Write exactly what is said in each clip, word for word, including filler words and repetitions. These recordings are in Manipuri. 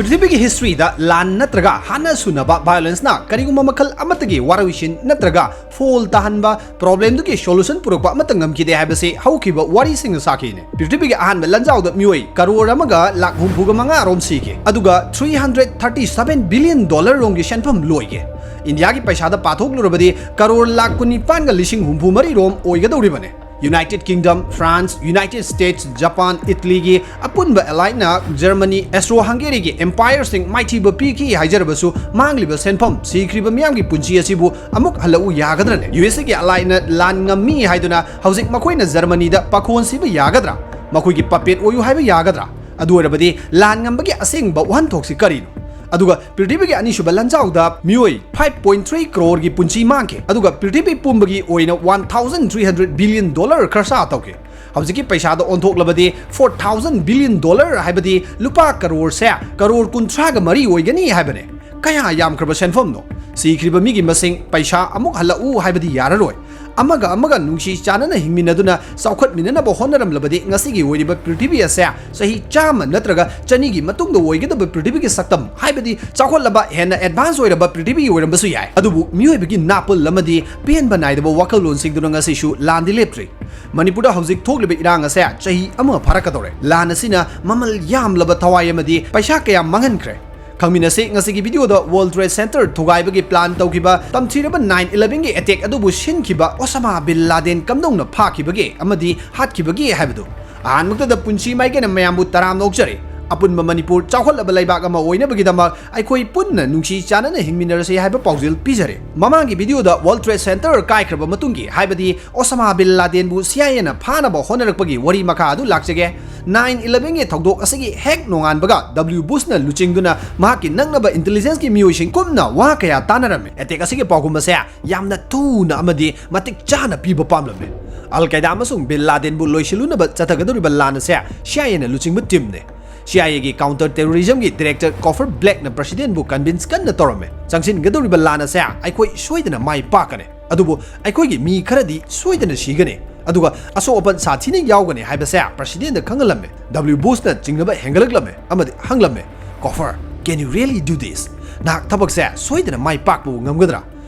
ꯄ꯭ꯔꯤꯊꯤꯕꯤꯒꯤ ꯍꯤꯁꯇ꯭ꯔꯤꯗ ꯂꯥꯟ ꯅꯠꯇ꯭ꯔꯒ ꯍꯥꯠꯅ ꯁꯨꯅꯕ ꯚꯥꯏꯑꯣꯂꯦꯟꯁꯅ ꯀꯔꯤꯒꯨꯝꯕ ꯃꯈꯜ ꯑꯃꯠꯇꯒꯤ ꯋꯥꯔꯣꯏꯁꯤꯟ ꯅꯠꯇ꯭ꯔꯒ ꯐꯣꯜ ꯇꯥꯍꯟꯕ ꯄ꯭ꯔꯣꯕ꯭ꯂꯦꯝꯗꯨꯒꯤ ꯁꯣꯂꯨꯁꯟ ꯄꯨꯔꯛꯄ ꯑꯃꯠꯇ ꯉꯝꯈꯤꯗꯦ ꯍꯥꯏꯕꯁꯤ ꯍꯧꯈꯤꯕ ꯋꯥꯔꯤꯁꯤꯡꯅ ꯁꯥꯈꯤꯅꯤ꯫ ꯄ꯭ꯔꯤꯊꯤꯕꯤꯒꯤ ꯑꯍꯥꯟꯕ ꯂꯥꯟꯖꯥꯎꯗ ꯃꯤꯑꯣꯏ ꯀꯔꯣꯔ ꯑꯃꯒ ꯂꯥꯛ ꯍꯨꯝꯐꯨꯒ ꯃꯉꯥ ꯔꯣꯝ ꯁꯤꯈꯤ, ꯑꯗꯨꯒ three hundred thirty seven billion dollar ꯔꯣꯝꯒꯤ ꯁꯦꯟꯐꯝ ꯂꯣꯏꯈꯤ꯫ ꯏꯟꯗꯤꯌꯥꯒꯤ ꯄꯩꯁꯥꯗ ꯄꯥꯊꯣꯛꯂꯨꯔꯕꯗꯤ ꯀꯔꯣꯔ ꯂꯥꯛ ꯀꯨꯟꯅꯤꯄꯥꯟꯒ ꯂꯤꯁꯤꯡ ꯍꯨꯝꯐꯨ ꯃꯔꯤ ꯔꯣꯝ ꯑꯣꯏꯒꯗꯧꯔꯤꯕꯅꯤ꯫ United Kingdom, France, United States, Japan, ꯏꯇꯂꯤꯒꯤ ꯑꯄꯨꯟꯕ ꯑꯦꯂꯥꯏꯠꯅ ꯖꯔꯃꯅꯤ, ꯑꯦꯁꯇ꯭ꯔꯣ ꯍꯪꯒꯦꯔꯤꯒꯤ ꯑꯦꯝꯄꯥꯌꯔꯁꯤꯡ ꯃꯥꯏꯊꯤꯕ ꯄꯤꯈꯤ ꯍꯥꯏꯖꯔꯕꯁꯨ, ꯃꯥꯡꯂꯤꯕ ꯁꯦꯟꯐꯝ, ꯁꯤꯈ꯭ꯔꯤꯕ ꯃꯤꯌꯥꯝꯒꯤ ꯄꯨꯟꯁꯤ ꯑꯁꯤꯕꯨ ꯑꯃꯨꯛ ꯍꯜꯂꯛꯎ ꯌꯥꯒꯗ꯭ꯔꯅꯦ? ꯌꯨ ꯑꯦꯁ ꯑꯦꯒꯤ ꯑꯦꯂꯥꯏꯠꯅ ꯂꯥꯟ ꯉꯝꯃꯤ ꯍꯥꯏꯗꯨꯅ ꯍꯧꯖꯤꯛ ꯃꯈꯣꯏꯅ ꯖꯔꯃꯅꯤꯗ ꯄꯥꯈꯣꯟ ꯁꯤꯕ ꯌꯥꯒꯗ꯭ꯔꯥ? ꯃꯈꯣꯏꯒꯤ ꯄꯄꯦꯠ ꯑꯣꯏꯌꯨ ꯍꯥꯏꯕ ꯌꯥꯒꯗ꯭ꯔꯥ? ꯑꯗꯨ ꯑꯣꯏꯔꯕꯗꯤ ꯂꯥꯟ ꯉꯝꯕꯒꯤ ꯑꯁꯦꯡꯕ ꯋꯥꯍꯟꯊꯣꯛꯁꯤ ꯀꯔꯤꯅꯣ? ꯑꯗꯨꯒ ꯄ꯭ꯔꯤꯊꯤꯕꯤꯒꯤ ꯑꯅꯤꯁꯨꯕ ꯂꯥꯟꯖꯥꯎꯗ ꯃꯤꯑꯣꯏ five point three ꯀ꯭ꯔꯣꯔꯒꯤ ꯄꯨꯟꯁꯤ ꯃꯥꯡꯈꯤ, ꯑꯗꯨꯒ ꯄ꯭ꯔꯤꯊꯤꯕꯤ ꯄꯨꯝꯕꯒꯤ ꯑꯣꯏꯅ one thousand three hundred billion dollar ꯈꯔꯁꯥ ꯇꯧꯈꯤ꯫ ꯍꯧꯖꯤꯛꯀꯤ ꯄꯩꯁꯥꯗ ꯑꯣꯟꯊꯣꯛꯂꯕꯗꯤ four thousand billion dollar, ꯍꯥꯏꯕꯗꯤ ꯂꯨꯄꯥ ꯀꯔꯣꯔꯁꯦ ꯀꯔꯣꯔ ꯀꯨꯟꯊ꯭ꯔꯥꯒ ꯃꯔꯤ ꯑꯣꯏꯒꯅꯤ ꯍꯥꯏꯕꯅꯦ꯫ ꯀꯌꯥ ꯌꯥꯝꯈ꯭ꯔꯕ ꯁꯦꯟꯐꯝꯅꯣ! ꯁꯤꯈ꯭ꯔꯤꯕ ꯃꯤꯒꯤ ꯃꯁꯤꯡ, ꯄꯩꯁꯥ ꯑꯃꯨꯛ ꯍꯜꯂꯛꯎ ꯍꯥꯏꯕꯗꯤ ꯌꯥꯔꯔꯣꯏ꯫ ꯑꯃꯒ ꯑꯃꯒ ꯅꯨꯡꯁꯤ ꯆꯥꯟꯅꯅ ꯍꯤꯡꯃꯤꯟꯅꯗꯨꯅ ꯆꯥꯎꯈꯠꯃꯤꯟꯅꯅꯕ ꯍꯣꯠꯅꯔꯝꯂꯕꯗꯤ ꯉꯁꯤꯒꯤ ꯑꯣꯏꯔꯤꯕ ꯄ꯭ꯔꯤꯊꯤꯕꯤ ꯑꯁꯦ ꯆꯍꯤ ꯆꯥꯝꯃ ꯅꯠꯇ꯭ꯔꯒ ꯆꯅꯤꯒꯤ ꯃꯇꯨꯡꯗ ꯑꯣꯏꯒꯗꯕ ꯄ꯭ꯔꯤꯊꯤꯕꯤꯒꯤ ꯁꯛꯇꯝ, ꯍꯥꯏꯕꯗꯤ ꯆꯥꯎꯈꯠꯂꯕ, ꯍꯦꯟꯅ ꯑꯦꯗꯚꯥꯟꯁ ꯑꯣꯏꯔꯕ ꯄ꯭ꯔꯤꯊꯤꯕꯤ ꯑꯣꯏꯔꯝꯕꯁꯨ ꯌꯥꯏ꯫ ꯑꯗꯨꯕꯨ ꯃꯤꯑꯣꯏꯕꯒꯤ ꯅꯥꯄꯜ ꯑꯃꯗꯤ ꯄꯦꯟꯕ ꯅꯥꯏꯗꯕ ꯋꯥꯈꯜꯂꯣꯟꯁꯤꯡꯗꯨꯅ ꯉꯁꯤꯁꯨ ꯂꯥꯟꯗꯤ ꯂꯦꯞꯇ꯭ꯔꯤ꯫ ꯃꯅꯤꯄꯨꯔꯗ ꯍꯧꯖꯤꯛ ꯊꯣꯛꯂꯤꯕ ꯏꯔꯥꯡ ꯑꯁꯦ ꯆꯍꯤ ꯑꯃ ꯐꯥꯔꯛꯀꯗꯧꯔꯦ꯫ ꯂꯥꯟ ꯑꯁꯤꯅ ꯃꯃꯜ ꯌꯥꯝꯂꯕ ꯊꯋꯥꯏ ꯑꯃꯗꯤ ꯄꯩꯁꯥ ꯀꯌꯥ ꯃꯥꯡꯍꯟꯈ꯭ꯔꯦ꯫ ꯈꯪꯃꯤꯟꯅꯁꯤ ꯉꯁꯤꯒꯤ ꯚꯤꯗꯤꯑꯣꯗ World Trade Center ꯊꯨꯒꯥꯏꯕꯒꯤ ꯄ꯭ꯂꯥꯟ ꯇꯧꯈꯤꯕ, ꯇꯝꯊꯤꯔꯕ nine eleven ꯒꯤ ꯑꯦꯇꯦꯛ ꯑꯗꯨꯕꯨ ꯁꯤꯟꯈꯤꯕ ꯑꯣꯁꯥꯃꯥ ꯕꯤꯟ ꯂꯥꯗꯦꯟ ꯀꯝꯗꯧꯅ ꯐꯥꯈꯤꯕꯒꯦ ꯑꯃꯗꯤ ꯍꯥꯠꯈꯤꯕꯒꯦ ꯍꯥꯏꯕꯗꯨ꯫ ꯑꯍꯥꯟꯕꯃꯛꯇꯗ ꯄꯨꯟꯁꯤ ꯃꯥꯏꯀꯩꯅ ꯃꯌꯥꯝꯕꯨ ꯇꯔꯥꯝꯅ ꯑꯣꯛꯆꯔꯤ꯫ ꯑꯄꯨꯟꯕ ꯃꯅꯤꯄꯨꯔ ꯆꯥꯎꯈꯠꯂꯕ ꯂꯩꯕꯥꯛ ꯑꯃ ꯑꯣꯏꯅꯕꯒꯤꯗꯃꯛ ꯑꯩꯈꯣꯏ ꯄꯨꯟꯅ ꯅꯨꯡꯁꯤ ꯆꯥꯟꯅꯅ ꯍꯤꯡꯃꯤꯟꯅꯔꯁꯤ ꯍꯥꯏꯕ ꯄꯥꯎꯖꯦꯜ ꯄꯤꯖꯔꯤ꯫ ꯃꯃꯥꯡꯒꯤ ꯚꯤꯗꯤꯑꯣꯗ World Trade Center ꯀꯥꯏꯈ꯭ꯔꯕ ꯃꯇꯨꯡꯒꯤ, ꯍꯥꯏꯕꯗꯤ Osama bin ꯂꯥꯗꯦꯟꯕꯨ C I A ꯅ ꯐꯥꯅꯕ ꯍꯣꯠꯅꯔꯛꯄꯒꯤ ꯋꯥꯔꯤ ꯃꯈꯥ ꯑꯗꯨ ꯂꯥꯛꯆꯒꯦ꯫ Nine eleven ꯒꯤ ꯊꯧꯗꯣꯛ ꯑꯁꯤꯒꯤ ꯍꯦꯛ ꯅꯣꯡꯉꯥꯟꯕꯒ W ꯕꯨꯁꯅ ꯂꯨꯆꯤꯡꯗꯨꯅ ꯃꯍꯥꯛꯀꯤ ꯅꯛꯅꯕ ꯏꯟꯇꯦꯂꯤꯖꯦꯟꯁꯀꯤ ꯃꯤꯑꯣꯏꯁꯤꯡ ꯀꯨꯞꯅ ꯋꯥ ꯀꯌꯥ ꯇꯥꯟꯅꯔꯝꯃꯤ꯫ ꯑꯦꯇꯦꯛ ꯑꯁꯤꯒꯤ ꯄꯥꯎꯈꯨꯝ ꯑꯁꯦ ꯌꯥꯝꯅ ꯊꯨꯅ ꯑꯃꯗꯤ ꯃꯇꯤꯛ ꯆꯥꯅ ꯄꯤꯕ ꯄꯥꯝꯂꯝꯃꯤ꯫ ꯑꯜ ꯀꯥꯏꯗꯥ ꯑꯃꯁꯨꯡ ꯕꯤꯟ ꯂꯥꯗꯦꯟꯕꯨ ꯂꯣꯏꯁꯤꯜꯂꯨꯅꯕ ꯆꯠꯊꯒꯗꯧꯔꯤꯕ ꯂꯥꯟ ꯑꯁꯦ C I A ꯅ ꯂꯨꯆꯤꯡꯕ ꯇꯤꯝꯅꯤ꯫ C I A ꯒꯤ counter terrorism ꯒꯤ director Coffer Black ꯅ president ꯕꯨ convince ꯀꯟꯅ ꯇꯧꯔꯝꯃꯤ꯫ ꯆꯪꯁꯤꯟꯒꯗꯧꯔꯤꯕ ꯂꯥꯟ ꯑꯁꯦ ꯑꯩꯈꯣꯏ ꯁꯣꯏꯗꯅ ꯃꯥꯏ ꯄꯥꯛꯀꯅꯤ꯫ ꯑꯗꯨꯕꯨ ꯑꯩꯈꯣꯏꯒꯤ ꯃꯤ ꯈꯔꯗꯤ ꯁꯣꯏꯗꯅ ꯁꯤꯒꯅꯤ, ꯑꯗꯨꯒ ꯑꯁꯣꯛ ꯑꯄꯟ ꯁꯥꯊꯤꯅ ꯌꯥꯎꯒꯅꯤ ꯍꯥꯏꯕꯁꯦ president ꯅ ꯈꯪꯍꯜꯂꯝꯃꯤ꯫ W ꯕꯨꯁꯅ ꯆꯤꯡꯅꯕ ꯍꯦꯟꯒꯠꯂꯛꯂꯝꯃꯤ ꯑꯃꯗꯤ ꯍꯪꯂꯝꯃꯤ, "Coffer, can you really do this? ꯅꯍꯥꯛ ꯊꯕꯛꯁꯦ ꯁꯣꯏꯗꯅ ꯃꯥꯏ ꯄꯥꯛꯄꯕꯨ ꯉꯝꯒꯗ꯭ꯔꯥ?"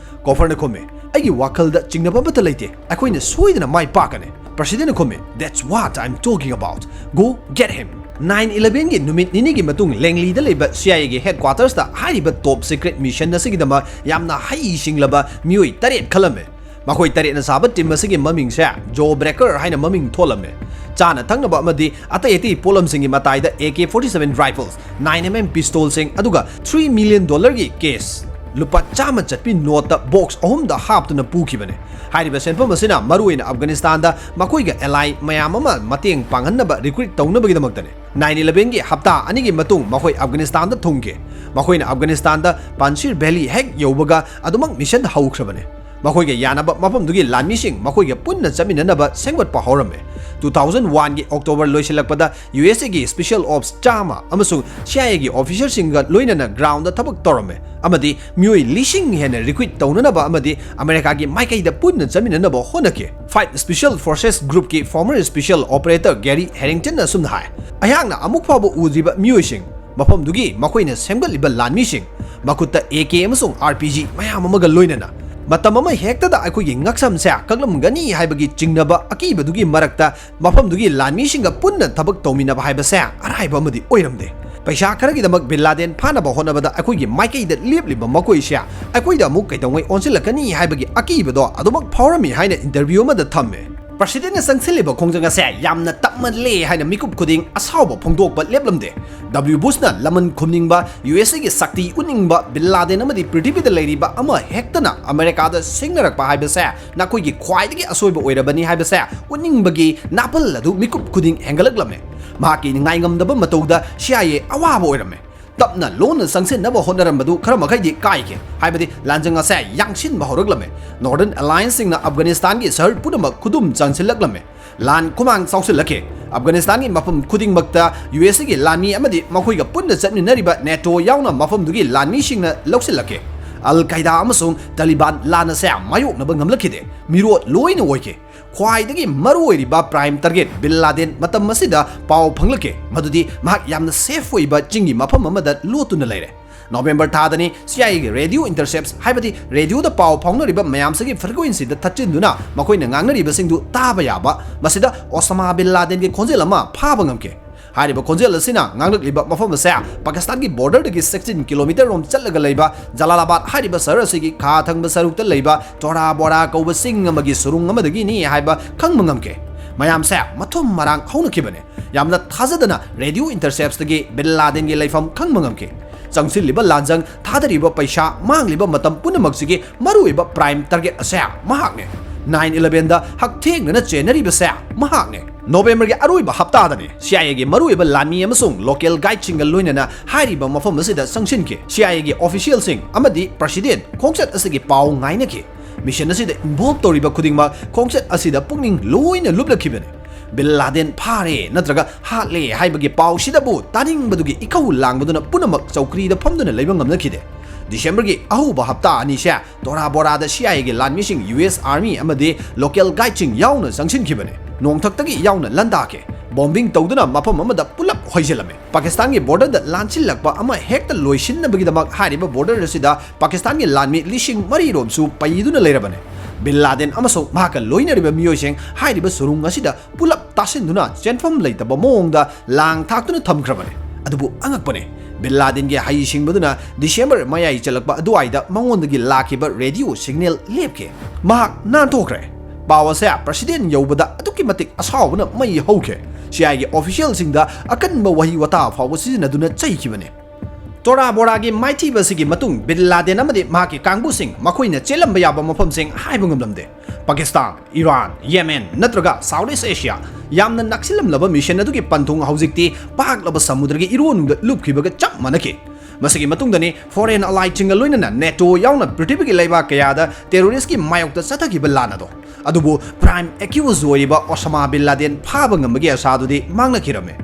ꯀꯣꯐꯔꯅ ꯈꯨꯝꯃꯤ, "ꯑꯩꯒꯤ ꯋꯥꯈꯜꯗ ꯆꯤꯡꯅꯕ ꯑꯃꯠꯇ ꯂꯩꯇꯦ, ꯑꯩꯈꯣꯏꯅ ꯁꯣꯏꯗꯅ ꯃꯥꯏ ꯄꯥꯛꯀꯅꯤ꯫" ꯄ꯭ꯔꯁꯤꯗꯦꯟꯅ ꯈꯨꯝꯃꯤ, "That's what I'm talking about. Go get him." Nine ꯏꯂꯚꯦꯟꯒꯤ ꯅꯨꯃꯤꯠ ꯅꯤꯅꯤꯒꯤ ꯃꯇꯨꯡ ꯂꯦꯡꯂꯤꯗ ꯂꯩꯕ ꯁꯤ ꯑꯥꯏ ꯑꯦꯒꯤ ꯍꯦꯗꯀ꯭ꯋꯥꯇꯔꯁꯇ ꯍꯥꯏꯔꯤꯕ ꯇꯣꯞ ꯁꯤꯀ꯭ꯔꯦꯠ ꯃꯤꯁꯟ ꯑꯁꯤꯒꯤꯗꯃꯛ ꯌꯥꯝꯅ ꯍꯩꯁꯤꯡꯂꯕ ꯃꯤꯑꯣꯏ ꯇꯔꯦꯠ ꯈꯜꯂꯝꯃꯤ꯫ ꯃꯈꯣꯏ ꯇꯔꯦꯠꯅ ꯁꯥꯕ ꯇꯤꯝ ꯑꯁꯤꯒꯤ ꯃꯃꯤꯡꯁꯦ ꯖꯣ ꯕ꯭ꯔꯦꯀꯔ ꯍꯥꯏꯅ ꯃꯃꯤꯡ ꯊꯣꯜꯂꯝꯃꯤ꯫ ꯆꯥꯅ ꯊꯛꯅꯕ ꯑꯃꯗꯤ ꯑꯇꯩ ꯑꯇꯩ ꯄꯣꯠꯂꯝꯁꯤꯡꯒꯤ ꯃꯇꯥꯏꯗ A K forty seven rifles, nine M M ꯄꯤꯁꯇꯣꯜꯁꯤꯡ, ꯑꯗꯨꯒ ꯊ꯭ꯔꯤ ꯃꯤꯂꯤꯌꯟ ꯗꯣꯂꯔꯒꯤ ꯀꯦꯁ, ꯂꯨꯄꯥ ꯆꯥꯝꯃ ꯆꯠꯄꯤ ꯅꯣꯠꯇ ꯕꯣꯛꯁ ꯑꯍꯨꯝꯗ ꯍꯥꯞꯇꯨꯅ ꯄꯨꯈꯤꯕꯅꯤ꯫ ꯍꯥꯏꯔꯤꯕ ꯁꯦꯟꯐꯝ ꯑꯁꯤꯅ ꯃꯔꯨꯑꯣꯏꯅ ꯑꯐꯒꯥꯅꯤꯁꯇꯥꯟꯗ ꯃꯈꯣꯏꯒ ꯑꯦꯂꯥꯏ ꯃꯌꯥꯝ ꯑꯃ ꯃꯇꯦꯡ ꯄꯥꯡꯍꯟꯅꯕ ꯔꯤꯀ꯭ꯔꯨꯏꯠ ꯇꯧꯅꯕꯒꯤꯗꯃꯛꯇꯅꯤ꯫ ꯅꯥꯏꯟ ꯏꯂꯚꯦꯟꯒꯤ ꯍꯞꯇꯥ ꯑꯅꯤꯒꯤ ꯃꯇꯨꯡ ꯃꯈꯣꯏ ꯑꯐꯒꯥꯅꯤꯁꯇꯥꯟꯗ ꯊꯨꯡꯈꯤ꯫ ꯃꯈꯣꯏꯅ ꯑꯐꯒꯥꯅꯤꯁꯇꯥꯟꯗ ꯄꯥꯟꯁꯤꯔ ꯚꯦꯂꯤ ꯍꯦꯛ ꯌꯧꯕꯒ ꯑꯗꯨꯃꯛ ꯃꯤꯁꯟ ꯍꯧꯈ꯭ꯔꯕꯅꯤ꯫ ꯃꯈꯣꯏꯒ ꯌꯥꯅꯕ ꯃꯐꯝꯗꯨꯒꯤ ꯂꯥꯟꯃꯤꯁꯤꯡ ꯃꯈꯣꯏꯒ ꯄꯨꯟꯅ ꯆꯠꯃꯤꯟꯅꯅꯕ ꯁꯦꯝꯒꯠꯄ ꯍꯧꯔꯝꯃꯤ꯫ ꯇꯨ ꯊꯥꯎꯖꯟ ꯋꯥꯟꯒꯤ ꯑꯣꯛꯇꯣꯕꯔ ꯂꯣꯏꯁꯤꯜꯂꯛꯄꯗ ꯌꯨ ꯑꯦꯁ ꯑꯦꯒꯤ ꯁ꯭ꯄꯦꯁꯤꯌꯦꯜ ꯑꯣꯞꯁ ꯆꯥꯝꯃ ꯑꯃꯁꯨꯡ ꯁꯤ ꯑꯥꯏ ꯑꯦꯒꯤ ꯑꯣꯐꯤꯁꯔꯁꯤꯡꯒ ꯂꯣꯏꯅꯅ ꯒ꯭ꯔꯥꯎꯟꯗ ꯊꯕꯛ ꯇꯧꯔꯝꯃꯤ ꯑꯃꯗꯤ ꯃꯤꯑꯣꯏ ꯂꯤꯁꯤꯡ ꯍꯦꯟꯅ ꯔꯤꯀ꯭ꯔꯨꯏꯠ ꯇꯧꯅꯅꯕ ꯑꯃꯗꯤ ꯑꯃꯦꯔꯤꯀꯥꯒꯤ ꯃꯥꯏꯀꯩꯗ ꯄꯨꯟꯅ ꯆꯠꯃꯤꯟꯅꯅꯕ ꯍꯣꯠꯅꯈꯤ꯫ Five special forces ꯒ꯭ꯔꯨꯞꯀꯤ former special ꯑꯣꯄꯔꯦꯇꯔ ꯒꯦꯔꯤ ꯍꯦꯔꯤꯡꯇꯟꯅ ꯑꯁꯨꯝꯅ ꯍꯥꯏ, "ꯑꯩꯍꯥꯛꯅ ꯑꯃꯨꯛ ꯐꯥꯎꯕ ꯎꯗ꯭ꯔꯤꯕ ꯃꯤꯑꯣꯏꯁꯤꯡ, ꯃꯐꯝꯗꯨꯒꯤ ꯃꯈꯣꯏꯅ ꯁꯦꯝꯒꯠꯂꯤꯕ ꯂꯥꯟꯃꯤꯁꯤꯡ, ꯃꯈꯨꯠꯇ ꯑꯦ ꯀꯦ ꯑꯃꯁꯨꯡ ꯑꯥꯔ ꯄꯤ ꯖꯤ ꯃꯌꯥꯝ ꯑꯃꯒ ꯂꯣꯏꯅꯅ, ꯃꯇꯝ ꯑꯃ ꯍꯦꯛꯇꯗ ꯑꯩꯈꯣꯏꯒꯤ ꯉꯛꯁꯝꯁꯦ ꯀꯛꯂꯝꯒꯅꯤ ꯍꯥꯏꯕꯒꯤ ꯆꯤꯡꯅꯕ ꯑꯀꯤꯕꯗꯨꯒꯤ ꯃꯔꯛꯇ ꯃꯐꯝꯗꯨꯒꯤ ꯂꯥꯟꯃꯤꯁꯤꯡꯒ ꯄꯨꯟꯅ ꯊꯕꯛ ꯇꯧꯃꯤꯟꯅꯕ ꯍꯥꯏꯕꯁꯦ ꯑꯔꯥꯏꯕ ꯑꯃꯗꯤ ꯑꯣꯏꯔꯝꯗꯦ꯫ ꯄꯩꯁꯥ ꯈꯔꯒꯤꯗꯃꯛ ꯕꯤꯟ ꯂꯥꯗꯦꯟ ꯐꯥꯅꯕ ꯍꯣꯠꯅꯕꯗ ꯑꯩꯈꯣꯏꯒꯤ ꯃꯥꯏꯀꯩꯗ ꯂꯦꯞꯂꯤꯕ ꯃꯈꯣꯏꯁꯦ ꯑꯩꯈꯣꯏꯗ ꯑꯃꯨꯛ ꯀꯩꯗꯧꯉꯩ ꯑꯣꯟꯁꯤꯜꯂꯛꯀꯅꯤ ꯍꯥꯏꯕꯒꯤ ꯑꯀꯤꯕꯗꯣ ꯑꯗꯨꯃꯛ ꯐꯥꯎꯔꯝꯃꯤ" ꯍꯥꯏꯅ ꯏꯟꯇꯔꯚ꯭ꯌꯨ ꯑꯃꯗ ꯊꯝꯃꯦ꯫ ꯄ꯭ꯔꯁꯤꯗꯦꯟꯅ ꯆꯪꯁꯤꯜꯂꯤꯕ ꯈꯣꯡꯖꯪ ꯑꯁꯦ ꯌꯥꯝꯅ ꯇꯞꯃꯜꯂꯦ ꯍꯥꯏꯅ ꯃꯤꯀꯨꯞ ꯈꯨꯗꯤꯡ ꯑꯁꯥꯎꯕ ꯐꯣꯡꯗꯣꯛꯄ ꯂꯦꯞꯂꯝꯗꯦ꯫ ꯗꯕ꯭ꯂꯤꯎ ꯕꯨꯁꯅ ꯂꯃꯟ ꯈꯨꯝꯅꯤꯡꯕ, ꯌꯨ ꯑꯦꯁ ꯑꯦꯒꯤ ꯁꯛꯇꯤ ꯎꯠꯅꯤꯡꯕ, ꯕꯤꯟ ꯂꯥꯗꯦꯟ ꯑꯃꯗꯤ ꯄ꯭ꯔꯤꯊꯤꯕꯤꯗ ꯂꯩꯔꯤꯕ ꯑꯃ ꯍꯦꯛꯇꯅ ꯑꯃꯦꯔꯤꯀꯥꯗ ꯁꯤꯡꯅꯔꯛꯄ ꯍꯥꯏꯕꯁꯦ ꯅꯈꯣꯏꯒꯤ ꯈ꯭ꯋꯥꯏꯗꯒꯤ ꯑꯁꯣꯏꯕ ꯑꯣꯏꯔꯕꯅꯤ ꯍꯥꯏꯕꯁꯦ ꯎꯠꯅꯤꯡꯕꯒꯤ ꯅꯥꯄꯜ ꯑꯗꯨ ꯃꯤꯀꯨꯞ ꯈꯨꯗꯤꯡ ꯍꯦꯟꯒꯠꯂꯛꯂꯝꯃꯦ꯫ ꯃꯍꯥꯛꯀꯤ ꯉꯥꯏꯉꯝꯗꯕ ꯃꯇꯧꯗ ꯁꯤ ꯑꯥꯏ ꯑꯦ ꯑꯋꯥꯕ ꯑꯣꯏꯔꯝꯃꯦ꯫ ꯇꯞꯅ ꯂꯣꯟꯅ ꯆꯪꯁꯤꯟꯅꯕ ꯍꯣꯠꯅꯔꯝꯕꯗꯨ ꯈꯔ ꯃꯈꯩꯗꯤ ꯀꯥꯏꯈꯤ, ꯍꯥꯏꯕꯗꯤ ꯂꯥꯟꯖꯪ ꯑꯁꯦ ꯌꯥꯡꯁꯤꯟꯕ ꯍꯧꯔꯛꯂꯝꯃꯦ꯫ ꯅꯣꯔꯗꯔꯟ ꯑꯦꯂꯥꯌꯟꯁꯁꯤꯡꯅ ꯑꯐꯒꯥꯅꯤꯁꯇꯥꯟꯒꯤ ꯁꯍꯔ ꯄꯨꯝꯅꯃꯛ ꯈꯨꯗꯨꯝ ꯆꯟꯁꯤꯜꯂꯛꯂꯝꯃꯦ꯫ ꯂꯥꯟ ꯈꯨꯃꯥꯡ ꯆꯥꯎꯁꯤꯜꯂꯛꯈꯤ꯫ ꯑꯐꯒꯥꯅꯤꯁꯇꯥꯟꯒꯤ ꯃꯐꯝ ꯈꯨꯗꯤꯡꯃꯛꯇ ꯌꯨ ꯑꯦꯁ ꯑꯦꯒꯤ ꯂꯥꯟꯃꯤ ꯑꯃꯗꯤ ꯃꯈꯣꯏꯒ ꯄꯨꯟꯅ ꯆꯠꯃꯤꯟꯅꯔꯤꯕ ꯅꯦꯇꯣ ꯌꯥꯎꯅ ꯃꯐꯝꯗꯨꯒꯤ ꯂꯥꯟꯃꯤꯁꯤꯡꯅ ꯂꯧꯁꯤꯜꯂꯛꯈꯤ꯫ ꯑꯜ ꯀꯥꯏꯗꯥ ꯑꯃꯁꯨꯡ ꯇꯥꯂꯤꯕꯥꯟ ꯂꯥꯟ ꯑꯁꯦ ꯃꯥꯌꯣꯛꯅꯕ ꯉꯝꯂꯛꯈꯤꯗꯦ꯫ ꯃꯤꯔꯣꯠ ꯂꯣꯏꯅ ꯑꯣꯏꯈꯤ꯫ ꯈ꯭ꯋꯥꯏꯗꯒꯤ ꯃꯔꯨꯑꯣꯏꯔꯤꯕ prime target ꯕꯤꯟ ꯂꯥꯗꯦꯟ ꯃꯇꯝ ꯑꯁꯤꯗ ꯄꯥꯎ ꯐꯪꯂꯛꯈꯤ ꯃꯗꯨꯗꯤ ꯃꯍꯥꯛ ꯌꯥꯝꯅ safe ꯑꯣꯏꯕ ꯆꯤꯡꯒꯤ ꯃꯐꯝ ꯑꯃꯗ ꯂꯣꯠꯇꯨꯅ ꯂꯩꯔꯦ꯫ ꯅꯣꯕꯦꯝꯕꯔ ꯊꯥꯗꯅꯤ ꯁꯤ ꯑꯥꯏ ꯑꯦꯒꯤ radio intercepts, ꯍꯥꯏꯕꯗꯤ radioꯗ ꯄꯥꯎ ꯐꯥꯎꯅꯔꯤꯕ ꯃꯌꯥꯝꯁꯤꯒꯤ frequencyꯗ ꯊꯠꯆꯤꯟꯗꯨꯅ ꯃꯈꯣꯏꯅ ꯉꯥꯡꯅꯔꯤꯕꯁꯤꯡꯗꯨ ꯇꯥꯕ ꯌꯥꯕ, ꯃꯁꯤꯗ ꯑꯣꯁꯥꯃꯥ ꯕꯤꯟ ꯂꯥꯗꯦꯟꯒꯤ ꯈꯣꯟꯖꯦꯜ ꯑꯃ ꯐꯥꯕ ꯉꯝꯈꯤ꯫ ꯍꯥꯏꯔꯤꯕ ꯈꯣꯟꯖꯦꯜ ꯑꯁꯤꯅ ꯉꯥꯡꯂꯛꯂꯤꯕ ꯃꯐꯝ ꯑꯁꯦ ꯄꯥꯀꯤꯁꯇꯥꯟꯒꯤ borderꯗꯒꯤ sixteen kilometre ꯔꯣꯝ ꯆꯠꯂꯒ ꯂꯩꯕ ꯖꯂꯥꯂꯥꯕꯥꯗ ꯍꯥꯏꯔꯤꯕ ꯁꯍꯔ ꯑꯁꯤꯒꯤ ꯈꯥ ꯊꯪꯕ ꯁꯔꯨꯛꯇ ꯂꯩꯕ ꯇꯣꯔꯥ ꯕꯣꯔꯥ ꯀꯧꯕ ꯆꯤꯡ ꯑꯃꯒꯤ ꯁꯨꯔꯨꯡ ꯑꯃꯗꯒꯤꯅꯤ ꯍꯥꯏꯕ ꯈꯪꯕ ꯉꯝꯈꯤ꯫ ꯃꯌꯥꯝꯁꯦ ꯃꯊꯨꯝ ꯃꯔꯥꯡ ꯍꯧꯅꯈꯤꯕꯅꯤ꯫ ꯌꯥꯝꯅ ꯊꯥꯖꯗꯅ radio interceptsꯇꯒꯤ ꯕꯤꯟ ꯂꯥꯗꯦꯟꯒꯤ ꯂꯩꯐꯝ ꯈꯪꯕ ꯉꯝꯈꯤ꯫ ꯆꯪꯁꯤꯜꯂꯤꯕ ꯂꯥꯟꯖꯪ, ꯊꯥꯗꯔꯤꯕ ꯄꯩꯁꯥ, ꯃꯥꯡꯂꯤꯕ ꯃꯇꯝ ꯄꯨꯝꯅꯃꯛꯁꯤꯒꯤ ꯃꯔꯨꯑꯣꯏꯕ prime target ꯑꯁꯦ ꯃꯍꯥꯛꯅꯤ꯫ Nine elevenꯗ ꯍꯛꯊꯦꯡꯅꯅ ꯆꯦꯟꯅꯔꯤꯕꯁꯦ ꯃꯍꯥꯛꯅꯤ꯫ ꯅꯣꯕꯦꯝꯕꯔꯒꯤ ꯑꯔꯣꯏꯕ ꯍꯞꯇꯥꯗꯅꯤ ꯁꯤ ꯑꯥꯏ ꯑꯦꯒꯤ ꯃꯔꯨꯑꯣꯏꯕ ꯂꯥꯟꯃꯤ ꯑꯃꯁꯨꯡ local guideꯁꯤꯡꯒ ꯂꯣꯏꯅꯅ ꯍꯥꯏꯔꯤꯕ ꯃꯐꯝ ꯑꯁꯤꯗ ꯆꯪꯁꯤꯟꯈꯤ꯫ ꯁꯤ ꯑꯥꯏ ꯑꯦꯒꯤ officialꯁꯤꯡ ꯑꯃꯗꯤ president ꯈꯣꯡꯆꯠ ꯑꯁꯤꯒꯤ ꯄꯥꯎ ꯉꯥꯏꯅꯈꯤ꯫ Mission ꯑꯁꯤꯗ involve ꯇꯧꯔꯤꯕ ꯈꯨꯗꯤꯡꯃꯛ ꯈꯣꯡꯆꯠ ꯑꯁꯤꯗ ꯄꯨꯛꯅꯤꯡ ꯂꯣꯏꯅ ꯂꯨꯞꯂꯛꯈꯤꯕꯅꯤ꯫ ꯕꯤꯟ ꯂꯥꯗꯦꯟ ꯐꯥꯔꯦ ꯅꯠꯇ꯭ꯔꯒ ꯍꯥꯠꯂꯦ ꯍꯥꯏꯕꯒꯤ ꯄꯥꯎꯁꯤꯗꯕꯨ ꯇꯥꯅꯤꯡꯕꯗꯨꯒꯤ ꯏꯈꯧ ꯂꯥꯡꯕꯗꯨꯅ ꯄꯨꯝꯅꯃꯛ ꯆꯧꯀ꯭ꯔꯤꯗ ꯐꯝꯗꯨꯅ ꯂꯩꯕ ꯉꯝꯅꯈꯤꯗꯦ꯫ ꯗꯤꯁꯦꯝꯕꯔꯒꯤ ꯑꯍꯧꯕ ꯍꯞꯇꯥ ꯑꯅꯤꯁꯦ ꯇꯣꯔꯥ ꯕꯣꯔꯥꯗ ꯁꯤ ꯑꯥꯏ ꯑꯦꯒꯤ ꯂꯥꯟꯃꯤꯁꯤꯡ, ꯌꯨ ꯑꯦꯁ Army ꯑꯃꯗꯤ local guideꯁꯤꯡ ꯌꯥꯎꯅ ꯆꯪꯁꯤꯟꯈꯤꯕꯅꯤ꯫ ꯅꯣꯡꯊꯛꯇꯒꯤ ꯌꯥꯎꯅ ꯂꯥꯟꯗꯥꯈꯤ꯫ Bombing ꯇꯧꯗꯨꯅ ꯃꯐꯝ ꯑꯃꯗ ꯄꯨꯂꯞ ꯍꯣꯏꯖꯤꯜꯂꯝꯃꯤ꯫ ꯄꯥꯀꯤꯁꯇꯥꯟꯒꯤ borderꯗ ꯂꯥꯟꯁꯤꯜꯂꯛꯄ ꯑꯃ ꯍꯦꯛꯇ ꯂꯣꯏꯁꯤꯟꯅꯕꯒꯤꯗꯃꯛ ꯍꯥꯏꯔꯤꯕ border ꯑꯁꯤꯗ ꯄꯥꯀꯤꯁꯇꯥꯟꯒꯤ ꯂꯥꯟꯃꯤ ꯂꯤꯁꯤꯡ ꯃꯔꯤ ꯔꯣꯝꯁꯨ ꯄꯩꯗꯨꯅ ꯂꯩꯔꯕꯅꯤ꯫ ꯕꯤꯟ ꯂꯥꯗꯦꯟ ꯑꯃꯁꯨꯡ ꯃꯍꯥꯛꯀ ꯂꯣꯏꯅꯔꯤꯕ ꯃꯤꯑꯣꯏꯁꯤꯡ ꯍꯥꯏꯔꯤꯕ ꯁꯨꯔꯨꯡ ꯑꯁꯤꯗ ꯄꯨꯂꯞ ꯇꯥꯁꯤꯟꯗꯨꯅ ꯆꯦꯟꯐꯝ ꯂꯩꯇꯕ ꯃꯑꯣꯡꯗ ꯂꯥꯡ ꯊꯥꯛꯇꯨꯅ ꯊꯝꯈ꯭ꯔꯕꯅꯤ꯫ ꯑꯗꯨꯕꯨ ꯑꯉꯛꯄꯅꯤ, ꯕꯤꯟ ꯂꯥꯗꯦꯟꯒꯤ ꯍꯩꯁꯤꯡꯕꯗꯨꯅ ꯗꯤꯁꯦꯝꯕꯔ ꯃꯌꯥꯏ ꯆꯜꯂꯛꯄ ꯑꯗꯨꯋꯥꯏꯗ ꯃꯉꯣꯟꯗꯒꯤ ꯂꯥꯛꯈꯤꯕ radio signal ꯂꯦꯞꯈꯤ꯫ ꯃꯍꯥꯛ ꯅꯥꯟꯊꯣꯛꯈ꯭ꯔꯦ꯫ ꯄꯥꯎ ꯑꯁꯦ president ꯌꯧꯕꯗ ꯑꯗꯨꯛꯀꯤ ꯃꯇꯤꯛ ꯑꯁꯥꯎꯕꯅ ꯃꯩ ꯍꯧꯈꯤ꯫ ꯁꯤ ꯑꯥꯏ ꯑꯦꯒꯤ officialꯁꯤꯡꯗ ꯑꯀꯟꯕ ꯋꯥꯍꯩ ꯋꯥꯇꯥ ꯐꯥꯎꯕ ꯁꯤꯖꯤꯟꯅꯗꯨꯅ ꯆꯩꯈꯤꯕꯅꯤ꯫ ꯇꯣꯔꯥ ꯕꯣꯔꯥꯒꯤ ꯃꯥꯏꯊꯤꯕ ꯑꯁꯤꯒꯤ ꯃꯇꯨꯡ ꯕꯤꯟ ꯂꯥꯗꯦꯟ ꯑꯃꯗꯤ ꯃꯍꯥꯛꯀꯤ ꯀꯥꯡꯕꯨꯁꯤꯡ ꯃꯈꯣꯏꯅ ꯆꯦꯜꯂꯝꯕ ꯌꯥꯕ ꯃꯐꯝꯁꯤꯡ ꯍꯥꯏꯕ ꯉꯝꯂꯝꯗꯦ꯫ ꯄꯥꯀꯤꯁꯇꯥꯟ, ꯏꯔꯥꯟ, ꯌꯦꯃꯦꯟ ꯅꯠꯇ꯭ꯔꯒ South East Asia ꯌꯥꯝꯅ ꯅꯛꯁꯤꯜꯂꯝꯂꯕ mission ꯑꯗꯨꯒꯤ ꯄꯟꯊꯨꯡ ꯍꯧꯖꯤꯛꯇꯤ ꯄꯥꯛꯂꯕ ꯁꯃꯨꯗ꯭ꯔꯒꯤ ꯏꯔꯣꯟꯅꯨꯡꯗ ꯂꯨꯞꯈꯤꯕꯒ ꯆꯞ ꯃꯥꯟꯅꯈꯤ꯫ ꯃꯁꯤꯒꯤ ꯃꯇꯨꯡꯗꯅꯤ foreign allyꯁꯤꯡꯒ ꯂꯣꯏꯅꯅ NATO ꯌꯥꯎꯅ ꯄ꯭ꯔꯤꯊꯤꯕꯤꯒꯤ ꯂꯩꯕꯥꯛ ꯀꯌꯥꯗ terroristꯀꯤ ꯃꯥꯌꯣꯛꯇ ꯆꯠꯊꯈꯤꯕ ꯂꯥꯟ ꯑꯗꯣ꯫ ꯑꯗꯨꯕꯨ prime accused ꯑꯣꯏꯔꯤꯕ ꯑꯣꯁꯥꯃꯥ ꯕꯤꯟ ꯂꯥꯗꯦꯟ ꯐꯥꯕ ꯉꯝꯕꯒꯤ ꯑꯁꯥꯗꯨꯗꯤ ꯃꯥꯡꯅꯈꯤꯔꯝꯃꯤ꯫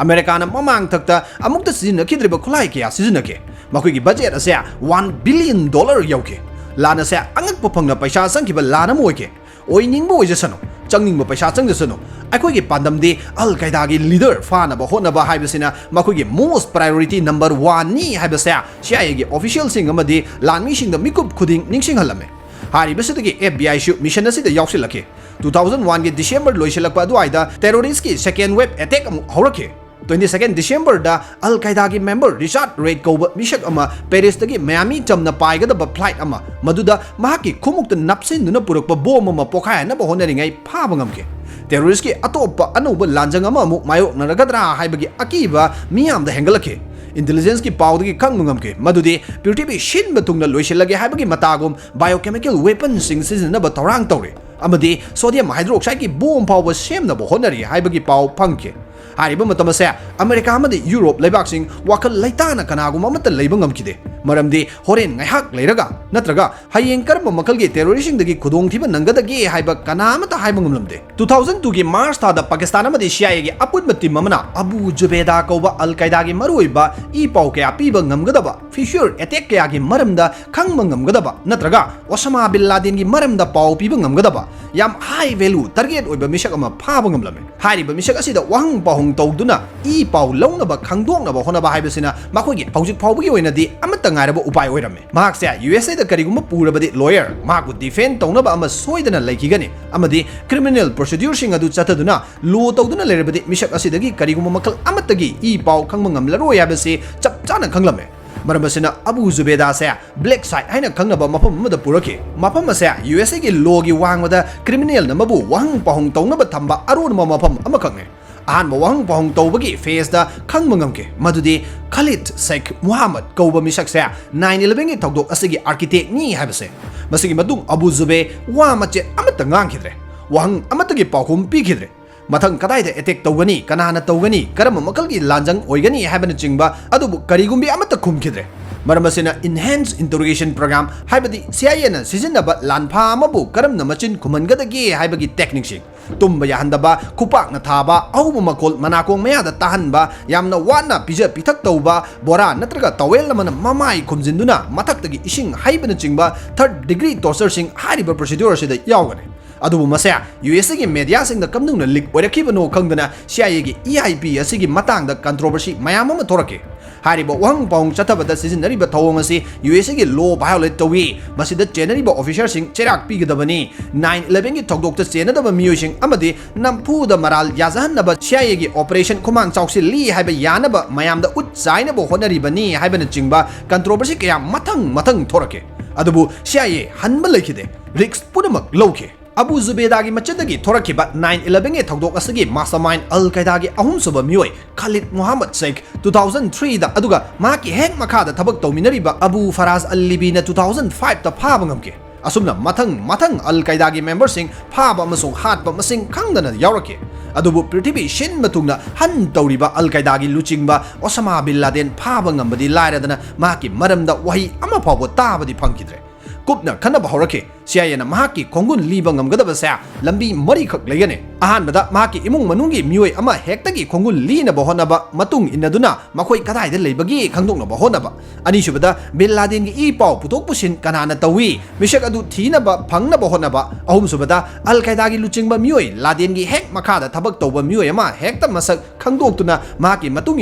ꯑꯃꯦꯔꯤꯀꯥꯅ ꯃꯃꯥꯡꯊꯛꯇ ꯑꯃꯨꯛꯇ ꯁꯤꯖꯤꯟꯅꯈꯤꯗ꯭ꯔꯤꯕ ꯈꯨꯠꯂꯥꯏ ꯀꯌꯥ ꯁꯤꯖꯤꯟꯅꯈꯤ꯫ ꯃꯈꯣꯏꯒꯤ ꯕꯖꯦꯠ ꯑꯁꯦ ꯋꯥꯟ ꯕꯤꯂꯤꯌꯟ ꯗꯣꯂꯔ ꯌꯧꯈꯤ꯫ ꯂꯥꯟ ꯑꯁꯦ ꯑꯉꯛꯄ ꯐꯪꯅ ꯄꯩꯁꯥ ꯆꯪꯈꯤꯕ ꯂꯥꯟ ꯑꯃ ꯑꯣꯏꯈꯤ꯫ ꯑꯣꯏꯅꯤꯡꯕ ꯑꯣꯏꯖꯁꯅꯨ, ꯆꯪꯅꯤꯡꯕ ꯄꯩꯁꯥ ꯆꯪꯖꯁꯅꯨ, ꯑꯩꯈꯣꯏꯒꯤ ꯄꯥꯟꯗꯝꯗꯤ ꯑꯜ ꯀꯥꯏꯗꯥꯒꯤ ꯂꯤꯗꯔ ꯐꯥꯅꯕ ꯍꯣꯠꯅꯕ ꯍꯥꯏꯕꯁꯤꯅ ꯃꯈꯣꯏꯒꯤ most priority number one ꯅꯤ ꯍꯥꯏꯕꯁꯦ ꯁꯤ ꯑꯥꯏ ꯑꯦꯒꯤ ꯑꯣꯐꯤꯁꯤꯌꯦꯜꯁꯤꯡ ꯑꯃꯗꯤ ꯂꯥꯟꯃꯤꯁꯤꯡꯗ ꯃꯤꯀꯨꯞ ꯈꯨꯗꯤꯡ ꯅꯤꯡꯁꯤꯡꯍꯜꯂꯝꯃꯤ꯫ ꯍꯥꯏꯔꯤꯕꯁꯤꯗꯒꯤ ꯑꯦꯐ ꯕꯤ ꯑꯥꯏꯁꯨ ꯃꯤꯁꯟ ꯑꯁꯤꯗ ꯌꯥꯎꯁꯤꯜꯂꯛꯈꯤ꯫ ꯇꯨ ꯊꯥꯎꯖꯟ ꯋꯥꯟꯒꯤ ꯗꯤꯁꯦꯝꯕꯔ ꯂꯣꯏꯁꯤꯜꯂꯛꯄ ꯑꯗꯨꯋꯥꯏꯗ ꯇꯦꯔꯣꯔꯤꯁꯀꯤ ꯁꯦꯀꯦꯟ ꯋꯦꯕ ꯑꯦꯇꯦꯛ ꯑꯃꯨꯛ ꯍꯧꯔꯛꯈꯤ꯫ ꯇ꯭ꯋꯦꯟꯇꯤ ꯁꯦꯀꯦꯟ ꯗꯤꯁꯦꯝꯕꯔꯗ ꯑꯜ ꯀꯥꯏꯗꯥꯒꯤ ꯃꯦꯝꯕꯔ ꯔꯤꯆꯥꯔꯗ ꯔꯦꯗ ꯀꯧꯕ ꯃꯤꯁꯛ ꯑꯃ ꯄꯦꯔꯤꯁꯇꯒꯤ ꯃꯌꯥꯃꯤ ꯆꯝꯅ ꯄꯥꯏꯒꯗꯕ ꯐ꯭ꯂꯥꯏꯠ ꯑꯃ, ꯃꯗꯨꯗ ꯃꯍꯥꯛꯀꯤ ꯈꯣꯡꯎꯞꯇ ꯅꯞꯁꯤꯟꯗꯨꯅ ꯄꯨꯔꯛꯄ ꯕꯣꯝ ꯑꯃ ꯄꯣꯈꯥꯏꯍꯟꯅꯕ ꯍꯣꯠꯅꯔꯤꯉꯩ ꯐꯥꯕ ꯉꯝꯈꯤ꯫ ꯇꯦꯔꯣꯔꯤꯁꯀꯤ ꯑꯇꯣꯞꯄ ꯑꯅꯧꯕ ꯂꯥꯟꯖꯪ ꯑꯃ ꯑꯃꯨꯛ ꯃꯥꯌꯣꯛꯅꯔꯒꯗ꯭ꯔꯥ ꯍꯥꯏꯕꯒꯤ ꯑꯀꯤꯕ ꯃꯤꯌꯥꯝꯗ ꯍꯦꯟꯒꯠꯂꯛꯈꯤ꯫ ꯏꯟꯇꯦꯂꯤꯖꯦꯟꯁꯀꯤ ꯄꯥꯎꯗꯒꯤ ꯈꯪꯕ ꯉꯝꯈꯤ ꯃꯗꯨꯗꯤ ꯄ꯭ꯔꯤꯊꯤꯕꯤ ꯁꯤꯟꯕ ꯊꯨꯡꯅ ꯂꯣꯏꯁꯤꯜꯂꯒꯦ ꯍꯥꯏꯕꯒꯤ ꯃꯇꯥꯒꯨꯝ ꯕꯥꯏꯑꯣꯀꯦꯃꯤꯀꯦꯜ ꯋꯦꯄꯟꯁꯤꯡ ꯁꯤꯖꯤꯟꯅꯅꯕ ꯊꯧꯔꯥꯡ ꯇꯧꯔꯤ ꯑꯃꯗꯤ ꯁꯣꯗꯤꯌꯝ ꯍꯥꯏꯗ꯭ꯔꯣꯛꯁꯥꯏꯗꯀꯤ ꯕꯣꯝ ꯐꯥꯎꯕ ꯁꯦꯝꯅꯕ ꯍꯣꯠꯅꯔꯤ ꯍꯥꯏꯕꯒꯤ ꯄꯥꯎ ꯐꯪꯈꯤ꯫ ꯍꯥꯏꯔꯤꯕ ꯃꯇꯝ ꯑꯁꯦ ꯑꯃꯦꯔꯤꯀꯥ ꯑꯃꯗꯤ ꯌꯨꯔꯣꯞ ꯂꯩꯕꯥꯛꯁꯤꯡ ꯋꯥꯈꯜ ꯂꯩꯇꯥꯅ ꯀꯅꯥꯒꯨꯝꯕ ꯑꯃꯠꯇ ꯂꯩꯕ ꯉꯝꯈꯤꯗꯦ, ꯃꯔꯝꯗꯤ ꯍꯣꯔꯦꯟ ꯉꯥꯏꯍꯥꯛ ꯂꯩꯔꯒ ꯅꯠꯇ꯭ꯔꯒ ꯍꯌꯦꯡ ꯀꯔꯝꯕ ꯃꯈꯜꯒꯤ ꯇꯦꯔꯣꯔꯤꯁꯁꯤꯡꯗꯒꯤ ꯈꯨꯗꯣꯡꯊꯤꯕ ꯅꯪꯒꯗꯒꯦ ꯍꯥꯏꯕ ꯀꯅꯥ ꯑꯃꯠꯇ ꯍꯥꯏꯕ ꯉꯝꯂꯝꯗꯦ꯫ ꯇꯨ ꯊꯥꯎꯖꯟ ꯇꯨꯒꯤ ꯃꯥꯔꯆ ꯊꯥꯗ ꯄꯥꯀꯤꯁꯇꯥꯟ ꯑꯃꯗꯤ ꯁꯤ ꯑꯥꯏ ꯑꯦꯒꯤ ꯑꯄꯨꯟꯕ ꯇꯤꯝ ꯑꯃꯅ ꯑꯕꯨ ꯖꯨꯕꯦꯗꯥ ꯀꯧꯕ ꯑꯜ ꯀꯥꯏꯗꯥꯒꯤ ꯃꯔꯨꯑꯣꯏꯕ ꯏ ꯄꯥꯎ ꯀꯌꯥ ꯄꯤꯕ ꯉꯝꯒꯗꯕ ꯐ꯭ꯌꯨꯆꯔ ꯑꯦꯇꯦꯛ ꯀꯌꯥꯒꯤ ꯃꯔꯝꯗ ꯈꯪꯕ ꯉꯝꯒꯗꯕ ꯅꯠꯇ꯭ꯔꯒ ꯑꯣꯁꯥꯃꯥ ꯕꯤꯟ ꯂꯥꯗꯦꯟꯒꯤ ꯃꯔꯝꯗ ꯄꯥꯎ ꯄꯤꯕ ꯉꯝꯒꯗꯕ ꯌꯥꯝ ꯍꯥꯏ ꯚꯦꯂꯨ ꯇꯥꯔꯒꯦꯠ ꯑꯣꯏꯕ ꯃꯤꯁꯛ ꯑꯃ ꯐꯥꯕ ꯉꯝꯂꯝꯃꯤ꯫ ꯍꯥꯏꯔꯤꯕ ꯃꯤꯁꯛ ꯑꯁꯤꯗ ꯋꯥꯍꯪ ꯄꯥꯎꯍꯪ ꯇꯧꯗꯨꯅ ꯏ ꯄꯥꯎ ꯂꯧꯅꯕ ꯈꯪꯗꯣꯛꯅꯕ ꯍꯣꯠꯅꯕ ꯍꯥꯏꯕꯁꯤꯅ ꯃꯈꯣꯏꯒꯤ ꯍꯧꯖꯤꯛ ꯐꯥꯎꯕꯒꯤ ꯑꯣꯏꯅꯗꯤ ꯑꯃꯠꯇ ꯉꯥꯏꯔꯕ ꯎꯄꯥꯏ ꯑꯣꯏꯔꯝꯃꯤ꯫ ꯃꯍꯥꯛꯁꯦ ꯌꯨ ꯑꯦꯁ ꯑꯦꯗ ꯀꯔꯤꯒꯨꯝꯕ ꯄꯨꯔꯕꯗꯤ ꯂꯣꯌꯔ ꯃꯍꯥꯛꯄꯨ ꯗꯤꯐꯦꯟ ꯇꯧꯅꯕ ꯑꯃ ꯁꯣꯏꯗꯅ ꯂꯩꯈꯤꯒꯅꯤ ꯑꯃꯗꯤ ꯀ꯭ꯔꯤꯃꯤꯅꯦꯜ ꯄ꯭ꯔꯣꯁꯤꯗ꯭ꯌꯨꯔꯁꯤꯡ ꯑꯗꯨ ꯆꯠꯊꯗꯨꯅ ꯂꯣ ꯇꯧꯗꯨꯅ ꯂꯩꯔꯕꯗꯤ ꯃꯤꯁꯛ ꯑꯁꯤꯗꯒꯤ ꯀꯔꯤꯒꯨꯝꯕ ꯃꯈꯜ ꯑꯃꯠꯇꯒꯤ ꯏ ꯄꯥꯎ ꯈꯪꯕ ꯉꯝꯂꯔꯣꯏ ꯍꯥꯏꯕꯁꯤ ꯆꯞ ꯆꯥꯅ ꯈꯪꯂꯝꯃꯤ꯫ ꯃꯔꯝ ꯑꯁꯤꯅ ꯑꯕꯨ ꯖꯨꯕꯦꯗꯥꯁꯦ ꯕ꯭ꯂꯦꯛ ꯁꯥꯏꯠ ꯍꯥꯏꯅ ꯈꯪꯅꯕ ꯃꯐꯝ ꯑꯃꯗ ꯄꯨꯔꯛꯈꯤ꯫ ꯃꯐꯝ ꯑꯁꯦ ꯌꯨ ꯑꯦꯁ ꯑꯦꯒꯤ ꯂꯣꯒꯤ ꯋꯥꯡꯃꯗ ꯀ꯭ꯔꯤꯃꯤꯅꯦꯜ ꯑꯃꯕꯨ ꯋꯥꯍꯪ ꯄꯥꯎꯍꯪ ꯇꯧꯅꯕ ꯊꯝꯕ ꯑꯔꯣꯟꯕ ꯃꯐꯝ ꯑꯃꯈꯛꯅꯤ꯫ ꯑꯍꯥꯟꯕ ꯋꯥꯍꯪ ꯄꯥꯎꯍꯪ ꯇꯧꯕꯒꯤ ꯐꯦꯖꯇ ꯈꯪꯕ ꯉꯝꯈꯤ ꯃꯗꯨꯗꯤ ꯈꯂꯤꯗ ꯁꯦꯈ ꯃꯨꯍꯝꯃꯗ ꯀꯧꯕ ꯃꯤꯁꯛꯁꯦ ꯅꯥꯏꯟ ꯏꯂꯚꯦꯟꯒꯤ ꯊꯧꯗꯣꯛ ꯑꯁꯤꯒꯤ ꯑꯥꯔꯀꯤꯇꯦꯛꯅꯤ ꯍꯥꯏꯕꯁꯦ꯫ ꯃꯁꯤꯒꯤ ꯃꯇꯨꯡ ꯑꯕꯨ ꯖꯨꯕꯦ ꯋꯥ ꯃꯆꯦꯠ ꯑꯃꯠꯇ ꯉꯥꯡꯈꯤꯗ꯭ꯔꯦ꯫ ꯋꯥꯍꯪ ꯑꯃꯠꯇꯒꯤ ꯄꯥꯎꯈꯨꯝ ꯄꯤꯈꯤꯗ꯭ꯔꯦ꯫ ꯃꯊꯪ ꯀꯗꯥꯏꯗ ꯑꯦꯇꯦꯛ ꯇꯧꯒꯅꯤ, ꯀꯅꯥꯅ ꯇꯧꯒꯅꯤ, ꯀꯔꯝꯕ ꯃꯈꯜꯒꯤ ꯂꯥꯟꯖꯪ ꯑꯣꯏꯒꯅꯤ ꯍꯥꯏꯕꯅꯆꯤꯡꯕ ꯑꯗꯨꯕꯨ ꯀꯔꯤꯒꯨꯝꯕꯤ ꯑꯃꯠꯇ ꯈꯨꯝꯈꯤꯗ꯭ꯔꯦ꯫ ꯃꯔꯝ ꯑꯁꯤꯅ Enhanced Interrogation Program, ꯍꯥꯏꯕꯗꯤ C I A ꯅ ꯁꯤꯖꯤꯟꯅꯕ ꯂꯥꯟꯐꯥ ꯑꯃꯕꯨ ꯀꯔꯝꯅ ꯃꯆꯤꯟ ꯈꯨꯝꯍꯟꯒꯗꯒꯦ ꯍꯥꯏꯕꯒꯤ technique ꯁꯤꯡ, ꯇꯨꯝꯕ ꯌꯥꯍꯟꯗꯕ, ꯈꯨꯄꯥꯛꯅ ꯊꯥꯕ, ꯑꯍꯧꯕ ꯃꯈꯣꯜ ꯃꯅꯥꯀꯣꯡ ꯃꯌꯥꯗ ꯇꯥꯍꯟꯕ, ꯌꯥꯝꯅ ꯋꯥꯅ ꯄꯤꯖ ꯄꯤꯊꯛ ꯇꯧꯕ, ꯕꯣꯔꯥ ꯅꯠꯇ꯭ꯔꯒ towel ꯑꯃꯅ ꯃꯃꯥꯏ ꯈꯨꯝꯖꯤꯟꯗꯨꯅ ꯃꯊꯛꯇꯒꯤ ꯏꯁꯤꯡ ꯍꯩꯕꯅꯆꯤꯡꯕ third degree torture ꯁꯤꯡ ꯍꯥꯏꯔꯤꯕ procedure ꯑꯁꯤꯗ ꯌꯥꯎꯒꯅꯤ꯫ ꯑꯗꯨꯕꯨ ꯃꯁꯦ U S ꯒꯤ media ꯁꯤꯡꯗ ꯀꯝꯗꯧꯅ leak ꯑꯣꯏꯔꯛꯈꯤꯕꯅꯣ ꯈꯪꯗꯅ C I A ꯒꯤ E I P ꯑꯁꯤꯒꯤ ꯃꯇꯥꯡꯗ controversy ꯃꯌꯥꯝ ꯑꯃ ꯊꯣꯔꯛꯈꯤ꯫ ꯍꯥꯏꯔꯤꯕ ꯋꯥꯍꯪ ꯄꯥꯎꯍꯪ ꯆꯠꯊꯕꯗ ꯁꯤꯖꯤꯟꯅꯔꯤꯕ ꯊꯧꯑꯣꯡ ꯑꯁꯤ U S ꯒꯤ law violate ꯇꯧꯏ, ꯃꯁꯤꯗ ꯆꯦꯟꯅꯔꯤꯕ officer ꯁꯤꯡ ꯆꯩꯔꯥꯛ ꯄꯤꯒꯗꯕꯅꯤ, nine eleven ꯒꯤ ꯊꯧꯗꯣꯛꯇ ꯆꯦꯟꯅꯗꯕ ꯃꯤꯑꯣꯏꯁꯤꯡ ꯑꯃꯗꯤ ꯅꯝꯐꯨꯗ ꯃꯔꯥꯜ ꯌꯥꯖꯍꯟꯅꯕ C I A ꯒꯤ operation ꯈꯨꯃꯥꯡ ꯆꯥꯎꯁꯤꯜꯂꯤ ꯍꯥꯏꯕ ꯌꯥꯅꯕ ꯃꯌꯥꯝꯗ ꯎꯠ ꯆꯥꯏꯅꯕ ꯍꯣꯠꯅꯔꯤꯕꯅꯤ ꯍꯥꯏꯕꯅꯆꯤꯡꯕ controversy ꯀꯌꯥ ꯃꯊꯪ ꯃꯊꯪ ꯊꯣꯔꯛꯈꯤ꯫ ꯑꯗꯨꯕꯨ C I A ꯍꯟꯕ ꯂꯩꯈꯤꯗꯦ, risk ꯄꯨꯝꯅꯃꯛ ꯂꯧꯈꯤ꯫ ꯑꯕꯨ ꯖꯨꯕꯦꯗꯥꯒꯤ ꯃꯆꯤꯟꯗꯒꯤ ꯊꯣꯔꯛꯈꯤꯕ nine eleven ꯒꯤ ꯊꯧꯗꯣꯛ ꯑꯁꯤꯒꯤ mastermind ꯑꯜ ꯀꯥꯏꯗꯥꯒꯤ ꯑꯍꯨꯝꯁꯨꯕ ꯃꯤꯑꯣꯏ ꯈꯥꯂꯤꯗ ꯃꯨꯍꯝꯃꯗ ꯁꯦꯈ two thousand three ꯗ, ꯑꯗꯨꯒ ꯃꯍꯥꯛꯀꯤ ꯍꯦꯛ ꯃꯈꯥꯗ ꯊꯕꯛ ꯇꯧꯃꯤꯟꯅꯔꯤꯕ ꯑꯕꯨ ꯐꯔꯥꯖ ꯑꯜ ꯂꯤꯕꯤꯅ two thousand five ꯇ ꯐꯥꯕ ꯉꯝꯈꯤ꯫ ꯑꯁꯨꯝꯅ ꯃꯊꯪ ꯃꯊꯪ ꯑꯜ ꯀꯥꯏꯗꯥꯒꯤ member ꯁꯤꯡ ꯐꯥꯕ ꯑꯃꯁꯨꯡ ꯍꯥꯠꯄ ꯃꯁꯤꯡ ꯈꯪꯗꯅ ꯌꯥꯎꯔꯛꯈꯤ꯫ ꯑꯗꯨꯕꯨ ꯄ꯭ꯔꯤꯊꯤꯕꯤ ꯁꯤꯟꯕ ꯊꯨꯡꯅ ꯍꯟ ꯇꯧꯔꯤꯕ ꯑꯜ ꯀꯥꯏꯗꯥꯒꯤ ꯂꯨꯆꯤꯡꯕ ꯑꯣꯁꯥꯃꯥ ꯕꯤꯟ ꯂꯥꯗꯦꯟ ꯐꯥꯕ ꯉꯝꯕꯗꯤ ꯂꯥꯏꯔꯗꯅ ꯃꯍꯥꯛꯀꯤ ꯃꯔꯝꯗ ꯋꯥꯍꯩ ꯑꯃ ꯐꯥꯎꯕ ꯇꯥꯕꯗꯤ ꯐꯪꯈꯤꯗ꯭ꯔꯦ꯫ ꯀꯨꯞꯅ ꯈꯟꯅꯕ ꯍꯧꯔꯛꯈꯤ꯫ C I A ꯅ ꯃꯍꯥꯛꯀꯤ ꯈꯣꯡꯒꯨꯟ ꯂꯤꯕ ꯉꯝꯒꯗꯕꯁꯦ ꯂꯝꯕꯤ ꯃꯔꯤꯈꯛ ꯂꯩꯒꯅꯤ꯫ ꯑꯍꯥꯟꯕꯗ, ꯃꯍꯥꯛꯀꯤ ꯏꯃꯨꯡ ꯃꯅꯨꯡꯒꯤ ꯃꯤꯑꯣꯏ ꯑꯃ ꯍꯦꯛꯇꯒꯤ ꯈꯣꯡꯒꯨꯟ ꯂꯤꯅꯕ ꯍꯣꯠꯅꯕ, ꯃꯇꯨꯡ ꯏꯟꯅꯗꯨꯅ ꯃꯈꯣꯏ ꯀꯗꯥꯏꯗ ꯂꯩꯕꯒꯦ ꯈꯪꯗꯣꯛꯅꯕ ꯍꯣꯠꯅꯕ꯫ ꯑꯅꯤꯁꯨꯕꯗ, ꯕꯤꯟ ꯂꯥꯗꯦꯟꯒꯤ ꯏ ꯄꯥꯎ ꯄꯨꯊꯣꯛ ꯄꯨꯁꯤꯟ ꯀꯅꯥꯅ ꯇꯧꯏ, ꯃꯤꯁꯛ ꯑꯗꯨ ꯊꯤꯅꯕ ꯐꯪꯅꯕ ꯍꯣꯠꯅꯕ꯫ ꯑꯍꯨꯝꯁꯨꯕꯗ, ꯑꯜ ꯀꯥꯏꯗꯥꯒꯤ ꯂꯨꯆꯤꯡꯕ ꯃꯤꯑꯣꯏ ꯂꯥꯗꯦꯟꯒꯤ ꯍꯦꯛ ꯃꯈꯥꯗ ꯊꯕꯛ ꯇꯧꯕ ꯃꯤꯑꯣꯏ ꯑꯃ ꯍꯦꯛꯇ ꯃꯁꯛ ꯈꯪꯗꯣꯛꯇꯨꯅ ꯃꯍꯥꯛꯀꯤ ꯃꯇꯨꯡ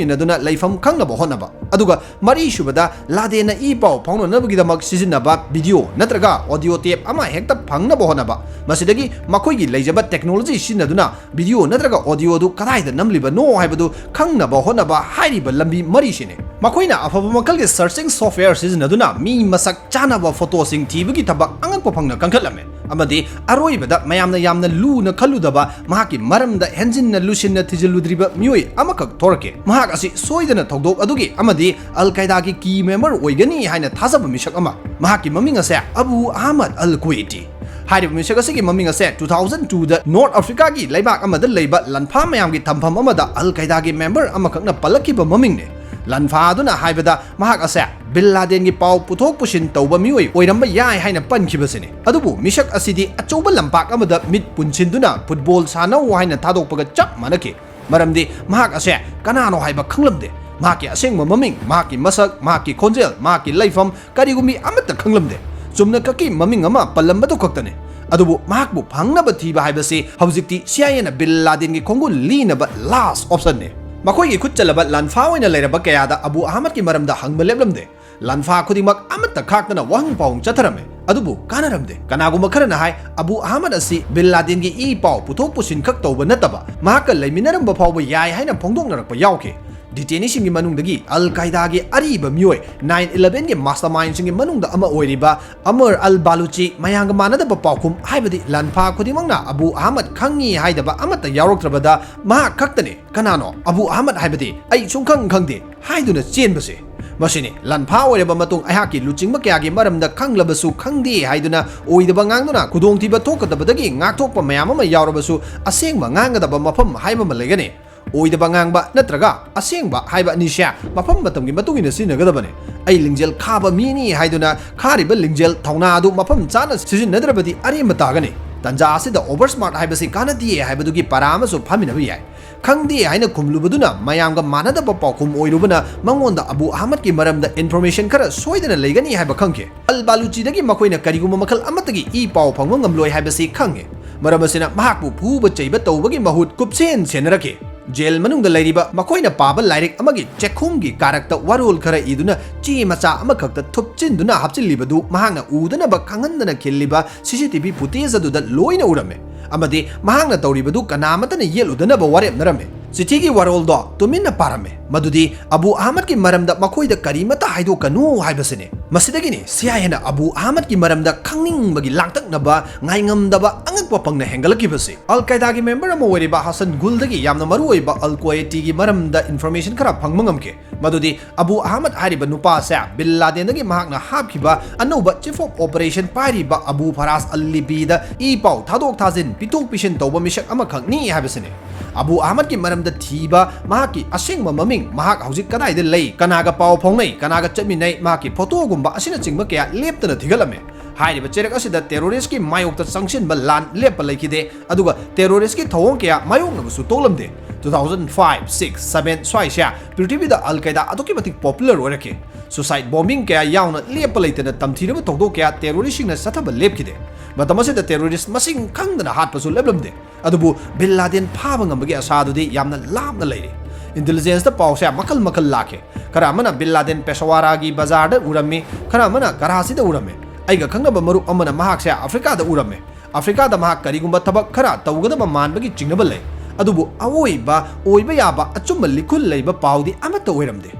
ꯏꯟꯅꯗꯨꯅ ꯂꯩꯐꯝ ꯈꯪꯅꯕ ꯍꯣꯠꯅꯕ꯫ ꯑꯗꯨꯒ ꯃꯔꯤꯁꯨꯕꯗ, ꯂꯥꯗꯦꯟꯅ ꯏ ꯄꯥꯎ ꯐꯥꯎꯅꯅꯕꯒꯤꯗꯃꯛ ꯁꯤꯖꯤꯟꯅꯕ video ꯅꯠꯇ꯭ꯔꯒ audio tape ꯑꯃ ꯍꯦꯛꯇ ꯐꯪꯅꯕ ꯍꯣꯠꯅꯕ꯫ ꯃꯁꯤꯗꯒꯤ ꯃꯈꯣꯏꯒꯤ ꯂꯩꯖꯕ technology ꯁꯤꯖꯤꯟꯅꯗꯨꯅ video ꯅꯠꯇ꯭ꯔꯒ audio ꯑꯗꯨ ꯀꯗꯥꯏꯗ ꯅꯝꯂꯤꯕꯅꯣ ꯍꯥꯏꯕꯗꯨ ꯈꯪꯅꯕ ꯍꯣꯠꯅꯕ ꯍꯥꯏꯔꯤꯕ ꯂꯝꯕꯤ ꯃꯔꯤꯁꯤꯅꯤ꯫ ꯃꯈꯣꯏꯅ ꯑꯐꯕ ꯃꯈꯜꯒꯤ searching software ꯁꯤꯖꯤꯟꯅꯗꯨꯅ ꯃꯤ ꯃꯁꯛ ꯆꯥꯅꯕ photo ꯁꯤꯡ ꯊꯤꯕꯒꯤ ꯊꯕꯛ ꯑꯉꯛꯄ ꯐꯪꯅ ꯀꯟꯈꯠꯂꯝꯃꯤ꯫ ꯑꯃꯗꯤ ꯑꯔꯣꯏꯕꯗ, ꯃꯌꯥꯝꯅ ꯌꯥꯝꯅ ꯂꯨꯅ ꯈꯜꯂꯨꯗꯕ ꯃꯍꯥꯛꯀꯤ ꯃꯔꯝꯗ ꯍꯦꯟꯖꯤꯟꯅ ꯂꯨꯁꯤꯟꯅ ꯊꯤꯖꯤꯜꯂꯨꯗ꯭ꯔꯤꯕ ꯃꯤꯑꯣꯏ ꯑꯃꯈꯛ ꯊꯣꯔꯛꯈꯤ꯫ ꯃꯍꯥꯛ ꯑꯁꯤ ꯁꯣꯏꯗꯅ ꯊꯧꯗꯣꯛ ꯑꯗꯨꯒꯤ ꯑꯃꯗꯤ ꯑꯜ ꯀꯥꯏꯗꯥꯒꯤ key member ꯑꯣꯏꯒꯅꯤ ꯍꯥꯏꯅ ꯊꯥꯖꯕ ꯃꯤꯁꯛ ꯑꯃ꯫ ꯃꯍꯥꯛꯀꯤ ꯃꯃꯤꯡ ꯑꯁꯦ ꯑꯕꯨ ꯑꯍꯃꯗ ꯑꯜ ꯀꯨꯋꯦꯇꯤ꯫ ꯍꯥꯏꯔꯤꯕ ꯃꯤꯁꯛ ꯑꯁꯤꯒꯤ ꯃꯃꯤꯡ ꯑꯁꯦ two thousand two ꯗ North Africa ꯒꯤ ꯂꯩꯕꯥꯛ ꯑꯃꯗ ꯂꯩꯕ ꯂꯥꯟꯐꯥ ꯃꯌꯥꯝꯒꯤ ꯊꯝꯐꯝ ꯑꯃꯗ ꯑꯜ ꯀꯥꯏꯗꯥꯒꯤ member ꯑꯃꯈꯛꯅ ꯄꯜꯂꯛꯈꯤꯕ ꯃꯃꯤꯡꯅꯤ꯫ ꯂꯥꯟꯐꯥ ꯑꯗꯨꯅ ꯍꯥꯏꯕꯗ ꯃꯍꯥꯛ ꯑꯁꯦ ꯕꯤꯟ ꯂꯥꯗꯦꯟꯒꯤ ꯄꯥꯎ ꯄꯨꯊꯣꯛ ꯄꯨꯁꯤꯟ ꯇꯧꯕ ꯃꯤꯑꯣꯏ ꯑꯣꯏꯔꯝꯕ ꯌꯥꯏ ꯍꯥꯏꯅ ꯄꯟꯈꯤꯕꯁꯤꯅꯤ꯫ ꯑꯗꯨꯕꯨ ꯃꯤꯁꯛ ꯑꯁꯤꯗꯤ ꯑꯆꯧꯕ ꯂꯝꯄꯥꯛ ꯑꯃꯗ ꯃꯤꯠ ꯄꯨꯟꯁꯤꯟꯗꯨꯅ ꯐꯨꯠꯕꯣꯜ ꯁꯥꯟꯅꯧ ꯍꯥꯏꯅ ꯊꯥꯗꯣꯛꯄꯒ ꯆꯞ ꯃꯥꯟꯅꯈꯤ꯫ ꯃꯔꯝꯗꯤ ꯃꯍꯥꯛ ꯑꯁꯦ ꯀꯅꯥꯅꯣ ꯍꯥꯏꯕ ꯈꯪꯂꯝꯗꯦ꯫ ꯃꯍꯥꯛꯀꯤ ꯑꯁꯦꯡꯕ ꯃꯃꯤꯡ, ꯃꯍꯥꯛꯀꯤ ꯃꯁꯛ, ꯃꯍꯥꯛꯀꯤ ꯈꯣꯟꯖꯦꯜ, ꯃꯍꯥꯛꯀꯤ ꯂꯩꯐꯝ ꯀꯔꯤꯒꯨꯝꯕꯤ ꯑꯃꯠꯇ ꯈꯪꯂꯝꯗꯦ꯫ ꯆꯨꯝꯅ ꯈꯛꯀꯤ ꯃꯃꯤꯡ ꯑꯃ ꯄꯜꯂꯝꯕꯗꯨ ꯈꯛꯇꯅꯤ꯫ ꯑꯗꯨꯕꯨ ꯃꯍꯥꯛꯄꯨ ꯐꯪꯅꯕ ꯊꯤꯕ ꯍꯥꯏꯕꯁꯤ ꯍꯧꯖꯤꯛꯇꯤ ꯁꯤ ꯑꯥꯏ ꯑꯦꯅ ꯕꯤꯟ ꯂꯥꯗꯦꯟꯒꯤ ꯈꯣꯡꯒꯨꯜ ꯂꯤꯅꯕ ꯂꯥꯁ ꯑꯣꯞꯁꯟꯅꯤ꯫ ꯃꯈꯣꯏꯒꯤ ꯈꯨꯠ ꯆꯜꯂꯕ ꯂꯥꯟꯐꯥ ꯑꯣꯏꯅ ꯂꯩꯔꯕ ꯀꯌꯥꯗ ꯑꯕꯨ ꯑꯍꯃꯗꯀꯤ ꯃꯔꯝꯗ ꯍꯪꯕ ꯂꯦꯞꯂꯝꯗꯦ꯫ ꯂꯥꯟꯐꯥ ꯈꯨꯗꯤꯡꯃꯛ ꯑꯃꯠꯇ ꯈꯥꯛꯇꯅ ꯋꯥꯍꯪ ꯄꯥꯎꯍꯪ ꯆꯠꯊꯔꯝꯃꯦ꯫ ꯑꯗꯨꯕꯨ ꯀꯥꯟꯅꯔꯝꯗꯦ꯫ ꯀꯅꯥꯒꯨꯝꯕ ꯈꯔꯅ ꯍꯥꯏ, ꯑꯕꯨ ꯑꯍꯃꯗ ꯑꯁꯤ ꯕꯤꯟ ꯂꯥꯗꯦꯟꯒꯤ ꯏ ꯄꯥꯎ ꯄꯨꯊꯣꯛ ꯄꯨꯁꯤꯟ ꯈꯛ ꯇꯧꯕ ꯅꯠꯇꯕ ꯃꯍꯥꯛꯀ ꯂꯩꯃꯤꯟꯅꯔꯝꯕ ꯐꯥꯎꯕ ꯌꯥꯏ ꯍꯥꯏꯅ ꯐꯣꯡꯗꯣꯛꯅꯔꯛꯄ ꯌꯥꯎꯈꯤ꯫ ꯗꯤꯇꯦꯅꯤꯁꯤꯡꯒꯤ ꯃꯅꯨꯡꯗꯒꯤ ꯑꯜ ꯀꯥꯏꯗꯥꯒꯤ ꯑꯔꯤꯕ ꯃꯤꯑꯣꯏ ꯅꯥꯏꯟ ꯏꯂꯚꯦꯟꯒꯤ ꯃꯥꯁꯇꯔꯃꯥꯏꯟꯁꯤꯡꯒꯤ ꯃꯅꯨꯡꯗ ꯑꯃ ꯑꯣꯏꯔꯤꯕ ꯑꯃꯔ ꯑꯜ ꯕꯥꯂꯨꯆꯤ ꯃꯌꯥꯝꯒ ꯃꯥꯟꯅꯗꯕ ꯄꯥꯎꯈꯨꯝ, ꯍꯥꯏꯕꯗꯤ ꯂꯥꯟꯐꯥ ꯈꯨꯗꯤꯡꯃꯛꯅ ꯑꯕꯨ ꯑꯍꯃꯗ ꯈꯪꯉꯤ ꯍꯥꯏꯗꯕ ꯑꯃꯠꯇ ꯌꯥꯎꯔꯛꯇ꯭ꯔꯕꯗ ꯃꯍꯥꯛ ꯈꯛꯇꯅꯤ "ꯀꯅꯥꯅꯣ? ꯑꯕꯨ ꯑꯍꯃꯗ ꯍꯥꯏꯕꯗꯤ ꯑꯩ ꯁꯨꯡꯈꯪ ꯈꯪꯗꯦ" ꯍꯥꯏꯗꯨꯅ ꯆꯦꯟꯕꯁꯦ꯫ ꯃꯁꯤꯅꯤ ꯂꯥꯟꯐꯥ ꯑꯣꯏꯔꯕ ꯃꯇꯨꯡ ꯑꯩꯍꯥꯛꯀꯤ ꯂꯨꯆꯤꯡꯕ ꯀꯌꯥꯒꯤ ꯃꯔꯝꯗ ꯈꯪꯂꯕꯁꯨ ꯈꯪꯗꯦ ꯍꯥꯏꯗꯨꯅ ꯑꯣꯏꯗꯕ ꯉꯥꯡꯗꯨꯅ ꯈꯨꯗꯣꯡꯊꯤꯕ ꯊꯣꯛꯀꯗꯕꯗꯒꯤ ꯉꯥꯛꯊꯣꯛꯄ ꯃꯌꯥꯝ ꯑꯃ ꯌꯥꯎꯔꯕꯁꯨ ꯑꯁꯦꯡꯕ ꯉꯥꯡꯒꯗꯕ ꯃꯐꯝ ꯍꯥꯏꯕ ꯑꯃ ꯂꯩꯒꯅꯤ꯫ ꯑꯣꯏꯗꯕ ꯉꯥꯡꯕ ꯅꯠꯇ꯭ꯔꯒ ꯑꯁꯦꯡꯕ ꯍꯥꯏꯕ ꯑꯅꯤꯁꯦ ꯃꯐꯝ ꯃꯇꯝꯒꯤ ꯃꯇꯨꯡ ꯏꯟꯅ ꯁꯤꯖꯤꯟꯅꯒꯗꯕꯅꯤ꯫ ꯑꯩ ꯂꯤꯡꯖꯦꯜ ꯈꯥꯕ ꯃꯤꯅꯤ ꯍꯥꯏꯗꯨꯅ ꯈꯥꯔꯤꯕ ꯂꯤꯡꯖꯦꯜ ꯊꯧꯅꯥ ꯑꯗꯨ ꯃꯐꯝ ꯆꯥꯅ ꯁꯤꯖꯤꯟꯅꯗ꯭ꯔꯕꯗꯤ ꯑꯔꯦꯝꯕ ꯇꯥꯒꯅꯤ꯫ ꯇꯥꯟꯖꯥ ꯑꯁꯤꯗ ꯑꯣꯚꯔ ꯁ꯭ꯃꯥꯔꯠ ꯍꯥꯏꯕꯁꯤ ꯀꯥꯟꯅꯗꯦ ꯍꯥꯏꯕꯗꯨꯒꯤ ꯄꯔꯥ ꯑꯃꯁꯨ ꯐꯥꯃꯤꯟꯅꯕ ꯌꯥꯏ꯫ "ꯈꯪꯗꯦ" ꯍꯥꯏꯅ ꯈꯨꯝꯂꯨꯕꯗꯨꯅ ꯃꯌꯥꯝꯒ ꯃꯥꯟꯅꯗꯕ ꯄꯥꯎꯈꯨꯝ ꯑꯣꯏꯔꯨꯕꯅ ꯃꯉꯣꯟꯗ ꯑꯕꯨ ꯑꯍꯃꯗꯀꯤ ꯃꯔꯝꯗ ꯏꯟꯐꯣꯔꯃꯦꯁꯟ ꯈꯔ ꯁꯣꯏꯗꯅ ꯂꯩꯒꯅꯤ ꯍꯥꯏꯕ ꯈꯪꯈꯤ꯫ ꯑꯜ ꯕꯥꯂꯨꯆꯤꯗꯒꯤ ꯃꯈꯣꯏꯅ ꯀꯔꯤꯒꯨꯝꯕ ꯃꯈꯜ ꯑꯃꯠꯇꯒꯤ ꯏ ꯄꯥꯎ ꯐꯪꯕ ꯉꯝꯂꯣꯏ ꯍꯥꯏꯕꯁꯤ ꯈꯪꯉꯤ꯫ ꯃꯔꯝ ꯑꯁꯤꯅ ꯃꯍꯥꯛꯄꯨ ꯐꯨꯕ ꯆꯩꯕ ꯇꯧꯕꯒꯤ ꯃꯍꯨꯠ ꯀꯨꯞꯁꯦꯟ ꯁꯦꯟꯅꯔꯛꯈꯤ꯫ ꯖꯦꯜ ꯃꯅꯨꯡꯗ ꯂꯩꯔꯤꯕ ꯃꯈꯣꯏꯅ ꯄꯥꯕ ꯂꯥꯏꯔꯤꯛ ꯑꯃꯒꯤ ꯆꯦꯛꯈꯨꯝꯒꯤ ꯀꯥꯔꯛꯇ ꯋꯥꯔꯣꯜ ꯈꯔ ꯏꯗꯨꯅ ꯆꯦ ꯃꯆꯥ ꯑꯃꯈꯛꯇ ꯊꯨꯞꯆꯤꯟꯗꯨꯅ ꯍꯥꯞꯆꯤꯜꯂꯤꯕꯗꯨ ꯃꯍꯥꯛꯅ ꯎꯗꯅꯕ ꯈꯪꯍꯟꯗꯅ ꯈꯤꯜꯂꯤꯕ ꯁꯤ ꯁꯤ ꯇꯤ ꯚꯤ ꯐꯨꯇꯦꯖ ꯑꯗꯨꯗ ꯂꯣꯏꯅ ꯎꯔꯝꯃꯤ꯫ ꯑꯃꯗꯤ ꯃꯍꯥꯛꯅ ꯇꯧꯔꯤꯕꯗꯨ ꯀꯅꯥꯃꯠꯇꯅ ꯌꯦꯠꯂꯨꯗꯅꯕ ꯋꯥꯔꯦꯞꯅꯔꯝꯃꯤ꯫ ꯆꯤꯊꯤꯒꯤ ꯋꯥꯔꯣꯜꯗꯣ ꯇꯨꯃꯤꯟꯅ ꯄꯥꯔꯝꯃꯤ꯫ ꯃꯗꯨꯗꯤ ꯑꯕꯨ ꯑꯍꯃꯗꯀꯤ ꯃꯔꯝꯗ ꯃꯈꯣꯏꯗ ꯀꯔꯤꯃꯠꯇ ꯍꯥꯏꯗꯣꯛꯀꯅꯨ ꯍꯥꯏꯕꯁꯤꯅꯤ꯫ ꯃꯁꯤꯗꯒꯤꯅꯤ ꯁꯤ ꯑꯥꯏ ꯑꯦꯅ ꯑꯕꯨ ꯑꯍꯃꯗꯀꯤ ꯃꯔꯝꯗ ꯈꯪꯅꯤꯡꯕꯒꯤ ꯂꯥꯡꯇꯛꯅꯕ, ꯉꯥꯏꯉꯝꯗꯕ ꯑꯉꯛꯄ ꯐꯪꯅ ꯍꯦꯟꯒꯠꯂꯛꯈꯤꯕꯁꯤ꯫ ꯑꯜ ꯀꯥꯏꯗꯥꯒꯤ ꯃꯦꯝꯕꯔ ꯑꯃ ꯑꯣꯏꯔꯤꯕ ꯍꯁꯟ ꯒꯨꯜꯗꯒꯤ ꯌꯥꯝꯅ ꯃꯔꯨꯑꯣꯏꯕ ꯑꯜ ꯀ꯭ꯋꯥꯏꯇꯤꯒꯤ ꯃꯔꯝꯗ ꯏꯟꯐꯣꯔꯃꯦꯁꯟ ꯈꯔ ꯐꯪꯕ ꯉꯝꯈꯤ꯫ ꯃꯗꯨꯗꯤ ꯑꯕꯨ ꯑꯍꯃꯗ ꯍꯥꯏꯔꯤꯕ ꯅꯨꯄꯥ ꯑꯁꯦ ꯕꯤꯟ ꯂꯥꯗꯦꯟꯗꯒꯤ ꯃꯍꯥꯛꯅ ꯍꯥꯞꯈꯤꯕ ꯑꯅꯧꯕ ꯆꯤꯐ ꯑꯣꯐ ꯑꯣꯄꯔꯦꯁꯟ ꯄꯥꯏꯔꯤꯕ ꯑꯕꯨ ꯐꯔꯥꯖ ꯑꯜ ꯂꯤꯕꯤꯗ ꯏ ꯄꯥꯎ ꯊꯥꯗꯣꯛ ꯊꯥꯖꯤꯟ, ꯄꯤꯊꯣꯛ ꯄꯤꯁꯤꯟ ꯇꯧꯕ ꯃꯤꯁꯛ ꯑꯃꯈꯛꯅꯤ ꯍꯥꯏꯕꯁꯤꯅꯤ꯫ ꯑꯕꯨ ꯑꯍꯃꯗꯀꯤ ꯃꯔꯝꯗ ꯊꯤꯕ, ꯃꯍꯥꯛꯀꯤ ꯑꯁꯦꯡꯕ ꯃꯃꯤꯡ, ꯃꯍꯥꯛ ꯍꯧꯖꯤꯛ ꯀꯗꯥꯏꯗ ꯂꯩ, ꯀꯅꯥꯒ ꯄꯥꯎ ꯐꯥꯎꯅꯩ, ꯀꯅꯥꯒ ꯆꯠꯃꯤꯟꯅꯩ, ꯃꯍꯥꯛꯀꯤ ꯐꯣꯇꯣꯒꯨꯝꯕ ꯑꯁꯤꯅꯆꯤꯡꯕ ꯀꯌꯥ ꯂꯦꯞꯇꯅ ꯊꯤꯒꯠꯂꯝꯃꯤ꯫ ꯍꯥꯏꯔꯤꯕ ꯆꯩꯔꯛ ꯑꯁꯤꯗ ꯇꯦꯔꯣꯔꯤꯁꯀꯤ ꯃꯥꯌꯣꯛꯇ ꯆꯪꯁꯤꯟꯕ ꯂꯥꯟ ꯂꯦꯞꯄ ꯂꯩꯈꯤꯗꯦ, ꯑꯗꯨꯒ ꯇꯦꯔꯣꯔꯤꯁꯀꯤ ꯊꯧꯑꯣꯡ ꯀꯌꯥ ꯃꯥꯌꯣꯛꯅꯕꯁꯨ ꯇꯣꯛꯂꯝꯗꯦ꯫ Two thousand five, six, seven ꯁ꯭ꯋꯥꯏꯁꯦ ꯄ꯭ꯔꯤꯊꯤꯕꯤꯗ ꯑꯜ ꯀꯥꯏꯗꯥ ꯑꯗꯨꯛꯀꯤ ꯃꯇꯤꯛ ꯄꯣꯄꯨꯂꯔ ꯑꯣꯏꯔꯛꯈꯤ꯫ ꯁꯨꯁꯥꯏꯠ ꯕꯣꯝꯕꯤꯡ ꯀꯌꯥ ꯌꯥꯎꯅ ꯂꯦꯞꯄ ꯂꯩꯇꯅ ꯇꯝꯊꯤꯔꯕ ꯊꯧꯗꯣꯛ ꯀꯌꯥ ꯇꯦꯔꯣꯔꯤꯁꯁꯤꯡꯅ ꯆꯠꯊꯕ ꯂꯦꯞꯈꯤꯗꯦ꯫ ꯃꯇꯝ ꯑꯁꯤꯗ ꯇꯦꯔꯣꯔꯤꯁ ꯃꯁꯤꯡ ꯈꯪꯗꯅ ꯍꯥꯠꯄꯁꯨ ꯂꯦꯞꯂꯝꯗꯦ꯫ ꯑꯗꯨꯕꯨ ꯕꯤꯟ ꯂꯥꯗꯦꯟ ꯐꯥꯕ ꯉꯝꯕꯒꯤ ꯑꯁꯥꯗꯨꯗꯤ ꯌꯥꯝꯅ ꯂꯥꯞꯅ ꯂꯩꯔꯤ꯫ ꯏꯟꯇꯦꯂꯤꯖꯦꯟꯁꯇ ꯄꯥꯎꯁꯦ ꯃꯈꯜ ꯃꯈꯜ ꯂꯥꯛꯈꯤ꯫ ꯈꯔ ꯑꯃꯅ ꯕꯤꯟ ꯂꯥꯗꯦꯟ ꯄꯦꯁꯋꯥꯔꯥꯒꯤ ꯕꯖꯥꯔꯗ ꯎꯔꯝꯃꯤ, ꯈꯔ ꯑꯃꯅ ꯀꯔꯥꯆꯤꯗ ꯎꯔꯝꯃꯤ꯫ ꯑꯩꯒ ꯈꯪꯅꯕ ꯃꯔꯨꯞ ꯑꯃꯅ ꯃꯍꯥꯛꯁꯦ ꯑꯐ꯭ꯔꯤꯀꯥꯗ ꯎꯔꯝꯃꯤ꯫ ꯑꯐ꯭ꯔꯤꯀꯥꯗ ꯃꯍꯥꯛ ꯀꯔꯤꯒꯨꯝꯕ ꯊꯕꯛ ꯈꯔ ꯇꯧꯒꯗꯕ ꯃꯥꯟꯕꯒꯤ ꯆꯤꯡꯅꯕ ꯂꯩ, ꯑꯗꯨꯕꯨ ꯑꯋꯣꯏꯕ ꯑꯣꯏꯕ ꯌꯥꯕ ꯑꯆꯨꯝꯕ ꯂꯤꯈꯨꯜ ꯂꯩꯕ ꯄꯥꯎꯗꯤ ꯑꯃꯠꯇ ꯑꯣꯏꯔꯝꯗꯦ꯫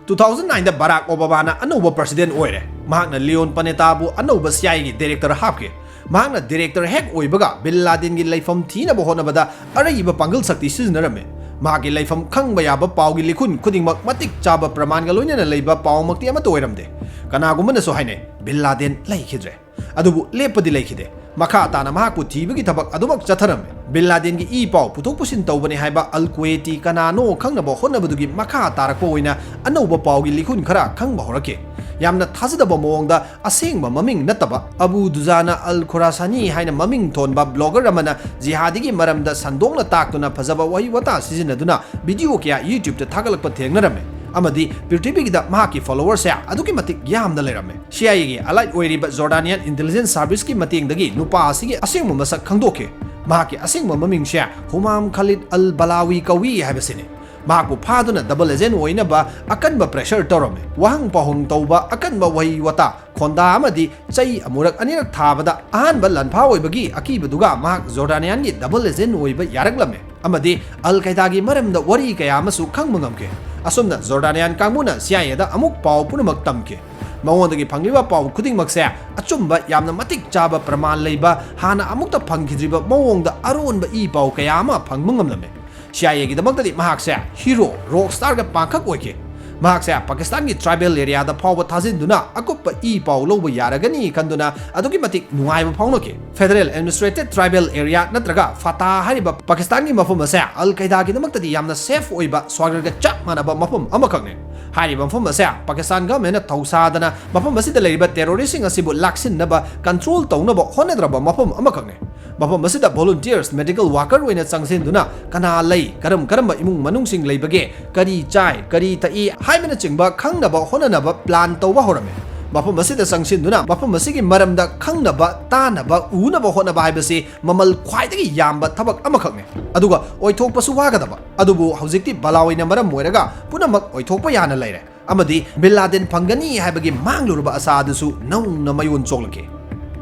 Two thousand nineꯗ ꯕꯔꯥꯛ ꯑꯣꯕꯥꯃꯥꯅ ꯑꯅꯧꯕ ꯄ꯭ꯔꯁꯤꯗꯦꯟ ꯑꯣꯏꯔꯦ꯫ ꯃꯍꯥꯛꯅ ꯂꯤꯑꯣꯟ ꯄꯅꯦꯇꯥꯕꯨ ꯑꯅꯧꯕ CIAꯒꯤ ꯗꯥꯏꯔꯦꯛꯇꯔ ꯍꯥꯞꯈꯤ꯫ ꯃꯍꯥꯛꯅ ꯗꯥꯏꯔꯦꯛꯇꯔ ꯍꯦꯛ ꯑꯣꯏꯕꯒ ꯕꯤꯟ ꯂꯥꯗꯦꯟꯒꯤ ꯂꯩꯐꯝ ꯊꯤꯅꯕ ꯍꯣꯠꯅꯕꯗ ꯑꯔꯩꯕ ꯄꯥꯡꯒꯜ ꯁꯛꯇꯤ ꯁꯤꯖꯤꯟꯅꯔꯝꯃꯤ꯫ ꯃꯍꯥꯛꯀꯤ ꯂꯩꯐꯝ ꯈꯪꯕ ꯌꯥꯕ ꯄꯥꯎꯒꯤ ꯂꯤꯈꯨꯟ ꯈꯨꯗꯤꯡꯃꯛ ꯃꯇꯤꯛ ꯆꯥꯕ ꯄ꯭ꯔꯃꯥꯟꯒ ꯂꯣꯏꯅꯅ ꯂꯩꯕ ꯄꯥꯎꯃꯛꯇꯤ ꯑꯃꯠꯇ ꯑꯣꯏꯔꯝꯗꯦ꯫ ꯀꯅꯥꯒꯨꯝꯕꯅꯁꯨ ꯍꯥꯏꯅꯩ, ꯕꯤꯟ ꯂꯥꯗꯦꯟ ꯂꯩꯈꯤꯗ꯭ꯔꯦ꯫ ꯑꯗꯨꯕꯨ ꯂꯦꯞꯄꯗꯤ ꯂꯩꯈꯤꯗꯦ꯫ ꯃꯈꯥ ꯇꯥꯅ ꯃꯍꯥꯛꯄꯨ ꯊꯤꯕꯒꯤ ꯊꯕꯛ ꯑꯗꯨꯃꯛ ꯆꯠꯊꯔꯝꯃꯤ꯫ ꯕꯤꯟ ꯂꯥꯗꯦꯟꯒꯤ ꯏ ꯄꯥꯎ ꯄꯨꯊꯣꯛ ꯄꯨꯁꯤꯟ ꯇꯧꯕꯅꯤ ꯍꯥꯏꯕ ꯑꯜ ꯀꯨꯋꯦꯇꯤ ꯀꯅꯥꯅꯣ ꯈꯪꯅꯕ ꯍꯣꯠꯅꯕꯗꯨꯒꯤ ꯃꯈꯥ ꯇꯥꯔꯛꯄ ꯑꯣꯏꯅ ꯑꯅꯧꯕ ꯄꯥꯎꯒꯤ ꯂꯤꯈꯨꯟ ꯈꯔ ꯈꯪꯕ ꯍꯧꯔꯛꯈꯤ꯫ ꯌꯥꯝꯅ ꯊꯥꯖꯗꯕ ꯃꯑꯣꯡꯗ, ꯑꯁꯦꯡꯕ ꯃꯃꯤꯡ ꯅꯠꯇꯕ ꯑꯕꯨ ꯗꯨꯖꯥꯅ ꯑꯜ ꯈꯨꯔꯥꯁꯥꯅꯤ ꯍꯥꯏꯅ ꯃꯃꯤꯡ ꯊꯣꯟꯕ ꯕ꯭ꯂꯣꯒꯔ ꯑꯃꯅ ꯖꯤꯍꯥꯗꯤꯒꯤ ꯃꯔꯝꯗ ꯁꯟꯗꯣꯛꯅ ꯇꯥꯛꯇꯨꯅ ꯐꯖꯕ ꯋꯥꯍꯩ ꯋꯥꯇꯥ ꯁꯤꯖꯤꯟꯅꯗꯨꯅ ꯚꯤꯗꯤꯑꯣ ꯀꯌꯥ YouTubeꯇ ꯊꯥꯒꯠꯂꯛꯄ ꯊꯦꯡꯅꯔꯝꯃꯤ, ꯑꯃꯗꯤ ꯄ꯭ꯔꯤꯊꯤꯕꯤꯒꯤꯗ ꯃꯍꯥꯛꯀꯤ followerꯁꯦ ꯑꯗꯨꯛꯀꯤ ꯃꯇꯤꯛ ꯌꯥꯝꯅ ꯂꯩꯔꯝꯃꯤ꯫ CIAꯒꯤ allied ꯑꯣꯏꯔꯤꯕ Jordanian intelligence serviceꯀꯤ ꯃꯇꯦꯡꯗꯒꯤ ꯅꯨꯄꯥ ꯑꯁꯤꯒꯤ ꯑꯁꯦꯡꯕ ꯃꯁꯛ ꯈꯪꯗꯣꯛꯈꯤ꯫ ꯃꯍꯥꯛꯀꯤ ꯑꯁꯦꯡꯕ ꯃꯃꯤꯡꯁꯦ ꯍꯨꯃꯥꯝ ꯈꯥꯂꯤꯗ ꯑꯜ ꯕꯂꯥꯋꯤ ꯀꯧꯏ ꯍꯥꯏꯕꯁꯤꯅꯤ꯫ ꯃꯍꯥꯛꯄꯨ ꯐꯥꯗꯨꯅ double agent ꯑꯣꯏꯅꯕ ꯑꯀꯟꯕ pressure ꯇꯧꯔꯝꯃꯤ꯫ ꯋꯥꯍꯪ ꯄꯥꯎꯍꯪ ꯇꯧꯕ, ꯑꯀꯟꯕ ꯋꯥꯍꯩ ꯋꯥꯇꯥ, ꯈꯣꯟꯗꯥ ꯑꯃꯗꯤ ꯆꯩ ꯑꯃꯨꯔꯛ ꯑꯅꯤꯔꯛ ꯊꯥꯕꯗ ꯑꯍꯥꯟꯕ ꯂꯥꯟꯐꯥ ꯑꯣꯏꯕꯒꯤ ꯑꯀꯤꯕꯗꯨꯒ ꯃꯍꯥꯛ Jordanianꯒꯤ double agent ꯑꯣꯏꯕ ꯌꯥꯔꯛꯂꯝꯃꯤ꯫ ꯑꯃꯗꯤ ꯑꯜ ꯀꯥꯏꯗꯥꯒꯤ ꯃꯔꯝꯗ ꯋꯥꯔꯤ ꯀꯌꯥ ꯑꯃꯁꯨ ꯈꯪꯕ ꯉꯝꯈꯤ꯫ ꯑꯁꯨꯝꯅ Jordanian ꯀꯥꯡꯕꯨꯅ CIAꯗ ꯑꯃꯨꯛ ꯄꯥꯎ ꯄꯨꯝꯅꯃꯛ ꯇꯝꯈꯤ꯫ ꯃꯉꯣꯟꯗꯒꯤ ꯐꯪꯂꯤꯕ ꯄꯥꯎ ꯈꯨꯗꯤꯡꯃꯛꯁꯦ ꯑꯆꯨꯝꯕ, ꯌꯥꯝꯅ ꯃꯇꯤꯛ ꯆꯥꯕ ꯄ꯭ꯔꯃꯥꯟ ꯂꯩꯕ, ꯍꯥꯟꯅ ꯑꯃꯨꯛꯇ ꯐꯪꯈꯤꯗ꯭ꯔꯤꯕ ꯃꯑꯣꯡꯗ ꯑꯔꯣꯟꯕ ꯏ ꯄꯥꯎ ꯀꯌꯥ ꯑꯃ ꯐꯪꯕ ꯉꯝꯂꯝꯃꯤ꯫ CIAꯒꯤꯗꯃꯛꯇꯗꯤ ꯃꯍꯥꯛꯁꯦ hero, rock starꯒ ꯄꯥꯡꯈꯛ ꯑꯣꯏꯈꯤ꯫ ꯃꯍꯥꯛꯁꯦ ꯄꯥꯀꯤꯁꯇꯥꯟꯒꯤ ꯇ꯭ꯔꯥꯏꯕꯦꯜ ꯑꯦꯔꯤꯌꯥꯗ ꯐꯥꯎꯕ ꯊꯥꯖꯤꯟꯗꯨꯅ ꯑꯀꯨꯞꯄ ꯏ ꯄꯥꯎ ꯂꯧꯕ ꯌꯥꯔꯒꯅꯤ ꯈꯟꯗꯨꯅ ꯑꯗꯨꯛꯀꯤ ꯃꯇꯤꯛ ꯅꯨꯡꯉꯥꯏꯕ ꯐꯥꯎꯅꯈꯤ꯫ ꯐꯦꯗꯔꯦꯜ ꯑꯦꯗꯃꯤꯅꯤꯁꯇ꯭ꯔꯦꯇꯦꯗ ꯇ꯭ꯔꯥꯏꯕꯦꯜ ꯑꯦꯔꯤꯌꯥ ꯅꯠꯇ꯭ꯔꯒ ꯐꯇꯥ ꯍꯥꯏꯔꯤꯕ ꯄꯥꯀꯤꯁꯇꯥꯟꯒꯤ ꯃꯐꯝ ꯑꯁꯦ ꯑꯜ ꯀꯥꯏꯗꯥꯒꯤꯗꯃꯛꯇꯗꯤ ꯌꯥꯝꯅ ꯁꯦꯐ ꯑꯣꯏꯕ ꯁ꯭ꯋꯥꯒꯔꯒ ꯆꯞ ꯃꯥꯟꯅꯕ ꯃꯐꯝ ꯑꯃꯈꯛꯅꯤ꯫ ꯍꯥꯏꯔꯤꯕ ꯃꯐꯝ ꯑꯁꯦ ꯄꯥꯀꯤꯁꯇꯥꯟ ꯒꯚꯔꯟꯃꯦꯟꯠꯅ ꯊꯧꯁꯥꯗꯅ ꯃꯐꯝ ꯑꯁꯤꯗ ꯂꯩꯔꯤꯕ ꯇꯦꯔꯣꯔꯤꯁꯁꯤꯡ ꯑꯁꯤꯕꯨ ꯂꯥꯛꯁꯤꯟꯅꯕ ꯀꯟꯇ꯭ꯔꯣꯜ ꯇꯧꯅꯕ ꯍꯣꯠꯅꯗ꯭ꯔꯕ ꯃꯐꯝ ꯑꯃꯈꯛꯅꯤ꯫ ꯃꯐꯝ ꯑꯁꯤꯗ ꯚꯣꯂꯨꯟꯇꯤꯌꯔꯁ, ꯃꯦꯗꯤꯀꯦꯜ ꯋꯥꯀꯔ ꯑꯣꯏꯅ ꯆꯪꯁꯤꯟꯗꯨꯅ ꯀꯅꯥ ꯂꯩ, ꯀꯔꯝ ꯀꯔꯝꯕ ꯏꯃꯨꯡ ꯃꯅꯨꯡꯁꯤꯡ ꯂꯩꯕꯒꯦ, ꯀꯔꯤ ꯆꯥꯏ, ꯀꯔꯤ ꯊꯛꯏ ꯍꯥꯏꯕꯅꯆꯤꯡꯕ ꯈꯪꯅꯕ ꯍꯣꯠꯅꯅꯕ ꯄ꯭ꯂꯥꯟ ꯇꯧꯕ ꯍꯧꯔꯝꯃꯤ꯫ ꯃꯐꯝ ꯑꯁꯤꯗ ꯆꯪꯁꯤꯟꯗꯨꯅ ꯃꯐꯝ ꯑꯁꯤꯒꯤ ꯃꯔꯝꯗ ꯈꯪꯅꯕ, ꯇꯥꯅꯕ, ꯎꯅꯕ ꯍꯣꯠꯅꯕ ꯍꯥꯏꯕꯁꯤ ꯃꯃꯜ ꯈ꯭ꯋꯥꯏꯗꯒꯤ ꯌꯥꯝꯕ ꯊꯕꯛ ꯑꯃꯈꯛꯅꯤ, ꯑꯗꯨꯒ ꯑꯣꯏꯊꯣꯛꯄꯁꯨ ꯋꯥꯒꯗꯕ꯫ ꯑꯗꯨꯕꯨ ꯍꯧꯖꯤꯛꯇꯤ ꯕꯂꯥꯋꯤꯅ ꯃꯔꯝ ꯑꯣꯏꯔꯒ ꯄꯨꯝꯅꯃꯛ ꯑꯣꯏꯊꯣꯛꯄ ꯌꯥꯅ ꯂꯩꯔꯦ꯫ ꯑꯃꯗꯤ ꯕꯤꯟ ꯂꯥꯗꯦꯟ ꯐꯪꯒꯅꯤ ꯍꯥꯏꯕꯒꯤ ꯃꯥꯡꯂꯨꯔꯕ ꯑꯁꯥ ꯑꯗꯨꯁꯨ ꯅꯧꯅ ꯃꯌꯣꯟ ꯆꯣꯡꯂꯛꯈꯤ꯫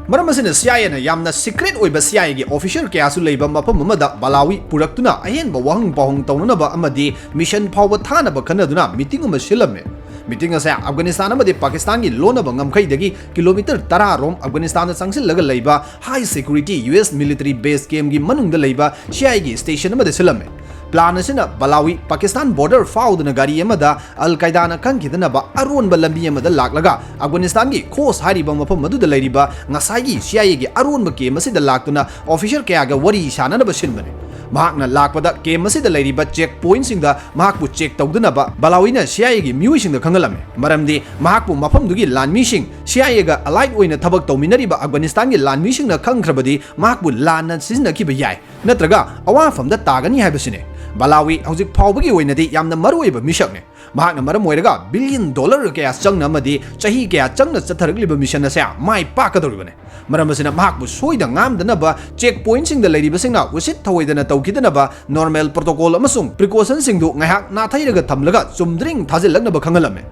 ꯃꯔꯝ ꯑꯁꯤꯅ ꯁꯤ ꯑꯥꯏ ꯑꯦꯅ ꯌꯥꯝꯅ ꯁꯤꯀ꯭ꯔꯦꯠ ꯑꯣꯏꯕ ꯁꯤ ꯑꯥꯏ ꯑꯦꯒꯤ ꯑꯣꯐꯤꯁꯔ ꯀꯌꯥꯁꯨ ꯂꯩꯕ ꯃꯐꯝ ꯑꯃꯗ ꯕꯂꯥꯋꯤ ꯄꯨꯔꯛꯇꯨꯅ ꯑꯍꯦꯟꯕ ꯋꯥꯍꯪ ꯄꯥꯎꯍꯪ ꯇꯧꯅꯅꯕ ꯑꯃꯗꯤ ꯃꯤꯁꯟ ꯐꯥꯎꯕ ꯊꯥꯅꯕ ꯈꯟꯅꯗꯨꯅ ꯃꯤꯇꯤꯡ ꯑꯃ ꯁꯤꯜꯂꯝꯃꯤ꯫ ꯃꯤꯇꯤꯡ ꯑꯁꯦ ꯑꯐꯒꯥꯅꯤꯁꯇꯥꯟ ꯑꯃꯗꯤ ꯄꯥꯀꯤꯁꯇꯥꯟꯒꯤ ꯂꯣꯟꯅꯕ ꯉꯝꯈꯩꯗꯒꯤ ꯀꯤꯂꯣꯃꯤꯇꯔ ꯇꯔꯥ ꯔꯣꯝ ꯑꯐꯒꯥꯅꯤꯁꯇꯥꯟꯗ ꯆꯪꯁꯤꯜꯂꯒ ꯂꯩꯕ ꯍꯥꯏ ꯁꯦꯀ꯭ꯌꯨꯔꯤꯇꯤ ꯌꯨ ꯑꯦꯁ ꯃꯤꯂꯤꯇꯔꯤ ꯕꯦꯁ ꯀꯦꯝꯒꯤ ꯃꯅꯨꯡꯗ ꯂꯩꯕ ꯁꯤ ꯑꯥꯏ ꯑꯦꯒꯤ ꯁ꯭ꯇꯦꯁꯟ ꯑꯃꯗ ꯁꯤꯜꯂꯝꯃꯤ꯫ ꯄ꯭ꯂꯥꯟ ꯑꯁꯤꯅ ꯕꯂꯥꯋꯤ ꯄꯥꯀꯤꯁꯇꯥꯟ ꯕꯣꯔꯗꯔ ꯐꯥꯎꯗꯨꯅ ꯒꯥꯔꯤ ꯑꯃꯗ ꯑꯜ ꯀꯥꯏꯗꯥꯅ ꯈꯪꯈꯤꯗꯅꯕ ꯑꯔꯣꯟꯕ ꯂꯝꯕꯤ ꯑꯃꯗ ꯂꯥꯛꯂꯒ ꯑꯐꯒꯥꯅꯤꯁꯇꯥꯟꯒꯤ ꯈꯣꯁ ꯍꯥꯏꯔꯤꯕ ꯃꯐꯝ ꯑꯗꯨꯗ ꯂꯩꯔꯤꯕ ꯉꯁꯥꯏꯒꯤ ꯁꯤ ꯑꯥꯏ ꯑꯦꯒꯤ ꯑꯔꯣꯟꯕ ꯀꯦꯝ ꯑꯁꯤꯗ ꯂꯥꯛꯇꯨꯅ ꯑꯣꯐꯤꯁꯔ ꯀꯌꯥꯒ ꯋꯥꯔꯤ ꯁꯥꯅꯅꯕ ꯁꯤꯟꯕꯅꯤ꯫ ꯃꯍꯥꯛꯅ ꯂꯥꯛꯄꯗ ꯀꯦꯝ ꯑꯁꯤꯗ ꯂꯩꯔꯤꯕ ꯆꯦꯛ ꯄꯣꯏꯟꯠꯁꯤꯡꯗ ꯃꯍꯥꯛꯄꯨ ꯆꯦꯛ ꯇꯧꯗꯅꯕ ꯕꯂꯥꯋꯤꯅ ꯁꯤ ꯑꯥꯏ ꯑꯦꯒꯤ ꯃꯤꯑꯣꯏꯁꯤꯡꯗ ꯈꯪꯍꯜꯂꯝꯃꯤ, ꯃꯔꯝꯗꯤ ꯃꯍꯥꯛꯄꯨ ꯃꯐꯝꯗꯨꯒꯤ ꯂꯥꯟꯃꯤꯁꯤꯡ, ꯁꯤ ꯑꯥꯏ ꯑꯦꯒ ꯑꯂꯥꯏꯠ ꯑꯣꯏꯅ ꯊꯕꯛ ꯇꯧꯃꯤꯟꯅꯔꯤꯕ ꯑꯐꯒꯥꯅꯤꯁꯇꯥꯟꯒꯤ ꯂꯥꯟꯃꯤꯁꯤꯡꯅ ꯈꯪꯈ꯭ꯔꯕꯗꯤ ꯃꯍꯥꯛꯄꯨ ꯂꯥꯟꯅ ꯁꯤꯖꯤꯟꯅꯈꯤꯕ ꯌꯥꯏ, ꯅꯠꯇ꯭ꯔꯒ ꯑꯋꯥꯐꯝꯗ ꯇꯥꯒꯅꯤ ꯍꯥꯏꯕꯁꯤꯅꯤ꯫ ꯕꯂꯥꯋꯤ ꯍꯧꯖꯤꯛ ꯐꯥꯎꯕꯒꯤ ꯑꯣꯏꯅꯗꯤ ꯌꯥꯝꯅ ꯃꯔꯨꯑꯣꯏꯕ ꯃꯤꯁꯛꯅꯤ꯫ ꯃꯍꯥꯛꯅ ꯃꯔꯝ ꯑꯣꯏꯔꯒ ꯕꯤꯂꯤꯌꯟ ꯗꯣꯂꯔ ꯀꯌꯥ ꯆꯪꯅ ꯑꯃꯗꯤ ꯆꯍꯤ ꯀꯌꯥ ꯆꯪꯅ ꯆꯠꯊꯔꯛꯂꯤꯕ ꯃꯤꯁꯟ ꯑꯁꯦ ꯃꯥꯏ ꯄꯥꯛꯀꯗꯧꯔꯤꯕꯅꯤ꯫ ꯃꯔꯝ ꯑꯁꯤꯅ ꯃꯍꯥꯛꯄꯨ ꯁꯣꯏꯗ ꯉꯥꯝꯗꯅꯕ ꯆꯦꯛ ꯄꯣꯏꯟꯠꯁꯤꯡꯗ ꯂꯩꯔꯤꯕꯁꯤꯡꯅ ꯎꯁꯤꯠ ꯊꯑꯣꯏꯗꯅ ꯇꯧꯈꯤꯗꯅꯕ ꯅꯣꯔꯃꯦꯜ ꯄ꯭ꯔꯣꯇꯣꯀꯣꯜ ꯑꯃꯁꯨꯡ ꯄ꯭ꯔꯤꯀꯣꯁꯟꯁꯤꯡꯗꯨ ꯉꯥꯏꯍꯥꯛ ꯅꯥꯊꯩꯔꯒ ꯊꯝꯂꯒ ꯆꯨꯝꯗ꯭ꯔꯤꯡ ꯊꯥꯖꯤꯜꯂꯛꯅꯕ ꯈꯪꯍꯜꯂꯝꯃꯤ꯫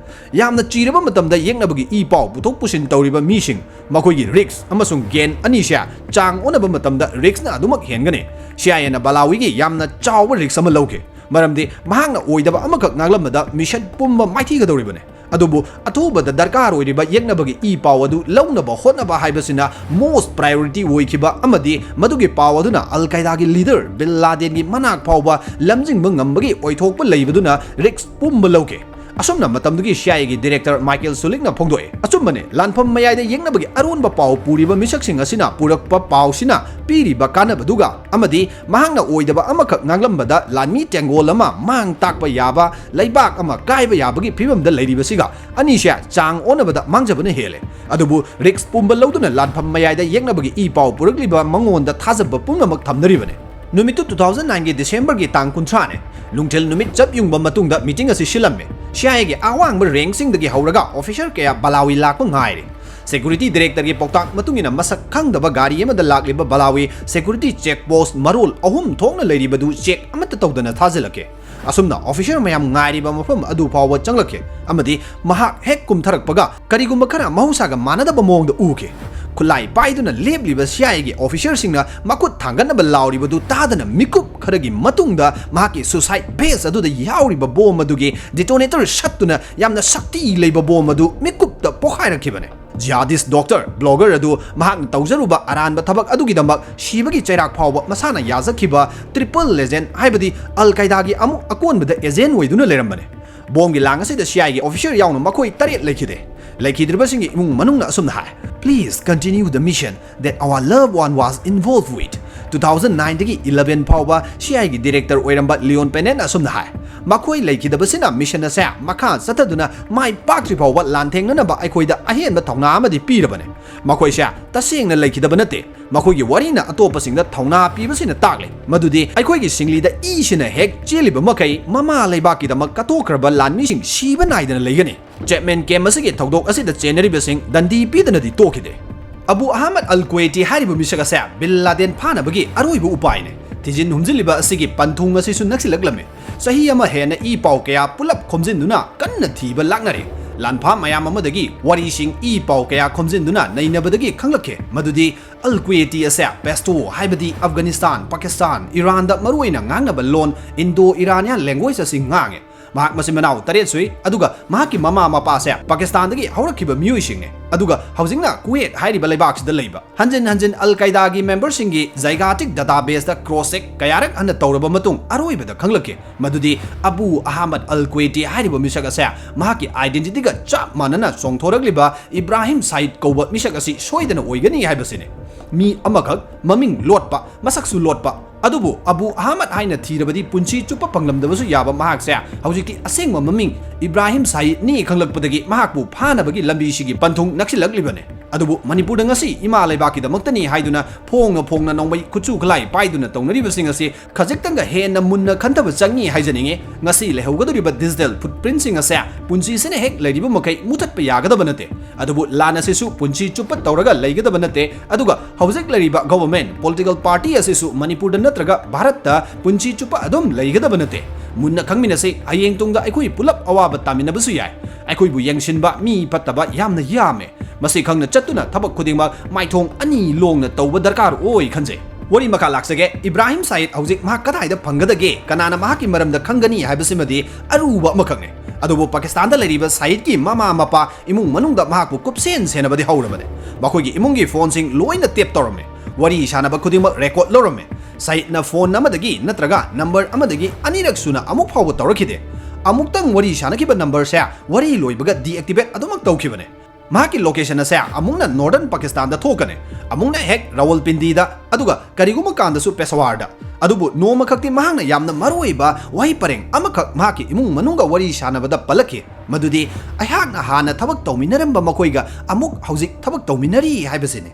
ꯌꯥꯝꯅ ꯆꯤꯔꯕ ꯃꯇꯝꯗ ꯌꯦꯛꯅꯕꯒꯤ ꯏ ꯄꯥꯎ ꯄꯨꯊꯣꯛ ꯄꯨꯁꯤꯟ ꯇꯧꯔꯤꯕ ꯃꯤꯁꯤꯡ, ꯃꯈꯣꯏꯒꯤ ꯔꯤꯛꯁ ꯑꯃꯁꯨꯡ ꯒꯦꯟ ꯑꯅꯤꯁꯦ ꯆꯥꯡ ꯑꯣꯟꯅꯕ ꯃꯇꯝꯗ ꯔꯤꯛꯁꯅ ꯑꯗꯨꯃꯛ ꯍꯦꯟꯒꯅꯤ꯫ ꯁꯤ ꯑꯥꯏ ꯑꯦꯅ ꯕꯂꯥꯋꯤꯒꯤ ꯌꯥꯝꯅ ꯆꯥꯎꯕ ꯔꯤꯛꯁ ꯑꯃ ꯂꯧꯈꯤ, ꯃꯔꯝꯗꯤ ꯃꯍꯥꯛꯅ ꯑꯣꯏꯗꯕ ꯑꯃꯈꯛ ꯉꯥꯡꯂꯝꯕꯗ ꯃꯤꯁꯟ ꯄꯨꯝꯕ ꯃꯥꯏꯊꯤꯒꯗꯧꯔꯤꯕꯅꯤ꯫ ꯑꯗꯨꯕꯨ ꯑꯊꯨꯕꯗ ꯗꯔꯀꯥꯔ ꯑꯣꯏꯔꯤꯕ ꯌꯦꯛꯅꯕꯒꯤ ꯏ ꯄꯥꯎ ꯑꯗꯨ ꯂꯧꯅꯕ ꯍꯣꯠꯅꯕ ꯍꯥꯏꯕꯁꯤꯅ most priority ꯑꯣꯏꯈꯤꯕ ꯑꯃꯗꯤ ꯃꯗꯨꯒꯤ ꯄꯥꯎ ꯑꯗꯨꯅ ꯑꯜ ꯀꯥꯏꯗꯥꯒꯤ ꯂꯤꯗꯔ ꯕꯤꯟ ꯂꯥꯗꯦꯟꯒꯤ ꯃꯅꯥꯛ ꯐꯥꯎꯕ ꯂꯝꯖꯤꯡꯕ ꯉꯝꯕꯒꯤ ꯑꯣꯏꯊꯣꯛꯄ ꯂꯩꯕꯗꯨꯅ ꯔꯤꯛꯁ ꯄꯨꯝꯕ ꯂꯧꯈꯤ꯫ ꯑꯁꯨꯝꯅ ꯃꯇꯝꯗꯨꯒꯤ ꯁꯤ ꯑꯥꯏ ꯑꯦꯒꯤ ꯗꯤꯔꯦꯛꯇꯔ ꯃꯥꯏꯀꯦꯜ ꯁꯨꯂꯤꯛꯅ ꯐꯣꯡꯗꯣꯛꯑꯦ꯫ ꯑꯆꯨꯝꯕꯅꯦ, ꯂꯥꯟꯐꯝ ꯃꯌꯥꯏꯗ ꯌꯦꯛꯅꯕꯒꯤ ꯑꯔꯣꯟꯕ ꯄꯥꯎ ꯄꯨꯔꯤꯕ ꯃꯤꯁꯛꯁꯤꯡ ꯑꯁꯤꯅ ꯄꯨꯔꯛꯄ ꯄꯥꯎꯁꯤꯅ ꯄꯤꯔꯤꯕ ꯀꯥꯟꯅꯕꯗꯨꯒ ꯑꯃꯗꯤ ꯃꯍꯥꯛꯅ ꯑꯣꯏꯗꯕ ꯑꯃꯈꯛ ꯉꯥꯡꯂꯝꯕꯗ ꯂꯥꯟꯃꯤ ꯇꯦꯡꯒꯣꯜ ꯑꯃ ꯃꯥꯡ ꯇꯥꯛꯄ ꯌꯥꯕ, ꯂꯩꯕꯥꯛ ꯑꯃ ꯀꯥꯏꯕ ꯌꯥꯕꯒꯤ ꯐꯤꯕꯝꯗ ꯂꯩꯔꯤꯕꯁꯤꯒ ꯑꯅꯤꯁꯦ ꯆꯥꯡ ꯑꯣꯟꯅꯕꯗ ꯃꯥꯡꯖꯕꯅ ꯍꯦꯜꯂꯦ꯫ ꯑꯗꯨꯕꯨ ꯔꯤꯛꯁ ꯄꯨꯝꯕ ꯂꯧꯗꯨꯅ ꯂꯥꯟꯐꯝ ꯃꯌꯥꯏꯗ ꯌꯦꯛꯅꯕꯒꯤ ꯏ ꯄꯥꯎ ꯄꯨꯔꯛꯂꯤꯕ ꯃꯉꯣꯟꯗ ꯊꯥꯖꯕ ꯄꯨꯝꯅꯃꯛ ꯊꯝꯅꯔꯤꯕꯅꯦ꯫ ꯅꯨꯃꯤꯠꯇꯨ two thousand nine ꯒꯤ December ꯒꯤ ꯇꯥꯡ ꯀꯨꯟꯊ꯭ꯔꯥꯅꯦ꯫ ꯅꯨꯡꯊꯤꯜ ꯅꯨꯃꯤꯠ ꯆꯞ ꯌꯨꯡꯕ ꯃꯇꯨꯡꯗ meeting ꯑꯁꯤ ꯁꯤꯜꯂꯝꯃꯦ꯫ ꯁꯤ ꯑꯥꯏ ꯑꯦꯒꯤ ꯑꯋꯥꯡꯕ ꯔꯦꯡꯁꯤꯡꯗꯒꯤ ꯍꯧꯔꯒ ꯑꯣꯐꯤꯁꯔ ꯀꯌꯥ ꯕꯂꯥꯋꯤ ꯂꯥꯛꯄ ꯉꯥꯏꯔꯦ꯫ ꯁꯦꯀ꯭ꯌꯨꯔꯤꯇꯤ ꯗꯤꯔꯦꯛꯇꯔꯒꯤ ꯄꯥꯎꯇꯥꯛ ꯃꯇꯨꯡ ꯏꯟꯅ ꯃꯁꯛ ꯈꯪꯗꯕ ꯒꯥꯔꯤ ꯑꯃꯗ ꯂꯥꯛꯂꯤꯕ ꯕꯂꯥꯋꯤ ꯁꯦꯀ꯭ꯌꯨꯔꯤꯇꯤ ꯆꯦꯛ ꯄꯣꯁꯠ ꯃꯔꯣꯜ ꯑꯍꯨꯝ ꯊꯣꯛꯅ ꯂꯩꯔꯤꯕꯗꯨ ꯆꯦꯛ ꯑꯃꯠꯇ ꯇꯧꯗꯅ ꯊꯥꯖꯤꯜꯂꯛꯈꯤ꯫ ꯑꯁꯨꯝꯅ ꯑꯣꯐꯤꯁꯔ ꯃꯌꯥꯝ ꯉꯥꯏꯔꯤꯕ ꯃꯐꯝ ꯑꯗꯨ ꯐꯥꯎꯕ ꯆꯪꯂꯛꯈꯤ ꯑꯃꯗꯤ ꯃꯍꯥꯛ ꯍꯦꯛ ꯀꯨꯝꯊꯔꯛꯄꯒ ꯀꯔꯤꯒꯨꯝꯕ ꯈꯔ ꯃꯍꯧꯁꯥꯒ ꯃꯥꯟꯅꯗꯕ ꯃꯑꯣꯡꯗ ꯎꯈꯤ꯫ ꯈꯨꯠꯂꯥꯏ ꯄꯥꯏꯗꯨꯅ ꯂꯦꯞꯂꯤꯕ ꯁꯤ ꯑꯥꯏ ꯑꯦꯒꯤ ꯑꯣꯐꯤꯁꯔꯁꯤꯡꯅ ꯃꯈꯨꯠ ꯊꯥꯡꯒꯠꯅꯕ ꯂꯥꯎꯔꯤꯕꯗꯨ ꯇꯥꯗꯅ ꯃꯤꯀꯨꯞ ꯈꯔꯒꯤ ꯃꯇꯨꯡꯗ ꯃꯍꯥꯛꯀꯤ suicide vest ꯑꯗꯨꯗ ꯌꯥꯎꯔꯤꯕ ꯕꯣꯝ ꯑꯗꯨꯒꯤ detonator ꯁꯠꯇꯨꯅ ꯌꯥꯝꯅ ꯁꯛꯇꯤ ꯂꯩꯕ ꯕꯣꯝ ꯑꯗꯨ ꯃꯤꯀꯨꯞꯇ ꯄꯣꯈꯥꯏꯔꯛꯈꯤꯕꯅꯦ꯫ ꯖꯤꯍꯥꯗꯤꯁ ꯗꯣꯛꯇꯔ, ꯕ꯭ꯂꯣꯒꯔ ꯑꯗꯨ ꯃꯍꯥꯛꯅ ꯇꯧꯖꯔꯨꯕ ꯑꯔꯥꯟꯕ ꯊꯕꯛ ꯑꯗꯨꯒꯤꯗꯃꯛ ꯁꯤꯕꯒꯤ ꯆꯩꯔꯥꯛ ꯐꯥꯎꯕ ꯃꯁꯥꯅ ꯌꯥꯖꯈꯤꯕ triple agent ꯍꯥꯏꯕꯗꯤ ꯑꯜ ꯀꯥꯏꯗꯥꯒꯤ ꯑꯃꯨꯛ ꯑꯀꯣꯟꯕꯗ ꯑꯦꯖꯦꯟ ꯑꯣꯏꯗꯨꯅ ꯂꯩꯔꯝꯕꯅꯦ꯫ ꯕꯣꯝꯒꯤ ꯂꯥꯡ ꯑꯁꯤꯗ ꯁꯤ ꯑꯥꯏ ꯑꯦꯒꯤ ꯑꯣꯐꯤꯁꯔ ꯌꯥꯎꯅ ꯃꯈꯣꯏ ꯇꯔꯦꯠ ꯂꯩꯈꯤꯗꯦ꯫ ꯂꯩꯈꯤꯗ꯭ꯔꯤꯕꯁꯤꯡꯒꯤ ꯏꯃꯨꯡ ꯃꯅꯨꯡꯅ ꯑꯁꯨꯝꯅ ꯍꯥꯏ, "Please continue the mission that our loved one was involved with." Two thousand nine ꯗꯒꯤ eleven ꯐꯥꯎꯕ ꯁꯤ ꯑꯥꯏ ꯑꯦꯒꯤ ꯗꯤꯔꯦꯛꯇꯔ ꯑꯣꯏꯔꯝꯕ ꯂꯤꯌꯣꯟ ꯄꯦꯅꯦꯠꯅ ꯑꯁꯨꯝꯅ ꯍꯥꯏ, "ꯃꯈꯣꯏ ꯂꯩꯈꯤꯗꯕꯁꯤꯅ ꯃꯤꯁꯟ ꯑꯁꯦ ꯃꯈꯥ ꯆꯠꯊꯗꯨꯅ ꯃꯥꯏ ꯄꯥꯛꯇ꯭ꯔꯤ ꯐꯥꯎꯕ ꯂꯥꯟꯊꯦꯡꯅꯅꯕ ꯑꯩꯈꯣꯏꯗ ꯑꯍꯦꯟꯕ ꯊꯧꯅꯥ ꯑꯃꯗꯤ ꯄꯤꯔꯕꯅꯤ꯫ ꯃꯈꯣꯏꯁꯦ ꯇꯁꯦꯡꯅ ꯂꯩꯈꯤꯗꯕ ꯅꯠꯇꯦ꯫ ꯃꯈꯣꯏꯒꯤ ꯋꯥꯔꯤꯅ ꯑꯇꯣꯞꯄꯁꯤꯡꯗ ꯊꯧꯅꯥ ꯄꯤꯕꯁꯤꯅ ꯇꯥꯛꯂꯤ ꯃꯗꯨꯗꯤ ꯑꯩꯈꯣꯏꯒꯤ ꯁꯤꯡꯂꯤꯗ ꯏꯁꯤꯅ ꯍꯦꯛ ꯆꯦꯜꯂꯤꯕ ꯃꯈꯩ ꯃꯃꯥ ꯂꯩꯕꯥꯛꯀꯤꯗꯃꯛ ꯀꯠꯊꯣꯛꯈ꯭ꯔꯕ ꯂꯥꯟꯃꯤꯁꯤꯡ ꯁꯤꯕ ꯅꯥꯏꯗꯅ ꯂꯩꯒꯅꯤ꯫ ꯆꯦꯞꯃꯦꯟ ꯀꯦꯝ ꯑꯁꯤꯒꯤ ꯊꯧꯗꯣꯛ ꯑꯁꯤꯗ ꯆꯦꯟꯅꯔꯤꯕꯁꯤꯡ ꯗꯟꯗꯤ ꯄꯤꯗꯅꯗꯤ ꯇꯣꯛꯈꯤꯗꯦ꯫ ꯑꯕꯨ ꯑꯍꯃꯗ ꯑꯜ ꯀꯨꯋꯦꯇꯤ ꯍꯥꯏꯔꯤꯕ ꯃꯤꯁꯛ ꯑꯁꯦ ꯕꯤꯟ ꯂꯥꯗꯦꯟ ꯐꯥꯅꯕꯒꯤ ꯑꯔꯣꯏꯕ ꯎꯄꯥꯏꯅꯤ꯫ ꯊꯤꯖꯤꯟ ꯍꯨꯝꯖꯤꯜꯂꯤꯕ ꯑꯁꯤꯒꯤ ꯄꯟꯊꯨꯡ ꯑꯁꯤꯁꯨ ꯅꯛꯁꯤꯜꯂꯛꯂꯝꯃꯤ꯫ ꯆꯍꯤ ꯑꯃ ꯍꯦꯟꯅ ꯏ ꯄꯥꯎ ꯀꯌꯥ ꯄꯨꯂꯞ ꯈꯣꯝꯖꯤꯟꯗꯨꯅ ꯀꯟꯅ ꯊꯤꯕ ꯂꯥꯛꯅꯔꯤ꯫ ꯂꯥꯟꯐꯥ ꯃꯌꯥꯝ ꯑꯃꯗꯒꯤ ꯋꯥꯔꯤꯁꯤꯡ ꯏ ꯄꯥꯎ ꯀꯌꯥ ꯈꯣꯝꯖꯤꯟꯗꯨꯅ ꯅꯩꯅꯕꯗꯒꯤ ꯈꯪꯂꯛꯈꯤ ꯃꯗꯨꯗꯤ ꯑꯜ ꯀꯨꯋꯦꯇꯤ ꯑꯁꯦ ꯄꯦꯁꯇꯣ ꯍꯥꯏꯕꯗꯤ ꯑꯐꯒꯥꯅꯤꯁꯇꯥꯟ, ꯄꯥꯀꯤꯁꯇꯥꯟ, ꯏꯔꯥꯟꯗ ꯃꯔꯨꯑꯣꯏꯅ ꯉꯥꯡꯅꯕ ꯂꯣꯟ Indo Iranian language ꯑꯁꯤ ꯉꯥꯡꯉꯤ꯫ ꯃꯍꯥꯛ ꯃꯆꯤꯟ ꯃꯅꯥꯎ ꯇꯔꯦꯠ ꯁꯨꯏ, ꯑꯗꯨꯒ ꯃꯍꯥꯛꯀꯤ ꯃꯃꯥ ꯃꯄꯥꯁꯦ ꯄꯥꯀꯤꯁꯇꯥꯟꯗꯒꯤ ꯍꯧꯔꯛꯈꯤꯕ ꯃꯤꯑꯣꯏꯁꯤꯡꯅꯦ, ꯑꯗꯨꯒ ꯍꯧꯖꯤꯛꯅ ꯀꯨꯋꯦꯠ ꯍꯥꯏꯔꯤꯕ ꯂꯩꯕꯥꯛꯁꯤꯗ ꯂꯩꯕ꯫ ꯍꯟꯖꯤꯟ ꯍꯟꯖꯤꯟ ꯑꯜ ꯀꯥꯏꯗꯥꯒꯤ ꯃꯦꯝꯕꯔꯁꯤꯡꯒꯤ ꯖꯥꯏꯒꯥꯇꯤꯛ ꯗꯥꯇꯥꯕꯦꯁꯇ ꯀ꯭ꯔꯣꯁ ꯆꯦꯛ ꯀꯌꯥꯔꯛ ꯍꯟꯅ ꯇꯧꯔꯕ ꯃꯇꯨꯡ ꯑꯔꯣꯏꯕꯗ ꯈꯪꯂꯛꯈꯤ ꯃꯗꯨꯗꯤ ꯑꯕꯨ ꯑꯍꯃꯗ ꯑꯜ ꯀ꯭ꯋꯦꯇꯤ ꯍꯥꯏꯔꯤꯕ ꯃꯤꯁꯛ ꯑꯁꯦ ꯃꯍꯥꯛꯀꯤ ꯑꯥꯏꯗꯦꯟꯇꯤꯇꯤꯒ ꯆꯞ ꯃꯥꯟꯅꯅ ꯆꯣꯡꯊꯣꯔꯛꯂꯤꯕ ꯏꯕ꯭ꯔꯥꯍꯤꯝ ꯁꯥꯏꯗ ꯀꯧꯕ ꯃꯤꯁꯛ ꯑꯁꯤ ꯁꯣꯏꯗꯅ ꯑꯣꯏꯒꯅꯤ ꯍꯥꯏꯕꯁꯤꯅꯤ꯫ ꯃꯤ ꯑꯃꯈꯛ, ꯃꯃꯤꯡ ꯂꯣꯠꯄ, ꯃꯁꯛꯁꯨ ꯂꯣꯠꯄ, ꯑꯗꯨꯕꯨ ꯑꯕꯨ ꯑꯍꯃꯗ ꯍꯥꯏꯅ ꯊꯤꯔꯕꯗꯤ ꯄꯨꯟꯁꯤ ꯆꯨꯞꯄ ꯐꯪꯂꯝꯗꯕꯁꯨ ꯌꯥꯕ ꯃꯍꯥꯛꯁꯦ ꯍꯧꯖꯤꯛꯇꯤ ꯑꯁꯦꯡꯕ ꯃꯃꯤꯡ ꯏꯕ꯭ꯔꯥꯍꯤꯝ ꯁꯥꯏꯗꯅꯤ ꯈꯪꯂꯛꯄꯗꯒꯤ ꯃꯍꯥꯛꯄꯨ ꯐꯥꯅꯕꯒꯤ ꯂꯝꯕꯤꯁꯤꯒꯤ ꯄꯟꯊꯨꯡ ꯅꯛꯁꯤꯜꯂꯛꯂꯤꯕꯅꯤ꯫ ꯑꯗꯨꯕꯨ ꯃꯅꯤꯄꯨꯔꯗ ꯉꯁꯤ ꯏꯃꯥ ꯂꯩꯕꯥꯛꯀꯤꯗꯃꯛꯇꯅꯤ ꯍꯥꯏꯗꯨꯅ ꯐꯣꯡꯅ ꯐꯣꯡꯅ ꯅꯣꯡꯃꯩ ꯈꯨꯠꯁꯨ ꯈꯨꯠꯂꯥꯏ ꯄꯥꯏꯗꯨꯅ ꯇꯧꯅꯔꯤꯕꯁꯤꯡ ꯑꯁꯤ ꯈꯖꯤꯛꯇꯪꯒ ꯍꯦꯟꯅ ꯃꯨꯟꯅ ꯈꯟꯊꯕ ꯆꯪꯏ ꯍꯥꯏꯖꯅꯤꯡꯏ꯫ ꯉꯁꯤ ꯂꯩꯍꯧꯒꯗꯧꯔꯤꯕ ꯗꯤꯖꯤꯇꯦꯜ ꯐꯨꯠꯄ꯭ꯔꯤꯟꯁꯤꯡ ꯑꯁꯦ ꯄꯨꯟꯁꯤꯁꯤꯅ ꯍꯦꯛ ꯂꯩꯔꯤꯕ ꯃꯈꯩ ꯃꯨꯊꯠꯄ ꯌꯥꯒꯗꯕ ꯅꯠꯇꯦ꯫ ꯑꯗꯨꯕꯨ ꯂꯥꯟ ꯑꯁꯤꯁꯨ ꯄꯨꯟꯁꯤ ꯆꯨꯞꯄ ꯇꯧꯔꯒ ꯂꯩꯒꯗꯕ ꯅꯠꯇꯦ꯫ ꯑꯗꯨꯒ ꯍꯧꯖꯤꯛ ꯂꯩꯔꯤꯕ ꯒꯣꯚꯔꯟꯃꯦꯟꯠ, ꯄꯣꯂꯤꯇꯤꯀꯦꯜ ꯄꯥꯔꯇꯤ ꯑꯁꯤꯁꯨ ꯃꯅꯤꯄꯨꯔꯗ ꯅꯠꯇ꯭ꯔꯒ ꯚꯥꯔꯠꯇ ꯄꯨꯟꯁꯤ ꯆꯨꯞꯄ ꯑꯗꯨꯝ ꯂꯩꯒꯗꯕ ꯅꯠꯇꯦ꯫ ꯃꯨꯟꯅ ꯈꯪꯃꯤꯟꯅꯁꯤ, ꯍꯌꯦꯡ ꯇꯨꯡꯗ ꯑꯩꯈꯣꯏ ꯄꯨꯂꯞ ꯑꯋꯥꯕ ꯇꯥꯃꯤꯟꯅꯕꯁꯨ ꯌꯥꯏ꯫ ꯑꯩꯈꯣꯏꯕꯨ ꯌꯦꯡꯁꯤꯟꯕ ꯃꯤ ꯐꯠꯇꯕ ꯌꯥꯝꯅ ꯌꯥꯝꯃꯦ꯫ ꯃꯁꯤ ꯈꯪꯅ ꯆꯠꯇꯨꯅ ꯊꯕꯛ ꯈꯨꯗꯤꯡꯃꯛ ꯃꯥꯏꯊꯣꯡ ꯑꯅꯤ ꯂꯣꯡꯅ ꯇꯧꯕ ꯗꯔꯀꯥꯔ ꯑꯣꯏ ꯈꯟꯖꯩ꯫ ꯋꯥꯔꯤ ꯃꯈꯥ ꯂꯥꯛꯆꯒꯦ꯫ ꯏꯕ꯭ꯔꯥꯍꯤꯝ ꯁꯥꯏꯗ ꯍꯧꯖꯤꯛ ꯃꯍꯥꯛ ꯀꯗꯥꯏꯗ ꯐꯪꯒꯗꯒꯦ, ꯀꯅꯥꯅ ꯃꯍꯥꯛꯀꯤ ꯃꯔꯝꯗ ꯈꯪꯒꯅꯤ ꯍꯥꯏꯕꯁꯤꯃꯗꯤ ꯑꯔꯨꯕ ꯑꯃꯈꯛꯅꯤ꯫ ꯑꯗꯨꯕꯨ ꯄꯥꯀꯤꯁꯇꯥꯟꯗ ꯂꯩꯔꯤꯕ ꯁꯥꯏꯗꯀꯤ ꯃꯃꯥ ꯃꯄꯥ, ꯏꯃꯨꯡ ꯃꯅꯨꯡꯗ ꯃꯍꯥꯛꯄꯨ ꯀꯨꯞꯁꯦꯟ ꯁꯦꯟꯅꯕꯗꯤ ꯍꯧꯔꯕꯅꯤ꯫ ꯃꯈꯣꯏꯒꯤ ꯏꯃꯨꯡꯒꯤ ꯐꯣꯟꯁꯤꯡ ꯂꯣꯏꯅ ꯇꯦꯞ ꯇꯧꯔꯝꯃꯤ꯫ ꯋꯥꯔꯤ ꯁꯥꯟꯅꯕ ꯈꯨꯗꯤꯡꯃꯛ ꯔꯦꯀꯣꯔꯗ ꯂꯧꯔꯝꯃꯤ꯫ ꯁꯥꯏꯗꯅ ꯐꯣꯟ ꯑꯃꯗꯒꯤ ꯅꯠꯇ꯭ꯔꯒ ꯅꯝꯕꯔ ꯑꯃꯗꯒꯤ ꯑꯅꯤꯔꯛ ꯁꯨꯅ ꯑꯃꯨꯛ ꯐꯥꯎꯕ ꯇꯧꯔꯛꯈꯤꯗꯦ꯫ ꯑꯃꯨꯛꯇꯪ ꯋꯥꯔꯤ ꯁꯥꯟꯅꯈꯤꯕ ꯅꯝꯕꯔꯁꯦ ꯋꯥꯔꯤ ꯂꯣꯏꯕꯒ ꯗꯤꯑꯦꯛꯇꯤꯚꯦꯠ ꯑꯗꯨꯃꯛ ꯇꯧꯈꯤꯕꯅꯦ꯫ ꯃꯍꯥꯛꯀꯤ ꯂꯣꯀꯦꯁꯟ ꯑꯁꯦ ꯑꯃꯨꯛꯅ ꯅꯣꯔꯗꯔꯟ ꯄꯥꯀꯤꯁꯇꯥꯟꯗ ꯊꯣꯛꯀꯅꯤ, ꯑꯃꯨꯛꯅ ꯍꯦꯛ ꯔꯥꯋꯜꯄꯤꯟꯗꯤꯗ, ꯑꯗꯨꯒ ꯀꯔꯤꯒꯨꯝꯕ ꯀꯥꯟꯗꯁꯨ ꯄꯦꯁꯥꯋꯥꯔꯗ꯫ ꯑꯗꯨꯕꯨ ꯅꯣꯡꯃꯈꯛꯇꯤ ꯃꯍꯥꯛꯅ ꯌꯥꯝꯅ ꯃꯔꯨꯑꯣꯏꯕ ꯋꯥꯍꯩ ꯄꯔꯦꯡ ꯑꯃꯈꯛ ꯃꯍꯥꯛꯀꯤ ꯏꯃꯨꯡ ꯃꯅꯨꯡꯒ ꯋꯥꯔꯤ ꯁꯥꯟꯅꯕꯗ ꯄꯜꯂꯛꯈꯤ, ꯃꯗꯨꯗꯤ, "ꯑꯩꯍꯥꯛꯅ ꯍꯥꯟꯅ ꯊꯕꯛ ꯇꯧꯃꯤꯟꯅꯔꯝꯕ ꯃꯈꯣꯏꯒ ꯑꯃꯨꯛ ꯍꯧꯖꯤꯛ ꯊꯕꯛ ꯇꯧꯃꯤꯟꯅꯔꯤ" ꯍꯥꯏꯕꯁꯤꯅꯤ꯫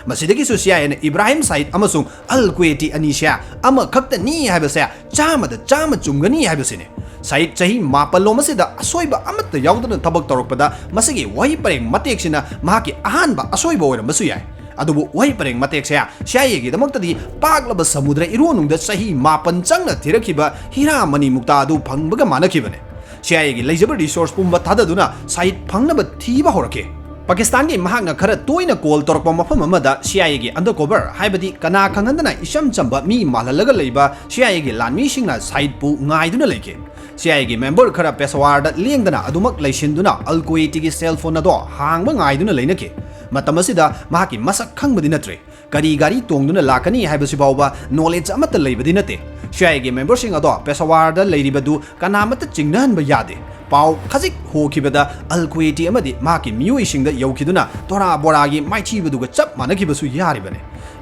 ꯃꯁꯤꯗꯒꯤꯁꯨ ꯁꯤ ꯑꯥꯏ ꯑꯦꯅ ꯏꯕ꯭ꯔꯥꯍꯤꯝ ꯁꯥꯏꯗ ꯑꯃꯁꯨꯡ ꯑꯜ ꯀ꯭ꯋꯦꯇꯤ ꯑꯅꯤꯁꯦ ꯑꯃꯈꯛꯇꯅꯤ ꯍꯥꯏꯕꯁꯦ ꯆꯥꯝꯃꯗ ꯆꯥꯝꯃ ꯆꯨꯝꯒꯅꯤ ꯍꯥꯏꯕꯁꯤꯅꯤ꯫ ꯁꯥꯏꯗ ꯆꯍꯤ ꯃꯥꯄꯜꯂꯣꯝ ꯑꯁꯤꯗ ꯑꯁꯣꯏꯕ ꯑꯃꯠꯇ ꯌꯥꯎꯗꯅ ꯊꯕꯛ ꯇꯧꯔꯛꯄꯗ ꯃꯁꯤꯒꯤ ꯋꯥꯍꯩ ꯄꯔꯦꯡ ꯃꯇꯦꯛꯁꯤꯅ ꯃꯍꯥꯛꯀꯤ ꯑꯍꯥꯟꯕ ꯑꯁꯣꯏꯕ ꯑꯣꯏꯔꯝꯕꯁꯨ ꯌꯥꯏ꯫ ꯑꯗꯨꯕꯨ ꯋꯥꯍꯩ ꯄꯔꯦꯡ ꯃꯇꯦꯛꯁꯦ ꯁꯤ ꯑꯥꯏ ꯑꯦꯒꯤꯗꯃꯛꯇꯗꯤ ꯄꯥꯛꯂꯕ ꯁꯃꯨꯗ꯭ꯔ ꯏꯔꯣꯟꯅꯨꯡꯗ ꯆꯍꯤ ꯃꯥꯄꯟ ꯆꯪꯅ ꯊꯤꯔꯛꯈꯤꯕ ꯍꯤꯔꯥ ꯃꯅꯤ ꯃꯨꯛꯇꯥ ꯑꯗꯨ ꯐꯪꯕꯒ ꯃꯥꯟꯅꯈꯤꯕꯅꯤ꯫ ꯁꯤ ꯑꯥꯏ ꯑꯦꯒꯤ ꯂꯩꯖꯕ ꯔꯤꯁꯣꯔꯁ ꯄꯨꯝꯕ ꯊꯥꯗꯗꯨꯅ ꯁꯥꯏꯗ ꯐꯪꯅꯕ ꯊꯤꯕ ꯍꯧꯔꯛꯈꯤ꯫ ꯄꯥꯀꯤꯁꯇꯥꯟꯒꯤ ꯃꯍꯥꯛꯅ ꯈꯔ ꯇꯣꯏꯅ ꯀꯣꯜ ꯇꯧꯔꯛꯄ ꯃꯐꯝ ꯑꯃꯗ ꯁꯤ ꯑꯥꯏ ꯑꯦꯒꯤ ꯑꯟꯗꯔ ꯀꯣꯚꯔ, ꯍꯥꯏꯕꯗꯤ ꯀꯅꯥ ꯈꯪꯍꯟꯗꯅ ꯏꯆꯝ ꯆꯝꯕ ꯃꯤ ꯃꯥꯜꯍꯜꯂꯒ ꯂꯩꯕ ꯁꯤ ꯑꯥꯏ ꯑꯦꯒꯤ ꯂꯥꯟꯃꯤꯁꯤꯡꯅ ꯁꯥꯏꯗꯄꯨ ꯉꯥꯏꯗꯨꯅ ꯂꯩꯈꯤ꯫ ꯁꯤ ꯑꯥꯏ ꯑꯦꯒꯤ ꯃꯦꯝꯕꯔ ꯈꯔ ꯄꯦꯁꯋꯥꯔꯗ ꯂꯦꯡꯗꯅ ꯑꯗꯨꯃꯛ ꯂꯩꯁꯤꯟꯗꯨꯅ ꯑꯜ ꯀꯨꯋꯦꯇꯤꯒꯤ ꯁꯦꯜ ꯐꯣꯟ ꯑꯗꯣ ꯍꯥꯡꯕ ꯉꯥꯏꯗꯨꯅ ꯂꯩꯅꯈꯤ꯫ ꯃꯇꯝ ꯑꯁꯤꯗ ꯃꯍꯥꯛꯀꯤ ꯃꯁꯛ ꯈꯪꯕꯗꯤ ꯅꯠꯇ꯭ꯔꯤ꯫ ꯀꯔꯤ ꯒꯥꯔꯤ ꯇꯣꯡꯗꯨꯅ ꯂꯥꯛꯀꯅꯤ ꯍꯥꯏꯕꯁꯤ ꯐꯥꯎꯕ ꯅꯣꯂꯦꯖ ꯑꯃꯠꯇ ꯂꯩꯕꯗꯤ ꯅꯠꯇꯦ꯫ ꯁꯤ ꯑꯥꯏ ꯑꯦꯒꯤ ꯃꯦꯝꯕꯔꯁꯤꯡ ꯑꯗꯣ ꯄꯦꯁꯋꯥꯔꯗ ꯂꯩꯔꯤꯕꯗꯨ ꯀꯅꯥꯃꯠꯇ ꯆꯤꯡꯅꯍꯟꯕ ꯌꯥꯗꯦ꯫ ꯄꯥꯎ ꯈꯖꯤꯛ ꯍꯣꯈꯤꯕꯗ ꯑꯜ ꯀꯨꯋꯦꯇꯤ ꯑꯃꯗꯤ ꯃꯍꯥꯛꯀꯤ ꯃꯤꯑꯣꯏꯁꯤꯡꯗ ꯌꯧꯈꯤꯗꯨꯅ ꯇꯣꯔꯥ ꯕꯣꯔꯥꯒꯤ ꯃꯥꯏꯊꯤꯕꯗꯨꯒ ꯆꯞ ꯃꯥꯟꯅꯈꯤꯕꯁꯨ ꯌꯥꯔꯤꯕꯅꯤ꯫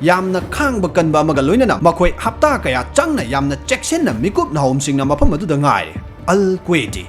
ꯌꯥꯝꯅ ꯈꯥꯡꯕ ꯀꯟꯕ ꯑꯃꯒ ꯂꯣꯏꯅꯅ ꯃꯈꯣꯏ ꯍꯞꯇꯥ ꯀꯌꯥ ꯆꯪꯅ ꯌꯥꯝꯅ ꯆꯦꯛꯁꯤꯟꯅ ꯃꯤꯀꯨꯞ ꯅꯥꯍꯣꯝꯁꯤꯡꯅ ꯃꯐꯝ ꯑꯗꯨꯗ ꯉꯥꯏꯔꯦ꯫ ꯑꯜ ꯀꯨꯋꯦꯇꯤ꯫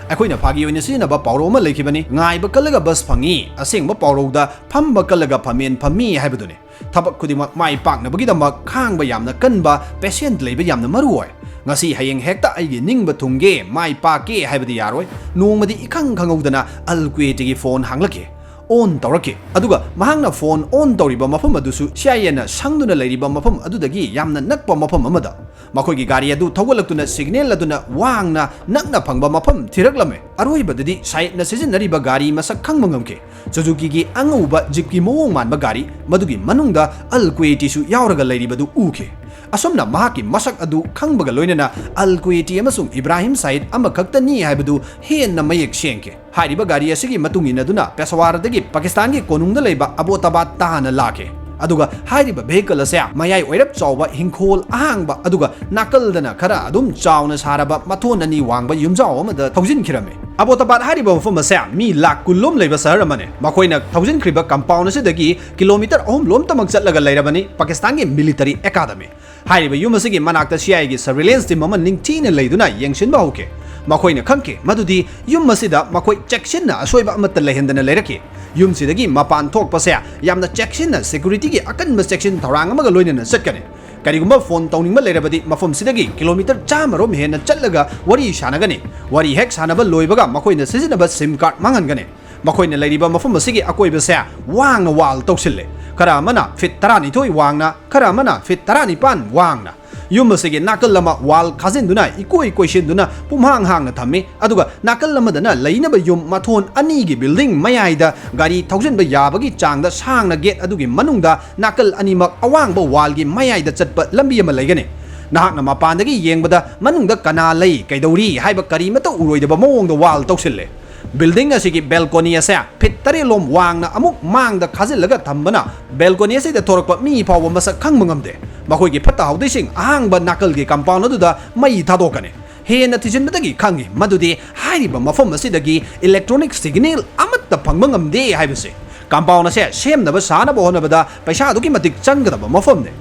ꯑꯩꯈꯣꯏꯅ ꯐꯥꯒꯤ ꯑꯣꯏꯅ ꯁꯤꯖꯤꯟꯅꯕ ꯄꯥꯎꯔꯧ ꯑꯃ ꯂꯩꯈꯤꯕꯅꯤ, "ꯉꯥꯏꯕ ꯀꯜꯂꯒ ꯕꯁ ꯐꯪꯏ, ꯑꯁꯦꯡꯕ ꯄꯥꯎꯔꯧꯗ ꯐꯝꯕ ꯀꯜꯂꯒ ꯐꯝꯃꯦꯟ ꯐꯝꯃꯤ" ꯍꯥꯏꯕꯗꯨꯅꯤ꯫ ꯊꯕꯛ ꯈꯨꯗꯤꯡꯃꯛ ꯃꯥꯏ ꯄꯥꯛꯅꯕꯒꯤꯗꯃꯛ ꯈꯥꯡꯕ ꯌꯥꯝꯅ ꯀꯟꯕ, ꯄꯦꯁꯦꯟꯠ ꯂꯩꯕ ꯌꯥꯝꯅ ꯃꯔꯨ ꯑꯣꯏ꯫ ꯉꯁꯤ ꯍꯌꯦꯡ ꯍꯦꯛꯇ ꯑꯩꯒꯤ ꯅꯤꯡꯕ ꯊꯨꯡꯒꯦ, ꯃꯥꯏ ꯄꯥꯛꯀꯦ ꯍꯥꯏꯕꯗꯤ ꯌꯥꯔꯣꯏ꯫ ꯅꯣꯡꯃꯗꯤ ꯏꯈꯪ ꯈꯪꯍꯧꯗꯅ ꯑꯜ ꯀꯨꯋꯦꯇꯤꯒꯤ ꯐꯣꯟ ꯍꯥꯡꯂꯛꯈꯤ꯫ ꯑꯣꯟ ꯇꯧꯔꯛꯈꯤ꯫ ꯑꯗꯨꯒ ꯃꯍꯥꯛꯅ ꯐꯣꯟ ꯑꯣꯟ ꯇꯧꯔꯤꯕ ꯃꯐꯝ ꯑꯗꯨꯁꯨ ꯁꯤ ꯑꯥꯏ ꯑꯦꯅ ꯁꯪꯗꯨꯅ ꯂꯩꯔꯤꯕ ꯃꯐꯝ ꯑꯗꯨꯗꯒꯤ ꯌꯥꯝꯅ ꯅꯛꯄ ꯃꯐꯝ ꯑꯃꯗ꯫ ꯃꯈꯣꯏꯒꯤ ꯒꯥꯔꯤ ꯑꯗꯨ ꯊꯧꯒꯠꯂꯛꯇꯨꯅ ꯁꯤꯒꯅꯦꯜ ꯑꯗꯨꯅ ꯋꯥꯡꯅ ꯅꯛꯅ ꯐꯪꯕ ꯃꯐꯝ ꯊꯤꯔꯛꯂꯝꯃꯤ꯫ ꯑꯔꯣꯏꯕꯗꯗꯤ ꯁꯥꯏꯠꯅ ꯁꯤꯖꯤꯟꯅꯔꯤꯕ ꯒꯥꯔꯤ ꯃꯁꯛ ꯈꯪꯕ ꯉꯝꯈꯤ꯫ ꯁꯨꯖꯨꯀꯤꯒꯤ ꯑꯉꯧꯕ ꯖꯤꯞꯀꯤ ꯃꯑꯣꯡ ꯃꯥꯟꯕ ꯒꯥꯔꯤ, ꯃꯗꯨꯒꯤ ꯃꯅꯨꯡꯗ ꯑꯜ ꯀꯨꯋꯦꯇꯤꯁꯨ ꯌꯥꯎꯔꯒ ꯂꯩꯔꯤꯕꯗꯨ ꯎꯈꯤ꯫ ꯑꯁꯨꯝꯅ ꯃꯍꯥꯛꯀꯤ ꯃꯁꯛ ꯑꯗꯨ ꯈꯪꯕꯒ ꯂꯣꯏꯅꯅ ꯑꯜ ꯀꯨꯋꯦꯇꯤ ꯑꯃꯁꯨꯡ ꯏꯕ꯭ꯔꯥꯍꯤꯝ ꯁꯥꯏꯗ ꯑꯃꯈꯛꯇꯅꯤ ꯍꯥꯏꯕꯗꯨ ꯍꯦꯟꯅ ꯃꯌꯦꯛ ꯁꯦꯡꯈꯤ꯫ ꯍꯥꯏꯔꯤꯕ ꯒꯥꯔꯤ ꯑꯁꯤꯒꯤ ꯃꯇꯨꯡ ꯏꯟꯅꯗꯨꯅ ꯄꯦꯁꯋꯥꯔꯗꯒꯤ ꯄꯥꯀꯤꯁꯇꯥꯟꯒꯤ ꯀꯣꯅꯨꯡꯗ ꯂꯩꯕ ꯑꯕꯣꯇꯥꯕꯥꯗ ꯇꯥꯅ ꯂꯥꯛꯈꯤ꯫ ꯑꯗꯨꯒ ꯍꯥꯏꯔꯤꯕ vehicle ꯑꯁꯦ ꯃꯌꯥꯏ ꯑꯣꯏꯔꯞ ꯆꯥꯎꯕ ꯍꯤꯡꯈꯣꯜ ꯑꯍꯥꯡꯕ ꯑꯗꯨꯒ ꯅꯥꯀꯜꯗꯅ ꯈꯔ ꯑꯗꯨꯝ ꯆꯥꯎꯅ ꯁꯥꯔꯕ ꯃꯊꯣꯟ ꯑꯅꯤ ꯋꯥꯡꯕ ꯌꯨꯝꯖꯥꯎ ꯑꯃꯗ ꯊꯧꯖꯤꯟꯈꯤꯔꯝꯃꯤ꯫ ꯑꯕꯣꯇꯥꯕꯥꯗ ꯍꯥꯏꯔꯤꯕ ꯃꯐꯝ ꯑꯁꯦ ꯃꯤ ꯂꯥꯈ ꯀꯨꯟ ꯂꯣꯝ ꯂꯩꯕ ꯁꯍꯔ ꯑꯃꯅꯤ꯫ ꯃꯈꯣꯏꯅ ꯊꯧꯖꯤꯟꯈ꯭ꯔꯤꯕ compound ꯑꯁꯤꯗꯒꯤ ꯀꯤꯂꯣꯃꯤꯇꯔ ꯑꯍꯨꯝ ꯂꯣꯝꯇꯃꯛ ꯆꯠꯂꯒ ꯂꯩꯔꯕꯅꯤ ꯄꯥꯀꯤꯁꯇꯥꯟꯒꯤ military academy꯫ ꯍꯥꯏꯔꯤꯕ ꯌꯨꯝ ꯑꯁꯤꯒꯤ ꯃꯅꯥꯛꯇ ꯁꯤ ꯑꯥꯏ ꯑꯦꯒꯤ surveillance team ꯑꯃ ꯅꯤꯡꯊꯤꯅ ꯂꯩꯗꯨꯅ ꯌꯦꯡꯁꯤꯟꯕ ꯍꯧꯈꯤ꯫ ꯃꯈꯣꯏꯅ ꯈꯪꯈꯤ ꯃꯗꯨꯗꯤ ꯌꯨꯝ ꯑꯁꯤꯗ ꯃꯈꯣꯏ ꯆꯦꯛꯁꯤꯟꯅ ꯑꯁꯣꯏꯕ ꯑꯃꯠꯇ ꯂꯩꯍꯟꯗꯅ ꯂꯩꯔꯛꯈꯤ꯫ ꯌꯨꯝꯁꯤꯗꯒꯤ ꯃꯄꯥꯟ ꯊꯣꯛꯄꯁꯦ ꯌꯥꯝꯅ ꯆꯦꯛꯁꯤꯟꯅ securityꯒꯤ ꯑꯀꯟꯕ ꯆꯦꯛꯁꯤꯟ ꯊꯧꯔꯥꯡ ꯑꯃꯒ ꯂꯣꯏꯅꯅ ꯆꯠꯀꯅꯤ꯫ ꯀꯔꯤꯒꯨꯝꯕ ꯐꯣꯟ ꯇꯧꯅꯤꯡꯕ ꯂꯩꯔꯕꯗꯤ ꯃꯐꯝꯁꯤꯗꯒꯤ ꯀꯤꯂꯣꯃꯤꯇꯔ ꯆꯥꯝꯃ ꯔꯣꯝ ꯍꯦꯟꯅ ꯆꯠꯂꯒ ꯋꯥꯔꯤ ꯁꯥꯟꯅꯒꯅꯤ꯫ ꯋꯥꯔꯤ ꯍꯦꯛ ꯁꯥꯟꯅꯕ ꯂꯣꯏꯕꯒ ꯃꯈꯣꯏꯅ ꯁꯤꯖꯤꯟꯅꯕ SIM card ꯃꯥꯡꯍꯟꯒꯅꯤ꯫ ꯃꯈꯣꯏꯅ ꯂꯩꯔꯤꯕ ꯃꯐꯝ ꯑꯁꯤꯒꯤ ꯑꯀꯣꯏꯕꯁꯦ ꯋꯥꯡꯅ wall ꯇꯧꯁꯤꯜꯂꯦ꯫ ꯈꯔ ꯑꯃꯅ ꯐꯤꯠ ꯇꯔꯥꯅꯤꯊꯣꯏ ꯋꯥꯡꯅ, ꯈꯔ ꯑꯃꯅ ꯐꯤꯠ ꯇꯔꯥꯅꯤꯄꯥꯟ ꯋꯥꯡꯅ꯫ ꯌꯨꯝ ꯑꯁꯤꯒꯤ ꯅꯥꯀꯜ ꯑꯃ ꯋꯥꯜ ꯈꯥꯖꯤꯟꯗꯨꯅ ꯏꯀꯣꯏ ꯀꯣꯏꯁꯤꯟꯗꯨꯅ ꯄꯨꯝꯍꯥꯡ ꯍꯥꯡꯅ ꯊꯝꯃꯤ, ꯑꯗꯨꯒ ꯅꯥꯀꯜ ꯑꯃꯗꯅ ꯂꯩꯅꯕ ꯌꯨꯝ ꯃꯊꯣꯟ ꯑꯅꯤꯒꯤ ꯕꯤꯜꯗꯤꯡ ꯃꯌꯥꯏꯗ ꯒꯥꯔꯤ ꯊꯧꯖꯤꯟꯕ ꯌꯥꯕꯒꯤ ꯆꯥꯡꯗ ꯁꯥꯡꯅ ꯒꯦꯠ ꯑꯗꯨꯒꯤ ꯃꯅꯨꯡꯗ ꯅꯥꯀꯜ ꯑꯅꯤꯃꯛ ꯑꯋꯥꯡꯕ ꯋꯥꯜꯒꯤ ꯃꯌꯥꯏꯗ ꯆꯠꯄ ꯂꯝꯕꯤ ꯑꯃ ꯂꯩꯒꯅꯤ꯫ ꯅꯍꯥꯛꯅ ꯃꯄꯥꯟꯗꯒꯤ ꯌꯦꯡꯕꯗ ꯃꯅꯨꯡꯗ ꯀꯅꯥ ꯂꯩ, ꯀꯩꯗꯧꯔꯤ ꯍꯥꯏꯕ ꯀꯔꯤꯃꯠꯇ ꯎꯔꯣꯏꯗꯕ ꯃꯑꯣꯡꯗ ꯋꯥꯜ ꯇꯧꯁꯤꯜꯂꯦ꯫ ꯕꯤꯜꯗꯤꯡ ꯑꯁꯤꯒꯤ ꯕꯦꯜꯀꯣꯅꯤ ꯑꯁꯦ ꯐꯤꯠ ꯇꯔꯦꯠ ꯂꯣꯝ ꯋꯥꯡꯅ ꯑꯃꯨꯛ ꯃꯥꯡꯗ ꯈꯥꯖꯤꯜꯂꯒ ꯊꯝꯕꯅ ꯕꯦꯜꯀꯣꯅꯤ ꯑꯁꯤꯗ ꯊꯣꯔꯛꯄ ꯃꯤ ꯐꯥꯎꯕ ꯃꯁꯛ ꯈꯪꯕ ꯉꯝꯗꯦ꯫ ꯃꯈꯣꯏꯒꯤ ꯐꯠꯇ ꯍꯥꯎꯗꯤꯁꯤꯡ ꯑꯍꯥꯡꯕ ꯅꯥꯀꯜꯒꯤ ꯀꯝꯄꯥꯎꯟ ꯑꯗꯨꯗ ꯃꯩ ꯊꯥꯗꯣꯛꯀꯅꯤ꯫ ꯍꯦꯟꯅ ꯊꯤꯖꯤꯟꯕꯗꯒꯤ ꯈꯪꯉꯤ ꯃꯗꯨꯗꯤ ꯍꯥꯏꯔꯤꯕ ꯃꯐꯝ ꯑꯁꯤꯗꯒꯤ ꯏꯂꯦꯛꯇ꯭ꯔꯣꯅꯤꯛ ꯁꯤꯒꯅꯦꯜ ꯑꯃꯠꯇ ꯐꯪꯕ ꯉꯝꯗꯦ ꯍꯥꯏꯕꯁꯤ꯫ ꯀꯝꯄꯥꯎꯟ ꯑꯁꯦ ꯁꯦꯝꯅꯕ ꯁꯥꯅꯕ ꯍꯣꯠꯅꯕꯗ ꯄꯩꯁꯥ ꯑꯗꯨꯛꯀꯤ ꯃꯇꯤꯛ ꯆꯪꯒꯗꯕ ꯃꯐꯝꯅꯤ꯫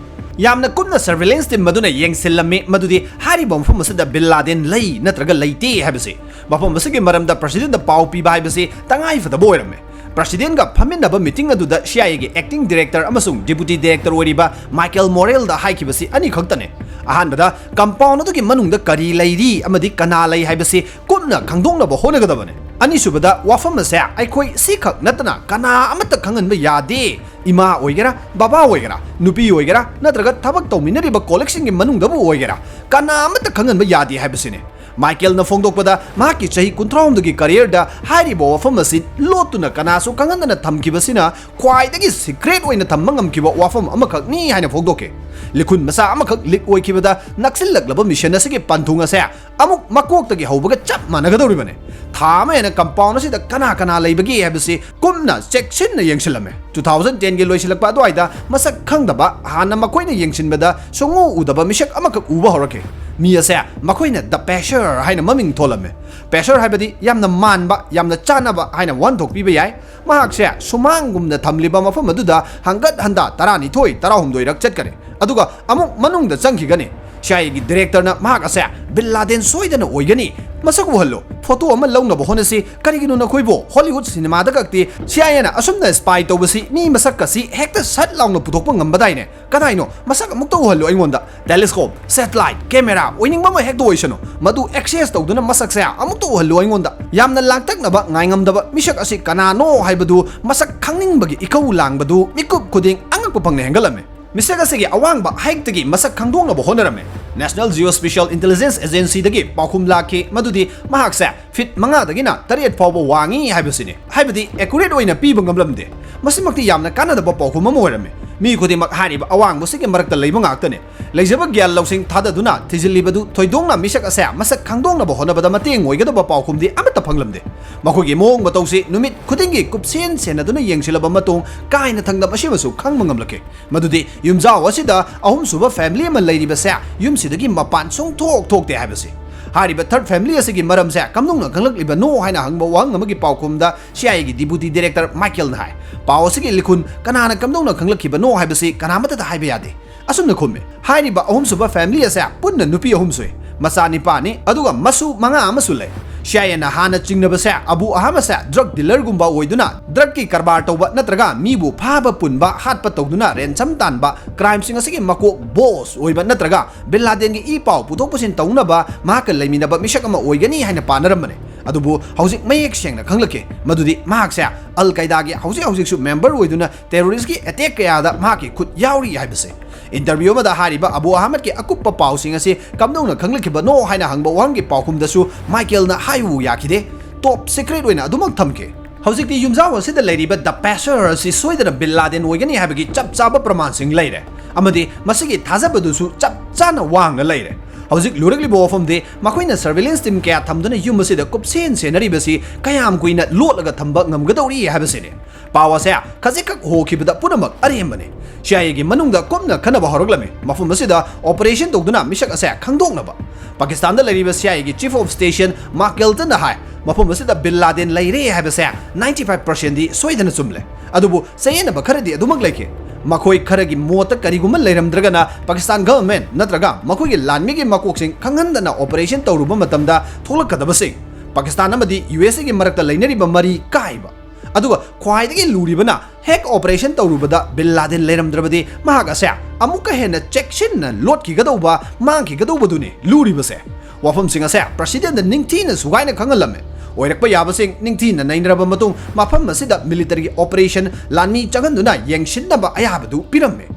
ꯌꯥꯝꯅ ꯀꯨꯞꯅ ꯁꯔꯚꯦꯂꯦꯟꯁ ꯇꯤꯝ ꯑꯗꯨꯅ ꯌꯦꯡꯁꯤꯜꯂꯝꯃꯤ ꯃꯗꯨꯗꯤ ꯍꯥꯏꯔꯤꯕ ꯃꯐꯝ ꯑꯁꯤꯗ ꯕꯤꯟ ꯂꯥꯗꯦꯟ ꯂꯩ ꯅꯠꯇ꯭ꯔꯒ ꯂꯩꯇꯦ ꯍꯥꯏꯕꯁꯤ꯫ ꯃꯐꯝ ꯑꯁꯤꯒꯤ ꯃꯔꯝꯗ ꯄ꯭ꯔꯁꯤꯗꯦꯟꯗ ꯄꯥꯎ ꯄꯤꯕ ꯍꯥꯏꯕꯁꯤ ꯇꯉꯥꯏ ꯐꯗꯕ ꯑꯣꯏꯔꯝꯃꯤ꯫ ꯄ꯭ꯔꯁꯤꯗꯦꯟꯒ ꯐꯝꯃꯤꯟꯅꯕ ꯃꯤꯇꯤꯡ ꯑꯗꯨꯗ ꯁꯤ ꯑꯥꯏ ꯑꯦꯒꯤ ꯑꯦꯛꯇꯤꯡ ꯗꯤꯔꯦꯛꯇꯔ ꯑꯃꯁꯨꯡ ꯗꯤꯄꯨꯇꯤ ꯗꯤꯔꯦꯛꯇꯔ ꯑꯣꯏꯔꯤꯕ ꯃꯥꯏꯀꯦꯜ ꯃꯣꯔꯦꯜꯗ ꯍꯥꯏꯈꯤꯕꯁꯤ ꯑꯅꯤꯈꯛꯇꯅꯤ꯫ ꯑꯍꯥꯟꯕꯗ, ꯀꯝꯄꯥꯎꯟ ꯑꯗꯨꯒꯤ ꯃꯅꯨꯡꯗ ꯀꯔꯤ ꯂꯩꯔꯤ ꯑꯃꯗꯤ ꯀꯅꯥ ꯂꯩ ꯍꯥꯏꯕꯁꯤ ꯀꯨꯞꯅ ꯈꯪꯗꯣꯛꯅꯕ ꯍꯣꯠꯅꯒꯗꯕꯅꯤ꯫ ꯑꯅꯤꯁꯨꯕꯗ, ꯋꯥꯐꯝ ꯑꯁꯦ ꯑꯩꯈꯣꯏ ꯁꯤꯈꯛ ꯅꯠꯇꯅ ꯀꯅꯥ ꯑꯃꯠꯇ ꯈꯪꯍꯟꯕ ꯌꯥꯗꯦ꯫ ꯏꯃꯥ ꯑꯣꯏꯒꯦꯔꯥ, ꯕꯕꯥ ꯑꯣꯏꯒꯦꯔꯥ, ꯅꯨꯄꯤ ꯑꯣꯏꯒꯦꯔꯥ, ꯅꯠꯇ꯭ꯔꯒ ꯊꯕꯛ ꯇꯧꯃꯤꯟꯅꯔꯤꯕ ꯀꯣꯂꯤꯛꯁꯤꯡꯒꯤ ꯃꯅꯨꯡꯗꯕꯨ ꯑꯣꯏꯒꯦꯔꯥ, ꯀꯅꯥ ꯑꯃꯠꯇ ꯈꯪꯍꯟꯕ ꯌꯥꯗꯦ ꯍꯥꯏꯕꯁꯤꯅꯤ꯫ ꯃꯥꯏꯀꯦꯜꯅ ꯐꯣꯡꯗꯣꯛꯄꯗ, ꯃꯍꯥꯛꯀꯤ ꯆꯍꯤ ꯀꯨꯟꯊ꯭ꯔꯥꯍꯨꯝꯗꯣꯏꯒꯤ ꯀꯦꯔꯤꯌꯔꯗ ꯍꯥꯏꯔꯤꯕ ꯋꯥꯐꯝ ꯑꯁꯤ ꯂꯣꯠꯇꯨꯅ ꯀꯅꯥꯁꯨ ꯈꯪꯍꯟꯗꯅ ꯊꯝꯈꯤꯕꯁꯤꯅ ꯈ꯭ꯋꯥꯏꯗꯒꯤ ꯁꯤꯀ꯭ꯔꯦꯠ ꯑꯣꯏꯅ ꯊꯝꯕ ꯉꯝꯈꯤꯕ ꯋꯥꯐꯝ ꯑꯃꯈꯛꯅꯤ ꯍꯥꯏꯅ ꯐꯣꯡꯗꯣꯛꯈꯤ꯫ ꯂꯤꯈꯨꯟ ꯃꯆꯥ ꯑꯃꯈꯛ ꯂꯤꯛ ꯑꯣꯏꯈꯤꯕꯗ ꯅꯛꯁꯤꯜꯂꯛꯂꯕ ꯃꯤꯁꯟ ꯑꯁꯤꯒꯤ ꯄꯟꯊꯨꯡ ꯑꯁꯦ ꯑꯃꯨꯛ ꯃꯀꯣꯛꯇꯒꯤ ꯍꯧꯕꯒ ꯆꯞ ꯃꯥꯟꯅꯒꯗꯧꯔꯤꯕꯅꯤ꯫ ꯊꯥ ꯑꯃ ꯍꯦꯟꯅ ꯀꯝꯄꯥꯎꯟ ꯑꯁꯤꯗ ꯀꯅꯥ ꯀꯅꯥ ꯂꯩꯕꯒꯦ ꯍꯥꯏꯕꯁꯤ ꯀꯨꯞꯅ ꯆꯦꯛꯁꯤꯟꯅ ꯌꯦꯡꯁꯤꯜꯂꯝꯃꯤ꯫ Two thousand ten ꯒꯤ ꯂꯣꯏꯁꯤꯜꯂꯛꯄ ꯑꯗꯨꯋꯥꯏꯗ ꯃꯁꯛ ꯈꯪꯗꯕ, ꯍꯥꯟꯅ ꯃꯈꯣꯏꯅ ꯌꯦꯡꯁꯤꯟꯕꯗ ꯁꯨꯡꯎ ꯎꯗꯕ ꯃꯤꯁꯛ ꯑꯃꯈꯛ ꯎꯕ ꯍꯧꯔꯛꯈꯤ꯫ ꯃꯤ ꯑꯁꯦ ꯃꯈꯣꯏꯅ ꯗ ꯄꯦꯁꯔ ꯍꯥꯏꯅ ꯃꯃꯤꯡ ꯊꯣꯜꯂꯝꯃꯤ꯫ ꯄꯦꯁꯔ ꯍꯥꯏꯕꯗꯤ ꯌꯥꯝꯅ ꯃꯥꯟꯕ, ꯌꯥꯝꯅ ꯆꯥꯟꯅꯕ ꯍꯥꯏꯅ ꯋꯥꯍꯟꯊꯣꯛ ꯄꯤꯕ ꯌꯥꯏ꯫ ꯃꯍꯥꯛꯁꯦ ꯁꯨꯃꯥꯡꯒꯨꯝꯅ ꯊꯝꯂꯤꯕ ꯃꯐꯝ ꯑꯗꯨꯗ ꯍꯪꯒꯠ ꯍꯟꯗꯥ ꯇꯔꯥꯅꯤꯊꯣꯏ, ꯇꯔꯥꯍꯨꯝꯗꯣꯏꯔꯛ ꯆꯠꯀꯅꯤ, ꯑꯗꯨꯒ ꯑꯃꯨꯛ ꯃꯅꯨꯡꯗ ꯆꯪꯈꯤꯒꯅꯤ꯫ ꯁꯤ ꯑꯥꯏ ꯑꯦꯒꯤ ꯗꯤꯔꯦꯛꯇꯔꯅ ꯃꯍꯥꯛ ꯑꯁꯦ ꯕꯤꯟ ꯂꯥꯗꯦꯟ ꯁꯣꯏꯗꯅ ꯑꯣꯏꯒꯅꯤ꯫ ꯃꯁꯛ ꯎꯍꯜꯂꯨ꯫ ꯐꯣꯇꯣ ꯑꯃ ꯂꯧꯅꯕ ꯍꯣꯠꯅꯁꯤ꯫ ꯀꯔꯤꯒꯤꯅꯣ ꯅꯈꯣꯏꯕꯨ ꯍꯣꯂꯤꯋꯨꯗ ꯁꯤꯅꯦꯃꯥꯗ ꯈꯛꯇꯤ ꯁꯤ ꯑꯥꯏ ꯑꯦꯅ ꯑꯁꯨꯝꯅ ꯁ꯭ꯄꯥꯏ ꯇꯧꯕꯁꯤ ꯃꯤ ꯃꯁꯛ ꯑꯁꯤ ꯍꯦꯛꯇ ꯁꯠ ꯂꯥꯎꯅ ꯄꯨꯊꯣꯛꯄ ꯉꯝꯕꯗꯥꯏꯅꯦ? ꯀꯗꯥꯏꯅꯣ? ꯃꯁꯛ ꯑꯃꯨꯛꯇ ꯎꯍꯜꯂꯨ ꯑꯩꯉꯣꯟꯗ꯫ ꯇꯦꯂꯤꯁꯀꯣꯞ, ꯁꯦꯇꯦꯂꯥꯏꯠ, ꯀꯦꯃꯦꯔꯥ, ꯑꯣꯏꯅꯤꯡꯕ ꯑꯃ ꯍꯦꯛꯇ ꯑꯣꯏꯁꯅꯨ, ꯃꯗꯨ ꯑꯦꯛꯁꯦꯁ ꯇꯧꯗꯨꯅ ꯃꯁꯛꯁꯦ ꯑꯃꯨꯛꯇ ꯎꯍꯜꯂꯨ ꯑꯩꯉꯣꯟꯗ꯫ ꯌꯥꯝꯅ ꯂꯥꯡꯇꯛꯅꯕ, ꯉꯥꯏꯉꯝꯗꯕ ꯃꯤꯁꯛ ꯑꯁꯤ ꯀꯅꯥꯅꯣ ꯍꯥꯏꯕꯗꯨ ꯃꯁꯛ ꯈꯪꯅꯤꯡꯕꯒꯤ ꯏꯀꯧ ꯂꯥꯡꯕꯗꯨ ꯃꯤꯀꯨꯞ ꯈꯨꯗꯤꯡ ꯑꯉꯛꯄ ꯐꯪꯅ ꯍꯦꯟꯒꯠꯂꯝꯃꯤ꯫ ꯃꯤꯁꯛ ꯑꯁꯤꯒꯤ ꯑꯋꯥꯡꯕ height ꯇꯒꯤ ꯃꯁꯛ ꯈꯪꯗꯣꯛꯅꯕ ꯍꯣꯠꯅꯔꯝꯃꯤ꯫ National Geospatial Intelligence Agency ꯗꯒꯤ ꯄꯥꯎꯈꯨꯝ ꯂꯥꯛꯈꯤ ꯃꯗꯨꯗꯤ ꯃꯍꯥꯛꯁꯦ feet ꯃꯉꯥꯗꯒꯤꯅ ꯇꯔꯦꯠ ꯐꯥꯎꯕ ꯋꯥꯡꯉꯤ ꯍꯥꯏꯕꯁꯤꯅꯤ꯫ ꯍꯥꯏꯕꯗꯤ accurate ꯑꯣꯏꯅ ꯄꯤꯕ ꯉꯝꯂꯝꯗꯦ꯫ ꯃꯁꯤꯃꯛꯇꯤ ꯌꯥꯝꯅ ꯀꯥꯟꯅꯗꯕ ꯄꯥꯎꯈꯨꯝ ꯑꯃ ꯑꯣꯏꯔꯝꯃꯤ꯫ ꯃꯤ ꯈꯨꯗꯤꯡꯃꯛ ꯍꯥꯏꯔꯤꯕ ꯑꯋꯥꯡꯕꯁꯤꯒꯤ ꯃꯔꯛꯇ ꯂꯩꯕ ꯉꯥꯛꯇꯅꯤ꯫ ꯂꯩꯖꯕ ꯒ꯭ꯌꯥꯟ ꯂꯧꯁꯤꯡ ꯊꯥꯗꯗꯨꯅ ꯊꯤꯖꯤꯜꯂꯤꯕꯗꯨ ꯊꯣꯏꯗꯣꯛꯅ ꯃꯤꯁꯛ ꯑꯁꯦ ꯃꯁꯛ ꯈꯪꯗꯣꯛꯅꯕ ꯍꯣꯠꯅꯕꯗ ꯃꯇꯦꯡ ꯑꯣꯏꯒꯗꯕ ꯄꯥꯎꯈꯨꯝꯗꯤ ꯑꯃꯠꯇ ꯐꯪꯂꯝꯗꯦ꯫ ꯃꯈꯣꯏꯒꯤ ꯃꯑꯣꯡ ꯃꯇꯧꯁꯤ ꯅꯨꯃꯤꯠ ꯈꯨꯗꯤꯡꯒꯤ ꯀꯨꯞꯁꯦꯟ ꯁꯦꯟꯅꯗꯨꯅ ꯌꯦꯡꯁꯤꯜꯂꯕ ꯃꯇꯨꯡ ꯀꯥꯏꯅ ꯊꯪꯗ ꯃꯁꯤꯃꯁꯨ ꯈꯪꯕ ꯉꯝꯂꯛꯈꯤ꯫ ꯃꯗꯨꯗꯤ ꯌꯨꯝꯖꯥꯎ ꯑꯁꯤꯗ ꯑꯍꯨꯝꯁꯨꯕ family ꯑꯃ ꯂꯩꯔꯤꯕꯁꯦ ꯌꯨꯝꯁꯤꯗꯒꯤ ꯃꯄꯥꯟ ꯁꯨꯡꯊꯣꯛ ꯊꯣꯛꯇꯦ ꯍꯥꯏꯕꯁꯤ꯫ ꯍꯥꯏꯔꯤꯕ third family ꯑꯁꯤꯒꯤ ꯃꯔꯝꯁꯦ ꯀꯝꯗꯧꯅ ꯈꯪꯂꯛꯂꯤꯕꯅꯣ ꯍꯥꯏꯅ ꯍꯪꯕ ꯋꯥꯍꯪ ꯑꯃꯒꯤ ꯄꯥꯎꯈꯨꯝꯗ C I A ꯒꯤ Deputy Director ꯃꯥꯏꯀꯦꯜꯅ ꯍꯥꯏ, "ꯄꯥꯎ ꯑꯁꯤꯒꯤ ꯂꯤꯈꯨꯟ ꯀꯅꯥꯅ ꯀꯝꯗꯧꯅ ꯈꯪꯂꯛꯈꯤꯕꯅꯣ ꯍꯥꯏꯕꯁꯤ ꯀꯅꯥꯃꯠꯇꯗ ꯍꯥꯏꯕ ꯌꯥꯗꯦ꯫" ꯑꯁꯨꯝꯅ ꯈꯨꯝꯃꯤ꯫ ꯍꯥꯏꯔꯤꯕ ꯑꯍꯨꯝꯁꯨꯕ family ꯑꯁꯦ ꯄꯨꯟꯅ ꯅꯨꯄꯤ ꯑꯍꯨꯝ ꯁꯨꯏ꯫ ꯃꯆꯥ ꯅꯤꯄꯥꯅꯤ, ꯑꯗꯨꯒ ꯃꯁꯨ ꯃꯉꯥ ꯑꯃꯁꯨ ꯂꯩ꯫ C I A ꯅ ꯍꯥꯟꯅ ꯆꯤꯡꯅꯕꯁꯦ ꯑꯕꯨ ꯑꯍꯥꯝ ꯑꯁꯦ drug dealer ꯒꯨꯝꯕ ꯑꯣꯏꯗꯨꯅ drug ꯀꯤ ꯀꯔꯕꯥꯔ ꯇꯧꯕ ꯅꯠꯇ꯭ꯔꯒ ꯃꯤꯕꯨ ꯐꯥꯕ ꯄꯨꯟꯕ ꯍꯥꯠꯄ ꯇꯧꯗꯨꯅ ransom ꯇꯥꯟꯕ crime ꯁꯤꯡ ꯑꯁꯤꯒꯤ ꯃꯀꯣꯛ boss ꯑꯣꯏꯕ ꯅꯠꯇ꯭ꯔꯒ ꯕꯤꯟ ꯂꯥꯗꯦꯟꯒꯤ ꯏ ꯄꯥꯎ ꯄꯨꯊꯣꯛ ꯄꯨꯁꯤꯟ ꯇꯧꯅꯕ ꯃꯍꯥꯛꯀ ꯂꯩꯃꯤꯟꯅꯕ ꯃꯤꯁꯛ ꯑꯃ ꯑꯣꯏꯒꯅꯤ ꯍꯥꯏꯅ ꯄꯥꯅꯔꯝꯕꯅꯤ꯫ ꯑꯗꯨꯕꯨ ꯍꯧꯖꯤꯛ ꯃꯌꯦꯛ ꯁꯦꯡꯅ ꯈꯪꯂꯛꯈꯤ ꯃꯗꯨꯗꯤ ꯃꯍꯥꯛꯁꯦ ꯑꯜ ꯀꯥꯏꯗꯥꯒꯤ ꯍꯧꯖꯤꯛ ꯍꯧꯖꯤꯛꯁꯨ member ꯑꯣꯏꯗꯨꯅ terrorist ꯀꯤ attack ꯀꯌꯥꯗ ꯃꯍꯥꯛꯀꯤ ꯈꯨꯠ ꯌꯥꯎꯔꯤ ꯍꯥꯏꯕꯁꯦ꯫ Interview ꯑꯃꯗ ꯍꯥꯏꯔꯤꯕ ꯑꯕꯨ ꯑꯍꯃꯗꯀꯤ ꯑꯀꯨꯞꯄ ꯄꯥꯎꯁꯤꯡ ꯑꯁꯤ ꯀꯝꯗꯧꯅ ꯈꯪꯂꯛꯈꯤꯕꯅꯣ ꯍꯥꯏꯅ ꯍꯪꯕ ꯋꯥꯍꯪꯒꯤ ꯄꯥꯎꯈꯨꯝꯗꯁꯨ ꯃꯥꯏꯀꯦꯜꯅ ꯍꯥꯏꯌꯨ ꯌꯥꯈꯤꯗꯦ꯫ Top secret ꯑꯣꯏꯅ ꯑꯗꯨꯃꯛ ꯊꯝꯈꯤ꯫ ꯍꯧꯖꯤꯛꯇꯤ ꯌꯨꯝꯖꯥꯎ ꯑꯁꯤꯗ ꯂꯩꯔꯤꯕ the passer ꯑꯁꯤ ꯁꯣꯏꯗꯅ ꯕꯤꯟ ꯂꯥꯗꯦꯟ ꯑꯣꯏꯒꯅꯤ ꯍꯥꯏꯕꯒꯤ ꯆꯞ ꯆꯥꯕ ꯄ꯭ꯔꯃꯥꯟꯁꯤꯡ ꯂꯩꯔꯦ, ꯑꯃꯗꯤ ꯃꯁꯤꯒꯤ ꯊꯥꯖꯕꯗꯨꯁꯨ ꯆꯞ ꯆꯥꯅ ꯋꯥꯡꯅ ꯂꯩꯔꯦ꯫ ꯍꯧꯖꯤꯛ ꯂꯨꯔꯛꯂꯤꯕ ꯋꯥꯐꯝꯗꯤ ꯃꯈꯣꯏꯅ surveillance team ꯀꯌꯥ ꯊꯝꯗꯨꯅ ꯌꯨꯝ ꯑꯁꯤꯗ ꯀꯨꯞꯁꯦꯟ ꯁꯦꯟꯅꯔꯤꯕꯁꯤ ꯀꯌꯥꯝ ꯀꯨꯏꯅ ꯂꯣꯠꯂꯒ ꯊꯝꯕ ꯉꯝꯒꯗꯧꯔꯤ ꯍꯥꯏꯕꯁꯤꯅꯤ꯫ ꯄꯥꯎ ꯑꯁꯦ ꯈꯖꯤꯛꯈꯛ ꯍꯣꯈꯤꯕꯗ ꯄꯨꯝꯅꯃꯛ ꯑꯔꯦꯝꯕꯅꯤ꯫ C I A ꯒꯤ ꯃꯅꯨꯡꯗ ꯀꯨꯞꯅ ꯈꯟꯅꯕ ꯍꯧꯔꯛꯂꯝꯃꯤ꯫ ꯃꯐꯝ ꯑꯁꯤꯗ operation ꯇꯧꯗꯨꯅ ꯃꯤꯁꯛ ꯑꯁꯦ ꯈꯪꯗꯣꯛꯅꯕ꯫ ꯄꯥꯀꯤꯁꯇꯥꯟꯗ ꯂꯩꯔꯤꯕ C I A ꯒꯤ Chief of Station ꯃꯥꯀꯦꯜꯇꯟꯅ ꯍꯥꯏ, ꯃꯐꯝ ꯑꯁꯤꯗ ꯕꯤꯟ ꯂꯥꯗꯦꯟ ꯂꯩꯔꯦ ꯍꯥꯏꯕꯁꯦ ninety five percent ꯗꯤ ꯁꯣꯏꯗꯅ ꯆꯨꯝꯂꯦ꯫ ꯑꯗꯨꯕꯨ ꯆꯌꯦꯠꯅꯕ ꯈꯔꯗꯤ ꯑꯗꯨꯃꯛ ꯂꯩꯈꯤ꯫ ꯃꯈꯣꯏ ꯈꯔꯒꯤ ꯃꯣꯠꯇ ꯀꯔꯤꯒꯨꯝꯕ ꯂꯩꯔꯝꯗ꯭ꯔꯒꯅ ꯄꯥꯀꯤꯁꯇꯥꯟ government ꯅꯠꯇ꯭ꯔꯒ ꯃꯈꯣꯏꯒꯤ ꯂꯥꯟꯃꯤꯒꯤ ꯃꯀꯣꯛꯁꯤꯡ ꯈꯪꯍꯟꯗꯅ operation ꯇꯧꯔꯨꯕ ꯃꯇꯝꯗ ꯊꯣꯛꯂꯛꯀꯗꯕꯁꯤꯡ꯫ ꯄꯥꯀꯤꯁꯇꯥꯟ ꯑꯃꯗꯤ U S A ꯒꯤ ꯃꯔꯛꯇ ꯂꯩꯅꯔꯤꯕ ꯃꯔꯤ ꯀꯥꯏꯕ꯫ ꯑꯗꯨꯒ ꯈ꯭ꯋꯥꯏꯗꯒꯤ ꯂꯨꯔꯤꯕꯅ ꯍꯦꯛ operation ꯇꯧꯔꯨꯕꯗ ꯕꯤꯟ ꯂꯥꯗꯦꯟ ꯂꯩꯔꯝꯗ꯭ꯔꯕꯗꯤ ꯃꯍꯥꯛ ꯑꯁꯦ ꯑꯃꯨꯛꯀ ꯍꯦꯟꯅ ꯆꯦꯛꯁꯤꯟꯅ ꯂꯣꯠꯈꯤꯒꯗꯧꯕ, ꯃꯥꯡꯈꯤꯒꯗꯧꯕꯗꯨꯅꯤ ꯂꯨꯔꯤꯕꯁꯦ꯫ ꯋꯥꯐꯝꯁꯤꯡ ꯑꯁꯦ president ꯅ ꯅꯤꯡꯊꯤꯅ ꯁꯨꯒꯥꯏꯅ ꯈꯪꯍꯜꯂꯝꯃꯦ꯫ ꯑꯣꯏꯔꯛꯄ ꯌꯥꯕꯁꯤꯡ ꯅꯤꯡꯊꯤꯅ ꯅꯩꯅꯔꯕ ꯃꯇꯨꯡ ꯃꯐꯝ ꯑꯁꯤꯗ military ꯒꯤ operation ꯂꯥꯟꯃꯤ ꯆꯪꯍꯟꯗꯨꯅ ꯌꯦꯡꯁꯤꯟꯅꯕ ꯑꯌꯥꯕꯗꯨ ꯄꯤꯔꯝꯃꯦ꯫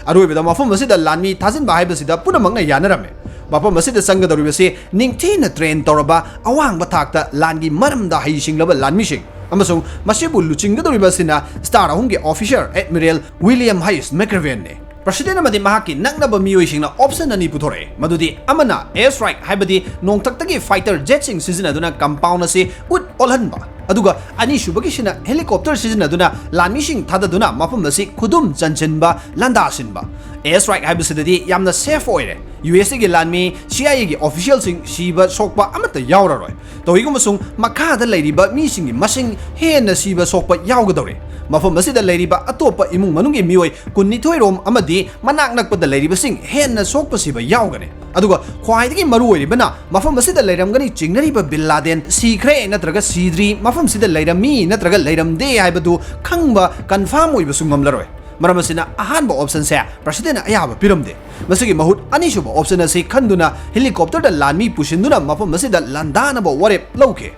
ꯑꯔꯣꯏꯕꯗ ꯃꯐꯝ ꯑꯁꯤꯗ ꯂꯥꯟꯃꯤ ꯊꯥꯖꯤꯟꯕ ꯍꯥꯏꯕꯁꯤꯗ ꯄꯨꯝꯅꯃꯛꯅ ꯌꯥꯅꯔꯝꯃꯤ꯫ ꯃꯐꯝ ꯑꯁꯤꯗ ꯆꯪꯒꯗꯧꯔꯤꯕꯁꯤ ꯅꯤꯡꯊꯤꯅ train ꯇꯧꯔꯕ ꯑꯋꯥꯡꯕ ꯊꯥꯛꯇ ꯂꯥꯟꯒꯤ ꯃꯔꯝꯗ ꯍꯩꯁꯤꯡꯂꯕ ꯂꯥꯟꯃꯤꯁꯤꯡ ꯑꯃꯁꯨꯡ ꯃꯁꯤꯕꯨ ꯂꯨꯆꯤꯡꯒꯗꯧꯔꯤꯕ ꯑꯁꯤꯅ star ꯑꯍꯨꯝꯒꯤ officer Admiral William H. McRavenꯅꯤ꯫ President ꯑꯃꯗꯤ ꯃꯍꯥꯛꯀꯤ ꯅꯛꯅꯕ ꯃꯤꯑꯣꯏꯁꯤꯡꯅ option ꯑꯅꯤ ꯄꯨꯊꯣꯔꯛꯏ, ꯃꯗꯨꯗꯤ ꯑꯃꯅ air strike, ꯍꯥꯏꯕꯗꯤ ꯅꯣꯡꯊꯛꯇꯒꯤ fighter jetꯁꯤꯡ ꯁꯤꯖꯤꯟꯅꯗꯨꯅ compound ꯑꯁꯤ ꯎꯠ ꯑꯣꯜꯍꯟꯕ, ꯑꯗꯨꯒ ꯑꯅꯤꯁꯨꯕꯒꯤꯁꯤꯅ helicopter ꯁꯤꯖꯤꯟꯅꯗꯨꯅ ꯂꯥꯟꯃꯤꯁꯤꯡ ꯊꯥꯗꯗꯨꯅ ꯃꯐꯝ ꯑꯁꯤ ꯈꯨꯗꯨꯝ ꯆꯟꯁꯤꯟꯕ, ꯂꯥꯟꯗꯥꯁꯤꯟꯕ꯫ Air strike ꯍꯥꯏꯕꯁꯤꯗꯗꯤ ꯌꯥꯝꯅ safe ꯑꯣꯏꯔꯦ꯫ USAꯒꯤ ꯂꯥꯟꯃꯤ, CIAꯒꯤ officialꯁꯤꯡ ꯁꯤꯕ ꯁꯣꯛꯄ ꯑꯃꯠꯇ ꯌꯥꯎꯔꯔꯣꯏ꯫ ꯇꯧꯏꯒꯨꯝꯕꯁꯨꯡ ꯃꯈꯥꯗ ꯂꯩꯔꯤꯕ ꯃꯤꯁꯤꯡꯒꯤ ꯃꯁꯤꯡ ꯍꯦꯟꯅ ꯁꯤꯕ ꯁꯣꯛꯄ ꯌꯥꯎꯒꯗꯧꯔꯦ꯫ ꯃꯐꯝ ꯑꯁꯤꯗ ꯂꯩꯔꯤꯕ ꯑꯇꯣꯞꯄ ꯏꯃꯨꯡ ꯃꯅꯨꯡꯒꯤ ꯃꯤꯑꯣꯏ ꯀꯨꯟꯅꯤꯊꯣꯏ ꯔꯣꯝ ꯑꯃꯗꯤ ꯃꯅꯥꯛ ꯅꯛꯄꯗ ꯂꯩꯔꯤꯕꯁꯤꯡ ꯍꯦꯟꯅ ꯁꯣꯛꯄ ꯁꯤꯕ ꯌꯥꯎꯒꯅꯤ꯫ ꯑꯗꯨꯒ ꯈ꯭ꯋꯥꯏꯗꯒꯤ ꯃꯔꯨꯑꯣꯏꯔꯤꯕꯅ, ꯃꯐꯝ ꯑꯁꯤꯗ ꯂꯩꯔꯝꯒꯅꯤ ꯆꯤꯡꯅꯔꯤꯕ ꯕꯤꯟ ꯂꯥꯗꯦꯟ ꯁꯤꯈ꯭ꯔꯦ ꯅꯠꯇ꯭ꯔꯒ ꯁꯤꯗ꯭ꯔꯤ, ꯃꯐꯝꯁꯤꯗ ꯂꯩꯔꯝꯃꯤ ꯅꯠꯇ꯭ꯔꯒ ꯂꯩꯔꯝꯗꯦ ꯍꯥꯏꯕꯗꯨ ꯈꯪꯕ confirm ꯑꯣꯏꯕꯁꯨ ꯉꯝꯂꯔꯣꯏ꯫ ꯃꯔꯝ ꯑꯁꯤꯅ ꯑꯍꯥꯟꯕ optionꯁꯦ Presidentꯅ ꯑꯌꯥꯕ ꯄꯤꯔꯝꯗꯦ꯫ ꯃꯁꯤꯒꯤ ꯃꯍꯨꯠ ꯑꯅꯤꯁꯨꯕ option ꯑꯁꯤ ꯈꯟꯗꯨꯅ helicopterꯗ ꯂꯥꯟꯃꯤ ꯄꯨꯁꯤꯟꯗꯨꯅ ꯃꯐꯝ ꯑꯁꯤꯗ ꯂꯥꯟꯗꯥꯅꯕ ꯋꯥꯔꯦꯞ ꯂꯧꯈꯤ꯫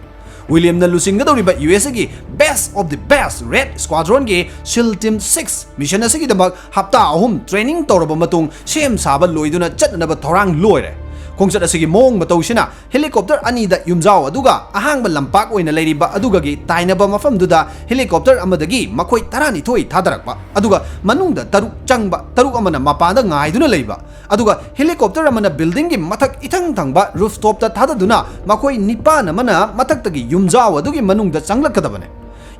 ꯋꯤꯂꯤꯌꯝꯅ ꯂꯨꯆꯤꯡꯒꯗꯧꯔꯤꯕ USAꯒꯤ best of the best Red Squadronꯒꯤ SEAL Team Six mission ꯑꯁꯤꯒꯤꯗꯃꯛ ꯍꯞꯇꯥ ꯑꯍꯨꯝ training ꯇꯧꯔꯕ ꯃꯇꯨꯡ ꯁꯦꯝ ꯁꯥꯕ ꯂꯣꯏꯗꯨꯅ ꯆꯠꯅꯅꯕ ꯊꯧꯔꯥꯡ ꯂꯣꯏꯔꯦ꯫ ꯈꯣꯡꯆꯠ ꯑꯁꯤꯒꯤ ꯃꯑꯣꯡ ꯃꯇꯧꯁꯤꯅ helicopter ꯑꯅꯤꯗ ꯌꯨꯝꯖꯥꯎ ꯑꯗꯨꯒ ꯑꯍꯥꯡꯕ ꯂꯝꯄꯥꯛ ꯑꯣꯏꯅ ꯂꯩꯔꯤꯕ ꯑꯗꯨꯒꯒꯤ ꯇꯥꯏꯅꯕ ꯃꯐꯝꯗꯨꯗ helicopter ꯑꯃꯗꯒꯤ ꯃꯈꯣꯏ ꯇꯔꯥꯅꯤꯊꯣꯏ ꯊꯥꯗꯔꯛꯄ, ꯑꯗꯨꯒ ꯃꯅꯨꯡꯗ ꯇꯔꯨꯛ ꯆꯪꯕ, ꯇꯔꯨꯛ ꯑꯃꯅ ꯃꯄꯥꯟꯗ ꯉꯥꯏꯗꯨꯅ ꯂꯩꯕ, ꯑꯗꯨꯒ helicopter ꯑꯃꯅ buildingꯒꯤ ꯃꯊꯛ ꯏꯊꯪ ꯊꯪꯕ rooftopꯇ ꯊꯥꯗꯗꯨꯅ ꯃꯈꯣꯏ ꯅꯤꯄꯥꯟ ꯑꯃꯅ ꯃꯊꯛꯇꯒꯤ ꯌꯨꯝꯖꯥꯎ ꯑꯗꯨꯒꯤ ꯃꯅꯨꯡꯗ ꯆꯪꯂꯛꯀꯗꯕꯅꯤ꯫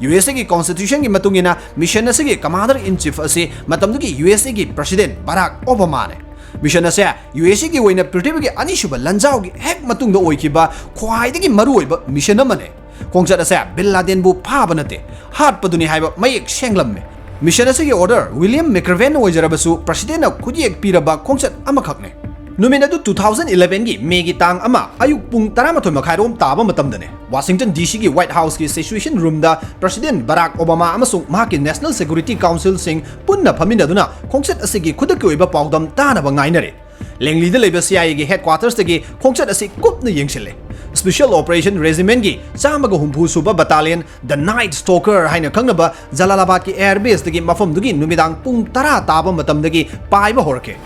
USAꯒꯤ constitutionꯒꯤ ꯃꯇꯨꯡ ꯏꯟꯅ mission ꯑꯁꯤꯒꯤ commander in chief ꯑꯁꯤ ꯃꯇꯝꯗꯨꯒꯤ USAꯒꯤ President Barack Obamaꯅꯤ꯫ Mission ꯑꯁꯦ USAꯒꯤ ꯑꯣꯏꯅ ꯄ꯭ꯔꯤꯊꯤꯕꯤꯒꯤ ꯑꯅꯤꯁꯨꯕ ꯂꯥꯟꯖꯥꯎꯒꯤ ꯍꯦꯛ ꯃꯇꯨꯡꯗ ꯑꯣꯏꯈꯤꯕ ꯈ꯭ꯋꯥꯏꯗꯒꯤ ꯃꯔꯨꯑꯣꯏꯕ mission ꯑꯃꯅꯤ꯫ ꯈꯣꯡꯆꯠ ꯑꯁꯦ ꯕꯤꯟ ꯂꯥꯗꯦꯟꯕꯨ ꯐꯥꯕ ꯅꯠꯇꯦ, ꯍꯥꯠꯄꯗꯨꯅꯤ ꯍꯥꯏꯕ ꯃꯌꯦꯛ ꯁꯦꯡꯂꯝꯃꯤ꯫ Mission ꯑꯁꯤꯒꯤ order William McRavenꯅ ꯑꯣꯏꯖꯔꯕꯁꯨ Presidentꯅ ꯈꯨꯠꯌꯦꯛ ꯄꯤꯔꯕ ꯈꯣꯡꯆꯠ ꯑꯃꯈꯛꯅꯤ꯫ ꯅꯨꯃꯤꯠ ꯑꯗꯨ two thousand elevenꯒꯤ Mayꯒꯤ ꯇꯥꯡ ꯑꯃ ꯑꯌꯨꯛ ꯄꯨꯡ ꯇꯔꯥꯃꯥꯊꯣꯏ ꯃꯈꯥꯏꯔꯣꯝ ꯇꯥꯕ ꯃꯇꯝꯗꯅꯤ꯫ Washington DCꯒꯤ White Houseꯀꯤ Situation Roomꯗ President Barack Obama ꯑꯃꯁꯨꯡ ꯃꯍꯥꯛꯀꯤ National Security Councilꯁꯤꯡ ꯄꯨꯟꯅ ꯐꯝꯃꯤꯟꯅꯗꯨꯅ ꯈꯣꯡꯆꯠ ꯑꯁꯤꯒꯤ ꯈꯨꯗꯛꯀꯤ ꯑꯣꯏꯕ ꯄꯥꯎꯗꯝ ꯇꯥꯅꯕ ꯉꯥꯏꯅꯔꯤ꯫ ꯂꯦꯡꯂꯤꯗ ꯂꯩꯕ C I Aꯒꯤ headquartersꯇꯒꯤ ꯈꯣꯡꯆꯠ ꯑꯁꯤ ꯀꯨꯞꯅ ꯌꯦꯡꯁꯤꯜꯂꯦ꯫ Special Operation Regimentꯀꯤ ꯆꯥꯝꯃꯒ ꯍꯨꯝꯐꯨ ꯁꯨꯕ battalion, The Night Stalker ꯍꯥꯏꯅ ꯈꯪꯅꯕ, ꯖꯂꯥꯂꯥꯕꯥꯗꯀꯤ air baseꯇꯒꯤ ꯃꯐꯝꯗꯨꯒꯤ ꯅꯨꯃꯤꯗꯥꯡ ꯄꯨꯡ ꯇꯔꯥ ꯇꯥꯕ ꯃꯇꯝꯗꯒꯤ ꯄꯥꯏꯕ ꯍꯧꯔꯛꯈꯤ꯫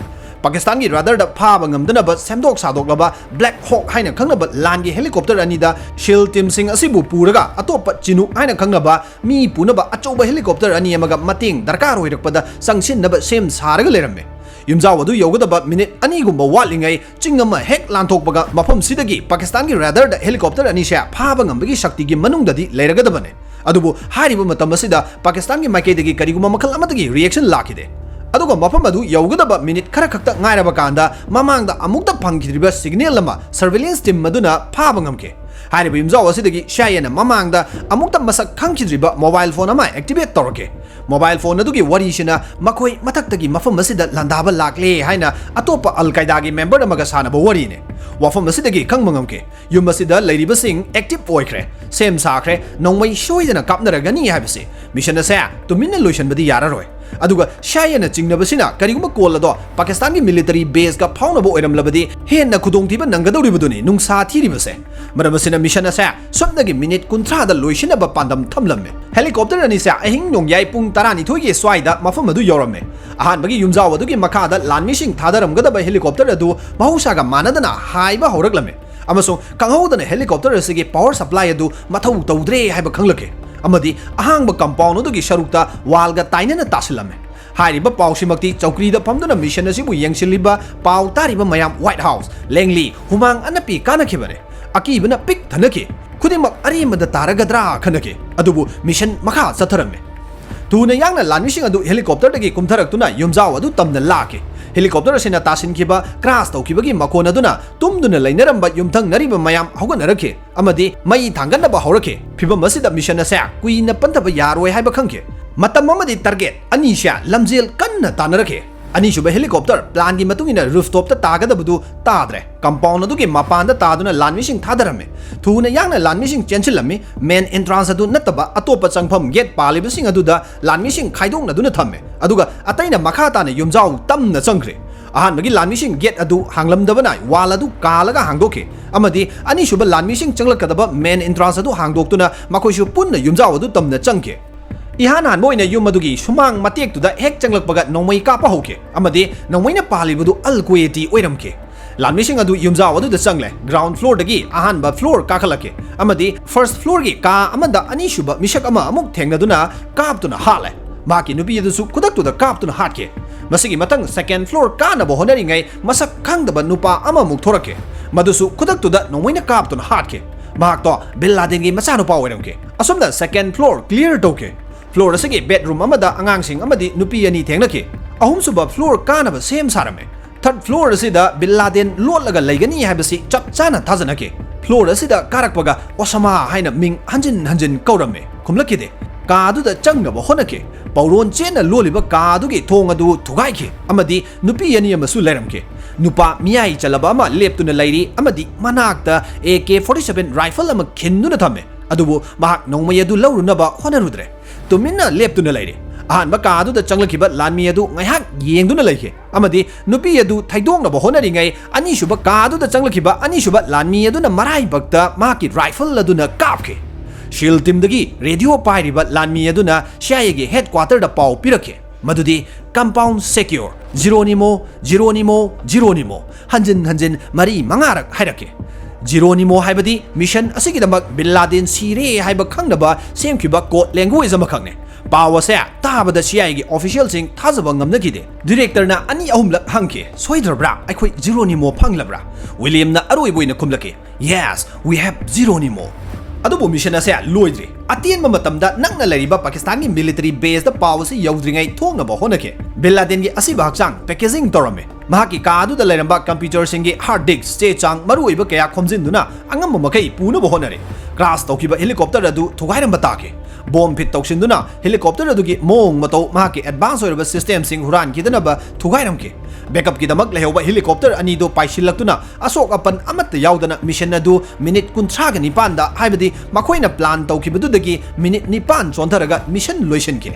ꯄꯥꯀꯤꯁꯇꯥꯟꯒꯤ radarꯗ ꯐꯥꯕ ꯉꯝꯗꯅꯕ ꯁꯦꯝꯗꯣꯛ ꯁꯥꯗꯣꯛꯂꯕ Black Hawk ꯍꯥꯏꯅ ꯈꯪꯅꯕ ꯂꯥꯟꯒꯤ helicopter ꯑꯅꯤꯗ SEAL teamꯁꯤꯡ ꯑꯁꯤꯕꯨ ꯄꯨꯔꯒ ꯑꯇꯣꯞꯄ Chinook ꯍꯥꯏꯅ ꯈꯪꯅꯕ ꯃꯤ ꯄꯨꯅꯕ ꯑꯆꯧꯕ helicopter ꯑꯅꯤ ꯑꯃꯒ ꯃꯇꯦꯡ ꯗꯔꯀꯥꯔ ꯑꯣꯏꯔꯛꯄꯗ ꯆꯪꯁꯤꯟꯅꯕ ꯁꯦꯝ ꯁꯥꯔꯒ ꯂꯩꯔꯝꯃꯦ꯫ ꯌꯨꯝꯖꯥꯎ ꯑꯗꯨ ꯌꯧꯒꯗꯕ ꯃꯤꯅꯤꯠ ꯑꯅꯤꯒꯨꯝꯕ ꯋꯥꯠꯂꯤꯉꯩ ꯆꯤꯡ ꯑꯃ ꯍꯦꯛ ꯂꯥꯟꯊꯣꯛꯄꯒ ꯃꯐꯝꯁꯤꯗꯒꯤ ꯄꯥꯀꯤꯁꯇꯥꯟꯒꯤ radarꯗ helicopter ꯑꯅꯤꯁꯦ ꯐꯥꯕ ꯉꯝꯕꯒꯤ ꯁꯛꯇꯤꯒꯤ ꯃꯅꯨꯡꯗꯗꯤ ꯂꯩꯔꯒꯗꯕꯅꯦ꯫ ꯑꯗꯨꯕꯨ ꯍꯥꯏꯔꯤꯕ ꯃꯇꯝ ꯑꯁꯤꯗ ꯄꯥꯀꯤꯁꯇꯥꯟꯒꯤ ꯃꯥꯏꯀꯩꯗꯒꯤ ꯀꯔꯤꯒꯨꯝꯕ ꯃꯈꯜ ꯑꯃꯠꯇꯒꯤ reaction ꯂꯥꯛꯈꯤꯗꯦ꯫ ꯑꯗꯨꯒ ꯃꯐꯝ ꯑꯗꯨ ꯌꯧꯒꯗꯕ ꯃꯤꯅꯤꯠ ꯈꯔ ꯈꯛꯇ ꯉꯥꯏꯔꯕ ꯀꯥꯟꯗ ꯃꯃꯥꯡꯗ ꯑꯃꯨꯛꯇ ꯐꯪꯈꯤꯗ꯭ꯔꯤꯕ signal ꯑꯃ surveillance team ꯑꯗꯨꯅ ꯐꯥꯕ ꯉꯝꯈꯤ꯫ ꯍꯥꯏꯔꯤꯕ ꯌꯨꯝꯖꯥꯎ ꯑꯁꯤꯗꯒꯤ C I Aꯅ ꯃꯃꯥꯡꯗ ꯑꯃꯨꯛꯇ ꯃꯁꯛ ꯈꯪꯈꯤꯗ꯭ꯔꯤꯕ mobile phone ꯑꯃ activate ꯇꯧꯔꯛꯈꯤ꯫ Mobile phone ꯑꯗꯨꯒꯤ ꯋꯥꯔꯤꯁꯤꯅ ꯃꯈꯣꯏ ꯃꯊꯛꯇꯒꯤ ꯃꯐꯝ ꯑꯁꯤꯗ ꯂꯥꯟꯗꯥꯕ ꯂꯥꯛꯂꯦ ꯍꯥꯏꯅ ꯑꯇꯣꯞꯄ Al Qaedaꯒꯤ member ꯑꯃꯒ ꯁꯥꯟꯅꯕ ꯋꯥꯔꯤꯅꯤ꯫ ꯋꯥꯐꯝ ꯑꯁꯤꯗꯒꯤ ꯈꯪꯕ ꯉꯝꯈꯤ, ꯌꯨꯝ ꯑꯁꯤꯗ ꯂꯩꯔꯤꯕꯁꯤꯡ active ꯑꯣꯏꯈ꯭ꯔꯦ, ꯁꯦꯝ ꯁꯥꯈ꯭ꯔꯦ, ꯅꯣꯡꯃꯩ ꯁꯣꯏꯗꯅ ꯀꯥꯞꯅꯔꯒꯅꯤ ꯍꯥꯏꯕꯁꯤ꯫ Mission ꯑꯁꯦ ꯇꯨꯃꯤꯟꯅ ꯂꯣꯏꯁꯤꯟꯕꯗꯤ ꯌꯥꯔꯔꯣꯏ꯫ ꯑꯗꯨꯒ C I Aꯅ ꯆꯤꯡꯅꯕꯁꯤꯅ ꯀꯔꯤꯒꯨꯝꯕ call ꯑꯗꯣ ꯄꯥꯀꯤꯁꯇꯥꯟꯒꯤ military baseꯀ ꯐꯥꯎꯅꯕ ꯑꯣꯏꯔꯝꯂꯕꯗꯤ ꯍꯦꯟꯅ ꯈꯨꯗꯣꯡꯊꯤꯕ ꯅꯪꯒꯗꯧꯔꯤꯕꯗꯨꯅꯤ ꯅꯨꯡꯁꯥ ꯊꯤꯔꯤꯕꯁꯦ꯫ ꯃꯔꯝ ꯑꯁꯤꯅ mission ꯑꯁꯦ ꯁꯨꯞꯅꯒꯤ ꯃꯤꯅꯤꯠ ꯀꯨꯟꯊ꯭ꯔꯥꯗ ꯂꯣꯏꯁꯤꯟꯅꯕ ꯄꯥꯟꯗꯝ ꯊꯝꯂꯝꯃꯦ꯫ Helicopter ꯑꯅꯤꯁꯦ ꯑꯍꯤꯡ ꯅꯣꯡꯌꯥꯏ ꯄꯨꯡ ꯇꯔꯥꯅꯤꯊꯣꯏꯒꯤ ꯁ꯭ꯋꯥꯏꯗ ꯃꯐꯝ ꯑꯗꯨ ꯌꯧꯔꯝꯃꯦ꯫ ꯑꯍꯥꯟꯕꯒꯤ ꯌꯨꯝꯖꯥꯎ ꯑꯗꯨꯒꯤ ꯃꯈꯥꯗ ꯂꯥꯟꯃꯤꯁꯤꯡ ꯊꯥꯗꯔꯝꯒꯗꯕ helicopter ꯑꯗꯨ ꯃꯍꯧꯁꯥꯒ ꯃꯥꯟꯅꯗꯅ ꯍꯥꯏꯕ ꯍꯧꯔꯛꯂꯝꯃꯦ, ꯑꯃꯁꯨꯡ ꯈꯪꯍꯧꯗꯅ helicopter ꯑꯁꯤꯒꯤ power supply ꯑꯗꯨ ꯃꯊꯧ ꯇꯧꯗ꯭ꯔꯦ ꯍꯥꯏꯕ ꯈꯪꯂꯛꯈꯤ, ꯑꯃꯗꯤ ꯑꯍꯥꯡꯕ compound ꯑꯗꯨꯒꯤ ꯁꯔꯨꯛꯇ wallꯒ ꯇꯥꯏꯅꯅ ꯇꯥꯁꯤꯜꯂꯝꯃꯦ꯫ ꯍꯥꯏꯔꯤꯕ ꯄꯥꯎꯁꯤꯃꯛꯇꯤ ꯆꯧꯀ꯭ꯔꯤꯗ ꯐꯝꯗꯨꯅ mission ꯑꯁꯤꯕꯨ ꯌꯦꯡꯁꯤꯜꯂꯤꯕ ꯄꯥꯎ ꯇꯥꯔꯤꯕ ꯃꯌꯥꯝ White House ꯂꯦꯡꯂꯤ ꯍꯨꯃꯥꯡ ꯑꯅꯞꯄꯤ ꯀꯥꯅꯈꯤꯕꯅꯦ꯫ ꯑꯀꯤꯕꯅ ꯄꯤꯛ ꯊꯟꯅꯈꯤ꯫ ꯈꯨꯗꯤꯡꯃꯛ ꯑꯔꯦꯝꯕꯗ ꯇꯥꯔꯒꯗ꯭ꯔꯥ ꯈꯟꯅꯈꯤ꯫ ꯑꯗꯨꯕꯨ mission ꯃꯈꯥ ꯆꯠꯊꯔꯝꯃꯤ꯫ ꯊꯨꯅ ꯌꯥꯡꯅ ꯂꯥꯟꯃꯤꯁꯤꯡ ꯑꯗꯨ helicopterꯗꯒꯤ ꯀꯨꯝꯊꯔꯛꯇꯨꯅ ꯌꯨꯝꯖꯥꯎ ꯑꯗꯨ ꯇꯝꯅ ꯂꯥꯛꯈꯤ꯫ Helicopter ꯑꯁꯤꯅ ꯇꯥꯁꯤꯟꯈꯤꯕ, crash ꯇꯧꯈꯤꯕꯒꯤ ꯃꯈꯣꯟ ꯑꯗꯨꯅ ꯇꯨꯝꯗꯨꯅ ꯂꯩꯅꯔꯝꯕ ꯌꯨꯝꯊꯪꯅꯔꯤꯕ ꯃꯌꯥꯝ ꯍꯧꯒꯠꯅꯔꯛꯈꯤ ꯑꯃꯗꯤ ꯃꯩ ꯊꯥꯡꯒꯠꯅꯕ ꯍꯧꯔꯛꯈꯤ꯫ ꯐꯤꯚꯝ ꯑꯁꯤꯗ mission ꯑꯁꯦ ꯀꯨꯏꯅ ꯄꯟꯊꯕ ꯌꯥꯔꯣꯏ ꯍꯥꯏꯕ ꯈꯪꯈꯤ꯫ ꯃꯇꯝ ꯑꯃꯗꯤ target ꯑꯅꯤꯁꯦ ꯂꯝꯖꯦꯜ ꯀꯟꯅ ꯇꯥꯟꯅꯔꯛꯈꯤ꯫ ꯑꯅꯤꯁꯨꯕ helicopter planꯒꯤ ꯃꯇꯨꯡ ꯏꯟꯅ rooftopꯇ ꯇꯥꯒꯗꯕꯗꯨ ꯇꯥꯗ꯭ꯔꯦ꯫ Compound ꯑꯗꯨꯒꯤ ꯃꯄꯥꯟꯗ ꯇꯥꯗꯨꯅ ꯂꯥꯟꯃꯤꯁꯤꯡ ꯊꯥꯗꯔꯝꯃꯤ꯫ ꯊꯨꯅ ꯌꯥꯡꯅ ꯂꯥꯟꯃꯤꯁꯤꯡ ꯆꯦꯟꯁꯤꯜꯂꯝꯃꯤ꯫ Main entrance ꯑꯗꯨ ꯅꯠꯇꯕ ꯑꯇꯣꯞꯄ ꯆꯪꯐꯝ gate ꯄꯥꯜꯂꯤꯕꯁꯤꯡ ꯑꯗꯨꯗ ꯂꯥꯟꯃꯤꯁꯤꯡ ꯈꯥꯏꯗꯣꯛꯅꯗꯨꯅ ꯊꯝꯃꯦ, ꯑꯗꯨꯒ ꯑꯇꯩꯅ ꯃꯈꯥ ꯇꯥꯅ ꯌꯨꯝꯖꯥꯎ ꯇꯝꯅ ꯆꯪꯈ꯭ꯔꯦ꯫ ꯑꯍꯥꯟꯕꯒꯤ ꯂꯥꯟꯃꯤꯁꯤꯡ ꯒꯦꯠ ꯑꯗꯨ ꯍꯥꯡꯂꯝꯗꯕꯅ ꯋꯥꯜ ꯑꯗꯨ ꯀꯥꯜꯂꯒ ꯍꯥꯡꯗꯣꯛꯈꯤ, ꯑꯃꯗꯤ ꯑꯅꯤꯁꯨꯕ ꯂꯥꯟꯃꯤꯁꯤꯡ ꯆꯪꯂꯛꯀꯗꯕ ꯃꯦꯟ ꯑꯦꯟꯇ꯭ꯔꯥꯟꯁ ꯑꯗꯨ ꯍꯥꯡꯗꯣꯛꯇꯨꯅ ꯃꯈꯣꯏꯁꯨ ꯄꯨꯟꯅ ꯌꯨꯝꯖꯥꯎ ꯑꯗꯨ ꯇꯝꯅ ꯆꯪꯈꯤ꯫ ꯏꯍꯥꯟ ꯍꯥꯟꯕ ꯑꯣꯏꯅ ꯌꯨꯝ ꯑꯗꯨꯒꯤ ꯁꯨꯃꯥꯡ ꯃꯇꯦꯛꯇꯨꯗ ꯍꯦꯛ ꯆꯪꯂꯛꯄꯒ ꯅꯣꯡꯃꯩ ꯀꯥꯞꯄ ꯍꯧꯈꯤ, ꯑꯃꯗꯤ ꯅꯣꯡꯃꯩꯅ ꯄꯥꯜꯂꯤꯕꯗꯨ ꯑꯜ ꯀꯨꯋꯦꯇꯤ ꯑꯣꯏꯔꯝꯈꯤ꯫ ꯂꯥꯟꯃꯤꯁꯤꯡ ꯑꯗꯨ ꯌꯨꯝꯖꯥꯎ ꯑꯗꯨꯗ ꯆꯪꯂꯦ꯫ ꯒ꯭ꯔꯥꯎꯟ ꯐ꯭ꯂꯣꯔꯗꯒꯤ ꯑꯍꯥꯟꯕ ꯐ꯭ꯂꯣꯔ ꯀꯥꯈꯠꯂꯛꯈꯤ, ꯑꯃꯗꯤ ꯐꯥꯔꯁꯠ ꯐ꯭ꯂꯣꯔꯒꯤ ꯀꯥ ꯑꯃꯗ ꯑꯅꯤꯁꯨꯕ ꯃꯤꯁꯛ ꯑꯃ ꯑꯃꯨꯛ ꯊꯦꯡꯅꯗꯨꯅ ꯀꯥꯞꯇꯨꯅ ꯍꯥꯠꯂꯦ꯫ ꯃꯍꯥꯛꯀꯤ ꯅꯨꯄꯤ ꯑꯗꯨꯁꯨ ꯈꯨꯗꯛꯇꯨꯗ ꯀꯥꯞꯇꯨꯅ ꯍꯥꯠꯈꯤ꯫ ꯃꯁꯤꯒꯤ ꯃꯊꯪ ꯁꯦꯀꯦꯟ ꯐ꯭ꯂꯣꯔ ꯀꯥꯅꯕ ꯍꯣꯠꯅꯔꯤꯉꯩ ꯃꯁꯛ ꯈꯪꯗꯕ ꯅꯨꯄꯥ ꯑꯃꯃꯨꯛ ꯊꯣꯔꯛꯈꯤ꯫ ꯃꯗꯨꯁꯨ ꯈꯨꯗꯛꯇꯨꯗ ꯅꯣꯡꯃꯩꯅ ꯀꯥꯞꯇꯨꯅ ꯍꯥꯠꯈꯤ꯫ ꯃꯍꯥꯛꯇꯣ ꯕꯤꯟ ꯂꯥꯗꯦꯟꯒꯤ ꯃꯆꯥꯅꯨꯄꯥ ꯑꯣꯏꯔꯝꯈꯤ꯫ ꯑꯁꯨꯝꯅ ꯁꯦꯀꯦꯟ ꯐ꯭ꯂꯣꯔ ꯀ꯭ꯂꯤꯌꯔ ꯇꯧꯈꯤ꯫ ꯐ꯭ꯂꯣꯔ ꯑꯁꯤꯒꯤ ꯕꯦꯗꯔꯨꯝ ꯑꯃꯗ ꯑꯉꯥꯡꯁꯤꯡ ꯑꯃꯗꯤ ꯅꯨꯄꯤ ꯑꯅꯤ ꯊꯦꯡꯅꯈꯤ꯫ ꯑꯍꯨꯝꯁꯨꯕ ꯐ꯭ꯂꯣꯔ ꯀꯥꯅꯕ ꯁꯦꯝ ꯁꯥꯔꯝꯃꯤ꯫ ꯊꯥꯔꯠ ꯐ꯭ꯂꯣꯔ ꯑꯁꯤꯗ ꯕꯤꯟ ꯂꯥꯗꯦꯟ ꯂꯣꯠꯂꯒ ꯂꯩꯒꯅꯤ ꯍꯥꯏꯕꯁꯤ ꯆꯞ ꯆꯥꯅ ꯊꯥꯖꯅꯈꯤ꯫ ꯐ꯭ꯂꯣꯔ ꯑꯁꯤꯗ ꯀꯥꯔꯛꯄꯒ ꯑꯣꯁꯥꯃꯥ ꯍꯥꯏꯅ ꯃꯤꯡ ꯍꯟꯖꯤꯟ ꯍꯟꯖꯤꯟ ꯀꯧꯔꯝꯃꯤ꯫ ꯈꯨꯝꯂꯛꯈꯤꯗꯦ꯫ ꯀꯥ ꯑꯗꯨꯗ ꯆꯪꯅꯕ ꯍꯣꯠꯅꯈꯤ꯫ ꯄꯧꯔꯣꯟ ꯆꯦꯟꯅ ꯂꯣꯜꯂꯤꯕ ꯀꯥ ꯑꯗꯨꯒꯤ ꯊꯣꯡ ꯑꯗꯨ ꯊꯨꯒꯥꯏꯈꯤ ꯑꯃꯗꯤ ꯅꯨꯄꯤ ꯑꯅꯤ ꯑꯃꯁꯨ ꯂꯩꯔꯝꯈꯤ꯫ ꯅꯨꯄꯥ ꯃꯤꯌꯥꯏ ꯆꯜꯂꯕ ꯑꯃ ꯂꯦꯞꯇꯨꯅ ꯂꯩꯔꯤ ꯑꯃꯗꯤ ꯃꯅꯥꯛꯇ ꯑꯦ ꯀꯦ ꯐꯣꯔꯇꯤ ꯁꯚꯦꯟ ꯔꯥꯏꯐꯜ ꯑꯃ ꯈꯤꯟꯗꯨꯅ ꯊꯝꯃꯤ꯫ ꯑꯗꯨꯕꯨ ꯃꯍꯥꯛ ꯅꯣꯡꯃꯩ ꯑꯗꯨ ꯂꯧꯔꯨꯅꯕ ꯍꯣꯠꯅꯔꯨꯗ꯭ꯔꯦ꯫ ꯇꯨꯃꯤꯟꯅ ꯂꯦꯞꯇꯨꯅ ꯂꯩꯔꯤ꯫ ꯑꯍꯥꯟꯕ ꯀꯥ ꯑꯗꯨꯗ ꯆꯪꯂꯛꯈꯤꯕ ꯂꯥꯟꯃꯤ ꯑꯗꯨ ꯉꯥꯏꯍꯥꯛ ꯌꯦꯡꯗꯨꯅ ꯂꯩꯈꯤ ꯑꯃꯗꯤ ꯅꯨꯄꯤ ꯑꯗꯨ ꯊꯩꯗꯣꯛꯅꯕ ꯍꯣꯠꯅꯔꯤꯉꯩ ꯑꯅꯤꯁꯨꯕ ꯀꯥ ꯑꯗꯨꯗ ꯆꯪꯂꯛꯈꯤꯕ ꯑꯅꯤꯁꯨꯕ ꯂꯥꯟꯃꯤ ꯑꯗꯨꯅ ꯃꯔꯥꯏꯕꯛꯇ ꯃꯍꯥꯛꯀꯤ ꯔꯥꯏꯐꯜ ꯑꯗꯨꯅ ꯀꯥꯞꯈꯤ꯫ ꯁꯤꯜ ꯇꯤꯝꯗꯒꯤ ꯔꯦꯗꯤꯑꯣ ꯄꯥꯏꯔꯤꯕ ꯂꯥꯟꯃꯤ ꯑꯗꯨꯅ ꯁꯤ ꯑꯥꯏ ꯑꯦꯒꯤ ꯍꯦꯗ ꯀ꯭ꯋꯥꯇꯔꯗ ꯄꯥꯎ ꯄꯤꯔꯛꯈꯤ ꯃꯗꯨꯗꯤ "ꯀꯝꯄꯥꯎꯟ ꯁꯦꯀ꯭ꯌꯣꯔ, ꯖꯤꯔꯣꯅꯤꯃꯣ, ꯖꯤꯔꯣꯅꯤꯃꯣ, ꯖꯤꯔꯣꯅꯤꯃꯣ" ꯍꯟꯖꯤꯟ ꯍꯟꯖꯤꯟ ꯃꯔꯤ ꯃꯉꯥꯔꯛ ꯍꯥꯏꯔꯛꯈꯤ꯫ ꯖꯤꯔꯣꯅꯤꯃꯣ ꯍꯥꯏꯕꯗꯤ ꯃꯤꯁꯟ ꯑꯁꯤꯒꯤꯗꯃꯛ ꯕꯤꯟ ꯂꯥꯗꯦꯟ ꯁꯤꯔꯦ ꯍꯥꯏꯕ ꯈꯪꯅꯕ ꯁꯦꯝꯈꯤꯕ ꯀꯣꯗ ꯂꯦꯡꯒ꯭ꯋꯦꯖ ꯑꯃꯈꯛꯅꯤ꯫ ꯄꯥꯎ ꯑꯁꯦ ꯇꯥꯕꯗ ꯁꯤ ꯑꯥꯏ ꯑꯦꯒꯤ ꯑꯣꯐꯤꯁꯤꯌꯦꯜꯁꯤꯡ ꯊꯥꯖꯕ ꯉꯝꯅꯈꯤꯗꯦ꯫ ꯗꯤꯔꯦꯛꯇꯔꯅ ꯑꯅꯤ ꯑꯍꯨꯝꯂꯛ ꯍꯪꯈꯤ, "ꯁꯣꯏꯗ꯭ꯔꯕ꯭ꯔꯥ? ꯑꯩꯈꯣꯏ ꯖꯤꯔꯣꯅꯤꯃꯣ ꯐꯪꯂꯕ꯭ꯔꯥ?" ꯋꯤꯂꯤꯌꯝꯅ ꯑꯔꯣꯏꯕ ꯑꯣꯏꯅ ꯈꯨꯝꯂꯛꯈꯤ, "Yes, we have Geronimo." ꯑꯗꯨꯕꯨ ꯃꯤꯁꯟ ꯑꯁꯦ ꯂꯣꯏꯗ꯭ꯔꯤ꯫ ꯑꯇꯦꯟꯕ ꯃꯇꯝꯗ ꯅꯛꯅ ꯂꯩꯔꯤꯕ ꯄꯥꯀꯤꯁꯇꯥꯟꯒꯤ ꯃꯤꯂꯤꯇꯔꯤ ꯕꯦꯁꯇ ꯄꯥꯎ ꯑꯁꯤ ꯌꯧꯗ꯭ꯔꯤꯉꯩ ꯊꯣꯛꯅꯕ ꯍꯣꯠꯅꯈꯤ꯫ ꯕꯤꯟ ꯂꯥꯗꯦꯟꯒꯤ ꯑꯁꯤꯕ ꯍꯛꯆꯥꯡ ꯄꯦꯀꯦꯖꯤꯡ ꯇꯧꯔꯝꯃꯤ꯫ ꯃꯍꯥꯛꯀꯤ ꯀꯥ ꯑꯗꯨꯗ ꯂꯩꯔꯝꯕ ꯀꯝꯄ꯭ꯌꯨꯇꯔꯁꯤꯡꯒꯤ ꯍꯥꯔꯗ ꯗꯤꯁ꯭ꯛ, ꯆꯦ ꯆꯥꯡ, ꯃꯔꯨꯑꯣꯏꯕ ꯀꯌꯥ ꯈꯣꯝꯖꯤꯟꯗꯨꯅ ꯑꯉꯝꯕ ꯃꯈꯩ ꯄꯨꯅꯕ ꯍꯣꯠꯅꯔꯤ꯫ ꯀ꯭ꯔꯥꯁ ꯇꯧꯈꯤꯕ ꯍꯦꯂꯤꯀꯣꯞꯇꯔ ꯑꯗꯨ ꯊꯨꯒꯥꯏꯔꯝꯕ ꯇꯥꯈꯤ꯫ ꯕꯣꯝ ꯐꯤꯠ ꯇꯧꯁꯤꯟꯗꯨꯅ ꯍꯦꯂꯤꯀꯣꯞꯇꯔ ꯑꯗꯨꯒꯤ ꯃꯑꯣꯡ ꯃꯇꯧ, ꯃꯍꯥꯛꯀꯤ ꯑꯦꯗꯚꯥꯟꯁ ꯑꯣꯏꯔꯕ ꯁꯤꯁꯇꯦꯝꯁꯤꯡ ꯍꯨꯔꯥꯟꯈꯤꯗꯅꯕ ꯊꯨꯒꯥꯏꯔꯝꯈꯤ꯫ ꯕꯦꯛꯑꯞꯀꯤꯗꯃꯛ ꯂꯩꯍꯧꯕ ꯍꯦꯂꯤꯀꯣꯞꯇꯔ ꯑꯅꯤꯗꯨ ꯄꯥꯏꯁꯤꯜꯂꯛꯇꯨꯅ ꯑꯁꯣꯛ ꯑꯄꯟ ꯑꯃꯠꯇ ꯌꯥꯎꯗꯅ ꯃꯤꯁꯟ ꯑꯗꯨ ꯃꯤꯅꯤꯠ ꯀꯨꯟꯊ꯭ꯔꯥꯒ ꯅꯤꯄꯥꯟꯗ, ꯍꯥꯏꯕꯗꯤ ꯃꯈꯣꯏꯅ ꯄ꯭ꯂꯥꯟ ꯇꯧꯈꯤꯕꯗꯨꯗꯒꯤ ꯃꯤꯅꯤꯠ ꯅꯤꯄꯥꯟ ꯆꯣꯟꯊꯔꯒ ꯃꯤꯁꯟ ꯂꯣꯏꯁꯤꯟꯈꯤ꯫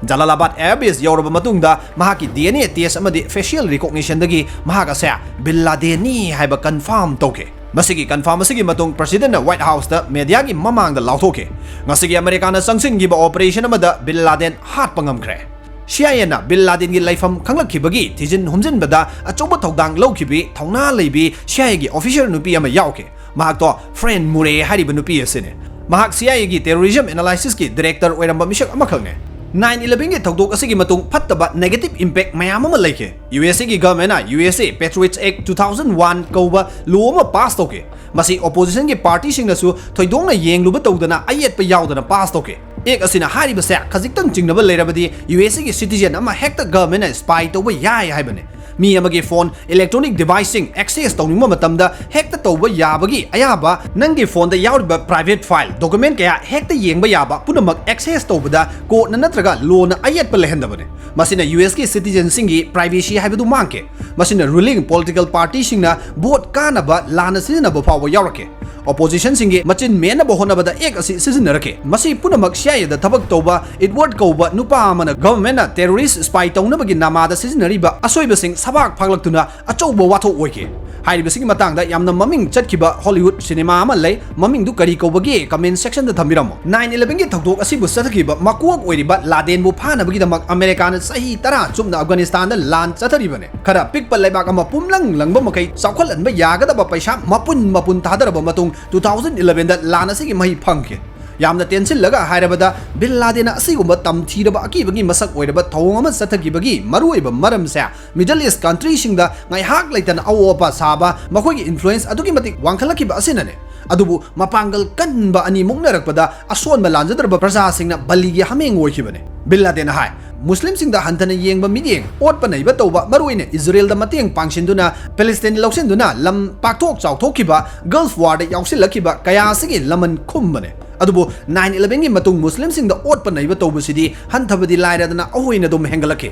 ꯖꯂꯥꯂꯥꯕꯥꯗ ꯑꯦꯌꯔꯕꯦꯁ ꯌꯧꯔꯕ ꯃꯇꯨꯡꯗ ꯃꯍꯥꯛꯀꯤ ꯗꯤ ꯑꯦꯟ ꯑꯦ ꯇꯦꯁ ꯑꯃꯗꯤ ꯐꯦꯁꯤꯌꯦꯜ ꯔꯤꯀꯣꯛꯅꯤꯁꯟꯗꯒꯤ ꯃꯍꯥꯛ ꯑꯁꯦ ꯕꯤꯟ ꯂꯥꯗꯦꯟꯅꯤ ꯍꯥꯏꯕ ꯀꯟꯐꯥꯔꯝ ꯇꯧꯈꯤ꯫ ꯃꯁꯤꯒꯤ ꯀꯟꯐꯥꯔꯝ ꯑꯁꯤꯒꯤ ꯃꯇꯨꯡ ꯄ꯭ꯔꯁꯤꯗꯦꯟꯠꯅ ꯋꯥꯏꯠ ꯍꯥꯎꯁꯇ ꯃꯦꯗꯤꯌꯥꯒꯤ ꯃꯃꯥꯡꯗ ꯂꯥꯎꯊꯣꯛꯈꯤ, "ꯉꯁꯤꯒꯤ ꯑꯃꯦꯔꯤꯀꯥꯅ ꯆꯪꯁꯤꯟꯈꯤꯕ ꯑꯣꯄꯔꯦꯁꯟ ꯑꯃꯗ ꯕꯤꯟ ꯂꯥꯗꯦꯟ ꯍꯥꯠꯄ ꯉꯝꯈ꯭ꯔꯦ"꯫ ꯁꯤ ꯑꯥꯏ ꯑꯦꯅ ꯕꯤꯟ ꯂꯥꯗꯦꯟꯒꯤ ꯂꯩꯐꯝ ꯈꯪꯂꯛꯈꯤꯕꯒꯤ ꯊꯤꯖꯤꯟ ꯍꯨꯝꯖꯤꯟꯕꯗ ꯑꯆꯧꯕ ꯊꯧꯗꯥꯡ ꯂꯧꯈꯤꯕꯤ ꯊꯧꯅꯥ ꯂꯩꯕꯤ ꯁꯤ ꯑꯥꯏ ꯑꯦꯒꯤ ꯑꯣꯐꯤꯁꯔ ꯅꯨꯄꯤ ꯑꯃ ꯌꯥꯎꯈꯤ꯫ ꯃꯍꯥꯛꯇꯣ ꯐ꯭ꯔꯦꯟ ꯃꯨꯔꯦ ꯍꯥꯏꯔꯤꯕ ꯅꯨꯄꯤ ꯑꯁꯤꯅꯤ꯫ ꯃꯍꯥꯛ ꯁꯤ ꯑꯥꯏ ꯑꯦꯒꯤ ꯇꯦꯔꯣꯔꯤꯖꯝ ꯑꯦꯅꯥꯂꯥꯏꯁꯤꯁꯀꯤ ꯗꯤꯔꯦꯛꯇꯔ ꯑꯣꯏꯔꯝꯕ ꯃꯤꯁꯛ ꯑꯃꯈꯛꯅꯤ꯫ ꯅꯥꯏꯟ ꯏꯂꯚꯦꯟꯒꯤ ꯊꯧꯗꯣꯛ ꯑꯁꯤꯒꯤ ꯃꯇꯨꯡ ꯐꯠꯇꯕ ꯅꯦꯒꯦꯇꯤꯚ ꯏꯝꯄꯦꯛ ꯃꯌꯥꯝ ꯑꯃ ꯂꯩꯈꯤ꯫ ꯌꯨ ꯑꯦꯁ ꯑꯦꯒꯤ ꯒꯚꯔꯟꯃꯦꯟꯠꯅ ꯌꯨ ꯑꯦꯁ ꯑꯦ Patriots Act two thousand one ꯀꯧꯕ ꯂꯣ ꯑꯃ ꯄꯥꯁ ꯇꯧꯈꯤ꯫ ꯃꯁꯤ ꯑꯣꯄꯣꯖꯤꯁꯟꯒꯤ ꯄꯥꯔꯇꯤꯁꯤꯡꯅꯁꯨ ꯊꯣꯏꯗꯣꯛꯅ ꯌꯦꯡꯂꯨꯕ ꯇꯧꯗꯅ ꯑꯌꯦꯠꯄ ꯌꯥꯎꯗꯅ ꯄꯥꯁ ꯇꯧꯈꯤ꯫ ꯑꯦꯛ ꯑꯁꯤꯅ ꯍꯥꯏꯔꯤꯕꯁꯦ ꯈꯖꯤꯛꯇꯪ ꯆꯤꯡꯅꯕ ꯂꯩꯔꯕꯗꯤ ꯌꯨ ꯑꯦꯁ ꯑꯦꯒꯤ ꯁꯤꯇꯤꯖꯦꯟ ꯑꯃ ꯍꯦꯛꯇ ꯒꯚꯔꯟꯃꯦꯟꯠꯅ ꯁ꯭ꯄꯥꯏ ꯇꯧꯕ ꯌꯥꯏ ꯍꯥꯏꯕꯅꯤ꯫ ꯃꯤ ꯑꯃꯒꯤ ꯐꯣꯟ, ꯏꯂꯦꯛꯇ꯭ꯔꯣꯅꯤꯛ ꯗꯤꯚꯥꯏꯁꯁꯤꯡ ꯑꯦꯛꯁꯦꯁ ꯇꯧꯅꯤꯡꯕ ꯃꯇꯝꯗ ꯍꯦꯛꯇ ꯇꯧꯕ ꯌꯥꯕꯒꯤ ꯑꯌꯥꯕ, ꯅꯪꯒꯤ ꯐꯣꯟꯗ ꯌꯥꯎꯔꯤꯕ ꯄ꯭ꯔꯥꯏꯚꯦꯠ ꯐꯥꯏꯜ, ꯗꯣꯀꯨꯃꯦꯟꯠ ꯀꯌꯥ ꯍꯦꯛꯇ ꯌꯦꯡꯕ ꯌꯥꯕ ꯄꯨꯝꯅꯃꯛ ꯑꯦꯛꯁꯦꯁ ꯇꯧꯕꯗ ꯀꯣꯔꯠꯅ ꯅꯠꯇ꯭ꯔꯒ ꯂꯣꯅ ꯑꯌꯦꯠꯄ ꯂꯩꯍꯟꯗꯕꯅꯤ꯫ ꯃꯁꯤꯅ ꯌꯨ ꯑꯦꯁꯀꯤ ꯁꯤꯇꯤꯖꯦꯟꯁꯤꯡꯒꯤ ꯄ꯭ꯔꯥꯏꯚꯦꯁꯤ ꯍꯥꯏꯕꯗꯨ ꯃꯥꯡꯈꯤ꯫ ꯃꯁꯤꯅ ꯔꯨꯂꯤꯡ ꯄꯣꯂꯤꯇꯤꯀꯦꯜ ꯄꯥꯔꯇꯤꯁꯤꯡꯅ ꯚꯣꯠ ꯀꯥꯅꯕ ꯂꯥꯟꯅ ꯁꯤꯖꯤꯟꯅꯕ ꯐꯥꯎꯕ ꯌꯥꯎꯔꯛꯈꯤ꯫ ꯑꯣꯄꯣꯖꯤꯁꯟꯁꯤꯡꯒꯤ ꯃꯆꯤꯟ ꯃꯦꯟꯅꯕ ꯍꯣꯠꯅꯕꯗ ꯑꯦꯛ ꯑꯁꯤ ꯁꯤꯖꯤꯟꯅꯔꯛꯈꯤ꯫ ꯃꯁꯤ ꯄꯨꯝꯅꯃꯛ ꯁꯤ ꯑꯥꯏ ꯑꯦꯗ ꯊꯕꯛ ꯇꯧꯕ ꯏꯗꯋꯥꯔꯗ ꯀꯧꯕ ꯅꯨꯄꯥ ꯑꯃꯅ ꯒꯚꯔꯟꯃꯦꯟꯠꯅ ꯇꯦꯔꯣꯔꯤꯁꯠ ꯁ꯭ꯄꯥꯏ ꯇꯧꯅꯕꯒꯤ ꯅꯃꯥꯗ ꯁꯤꯖꯤꯟꯅꯔꯤꯕ ꯑꯁꯣꯏꯕꯁꯤꯡ ꯁꯕꯥꯛ ꯐꯥꯛꯂꯛꯇꯨꯅ ꯑꯆꯧꯕ ꯋꯥꯊꯣꯛ ꯑꯣꯏꯈꯤ꯫ ꯍꯥꯏꯔꯤꯕꯁꯤꯒꯤ ꯃꯇꯥꯡꯗ ꯌꯥꯝꯅ ꯃꯃꯤꯡ ꯆꯠꯈꯤꯕ ꯍꯣꯂꯤꯋꯨꯗ ꯁꯤꯅꯦꯃꯥ ꯑꯃ ꯂꯩ, ꯃꯃꯤꯡꯗꯨ ꯀꯔꯤ ꯀꯧꯕꯒꯦ? ꯀꯃꯦꯟꯠ ꯁꯦꯛꯁꯟꯗ ꯊꯝꯕꯤꯔꯝꯃꯣ꯫ ꯅꯥꯏꯟ ꯏꯂꯚꯦꯟꯒꯤ ꯊꯧꯗꯣꯛ ꯑꯁꯤꯕꯨ ꯆꯠꯊꯈꯤꯕ ꯃꯀꯣꯛ ꯑꯣꯏꯔꯤꯕ ꯂꯥꯗꯦꯟꯕꯨ ꯐꯥꯅꯕꯒꯤꯗꯃꯛ ꯑꯃꯦꯔꯤꯀꯥꯅ ꯆꯍꯤ ꯇꯔꯥ ꯆꯨꯞꯅ ꯑꯐꯒꯥꯅꯤꯁꯇꯥꯟꯗ ꯂꯥꯟ ꯆꯠꯊꯔꯤꯕꯅꯤ꯫ ꯈꯔ ꯄꯤꯛꯄ ꯂꯩꯕꯥꯛ ꯑꯃ ꯄꯨꯝꯂꯪ ꯂꯪꯕ ꯃꯈꯩ ꯆꯥꯎꯈꯠꯍꯟꯕ ꯌꯥꯒꯗꯕ ꯄꯩꯁꯥ ꯃꯄꯨꯟ ꯃꯄꯨꯟ ꯊꯥꯗꯔꯕ ꯃꯇꯨꯡ, two thousand elevenꯗ ꯂꯥꯟ ꯑꯁꯤꯒꯤ ꯃꯍꯩ ꯐꯪꯈꯤ꯫ ꯌꯥꯝꯅ ꯇꯦꯟꯁꯤꯜꯂꯒ ꯍꯥꯏꯔꯕꯗ, ꯕꯤꯟ ꯂꯥꯗꯦꯟꯅ ꯑꯁꯤꯒꯨꯝꯕ ꯇꯝꯊꯤꯔꯕ ꯑꯀꯤꯕꯒꯤ ꯃꯁꯛ ꯑꯣꯏꯔꯕ ꯊꯧꯑꯣꯡ ꯑꯃ ꯆꯠꯊꯈꯤꯕꯒꯤ ꯃꯔꯨꯑꯣꯏꯕ ꯃꯔꯝꯁꯦ, ꯃꯤꯗꯜ ꯏꯁ ꯀꯟꯇ꯭ꯔꯤꯁꯤꯡꯗ ꯉꯥꯏꯍꯥꯛ ꯂꯩꯇꯅ ꯑꯑꯣ ꯑꯄꯥ ꯁꯥꯕ, ꯃꯈꯣꯏꯒꯤ ꯏꯟꯐ꯭ꯂꯨꯌꯦꯟꯁ ꯑꯗꯨꯛꯀꯤ ꯃꯇꯤꯛ ꯋꯥꯡꯈꯠꯂꯛꯈꯤꯕ ꯑꯁꯤꯅꯅꯤ꯫ ꯑꯗꯨꯕꯨ ꯃꯄꯥꯡꯒꯜ ꯀꯟꯕ ꯑꯅꯤ ꯃꯨꯛꯅꯔꯛꯄꯗ ꯑꯁꯣꯟꯕ ꯂꯥꯟꯖꯗ꯭ꯔꯕ ꯄ꯭ꯔꯖꯥꯁꯤꯡꯅ ꯕꯂꯤꯒꯤ ꯍꯥꯃꯦꯡ ꯑꯣꯏꯈꯤꯕꯅꯤ꯫ ꯕꯤꯟ ꯂꯥꯗꯦꯟꯅ ꯍꯥꯏ, ꯃꯨꯁꯂꯤꯝꯁꯤꯡꯗ ꯍꯟꯊꯅ ꯌꯦꯡꯕ ꯃꯤꯠꯌꯦꯡ, ꯑꯣꯠꯄ ꯅꯩꯕ ꯇꯧꯕ, ꯃꯔꯨꯑꯣꯏꯅ ꯏꯖꯔꯦꯜꯗ ꯃꯇꯦꯡ ꯄꯥꯡꯁꯤꯟꯗꯨꯅ, ꯄꯦꯂꯦꯁꯇꯤꯟ ꯂꯧꯁꯤꯟꯗꯨꯅ ꯂꯝ ꯄꯥꯛꯊꯣꯛ ꯆꯥꯎꯊꯣꯛꯈꯤꯕ, ꯒꯜꯐ ꯋꯥꯔꯗ ꯌꯥꯎꯁꯤꯜꯂꯛꯈꯤꯕ ꯀꯌꯥ ꯑꯁꯤꯒꯤ ꯂꯃꯟ ꯈꯨꯝꯕꯅꯤ꯫ ꯑꯗꯨꯕꯨ nine eleven ꯒꯤ ꯃꯇꯨꯡ ꯃꯨꯁꯂꯤꯝꯁꯤꯡꯗ ꯑꯣꯠꯄ ꯅꯩꯕ ꯇꯧꯕꯁꯤꯗꯤ ꯍꯟꯊꯕꯗꯤ ꯂꯥꯏꯔꯗꯅ ꯑꯍꯣꯏꯅ ꯑꯗꯨꯝ ꯍꯦꯟꯒꯠꯂꯛꯈꯤ꯫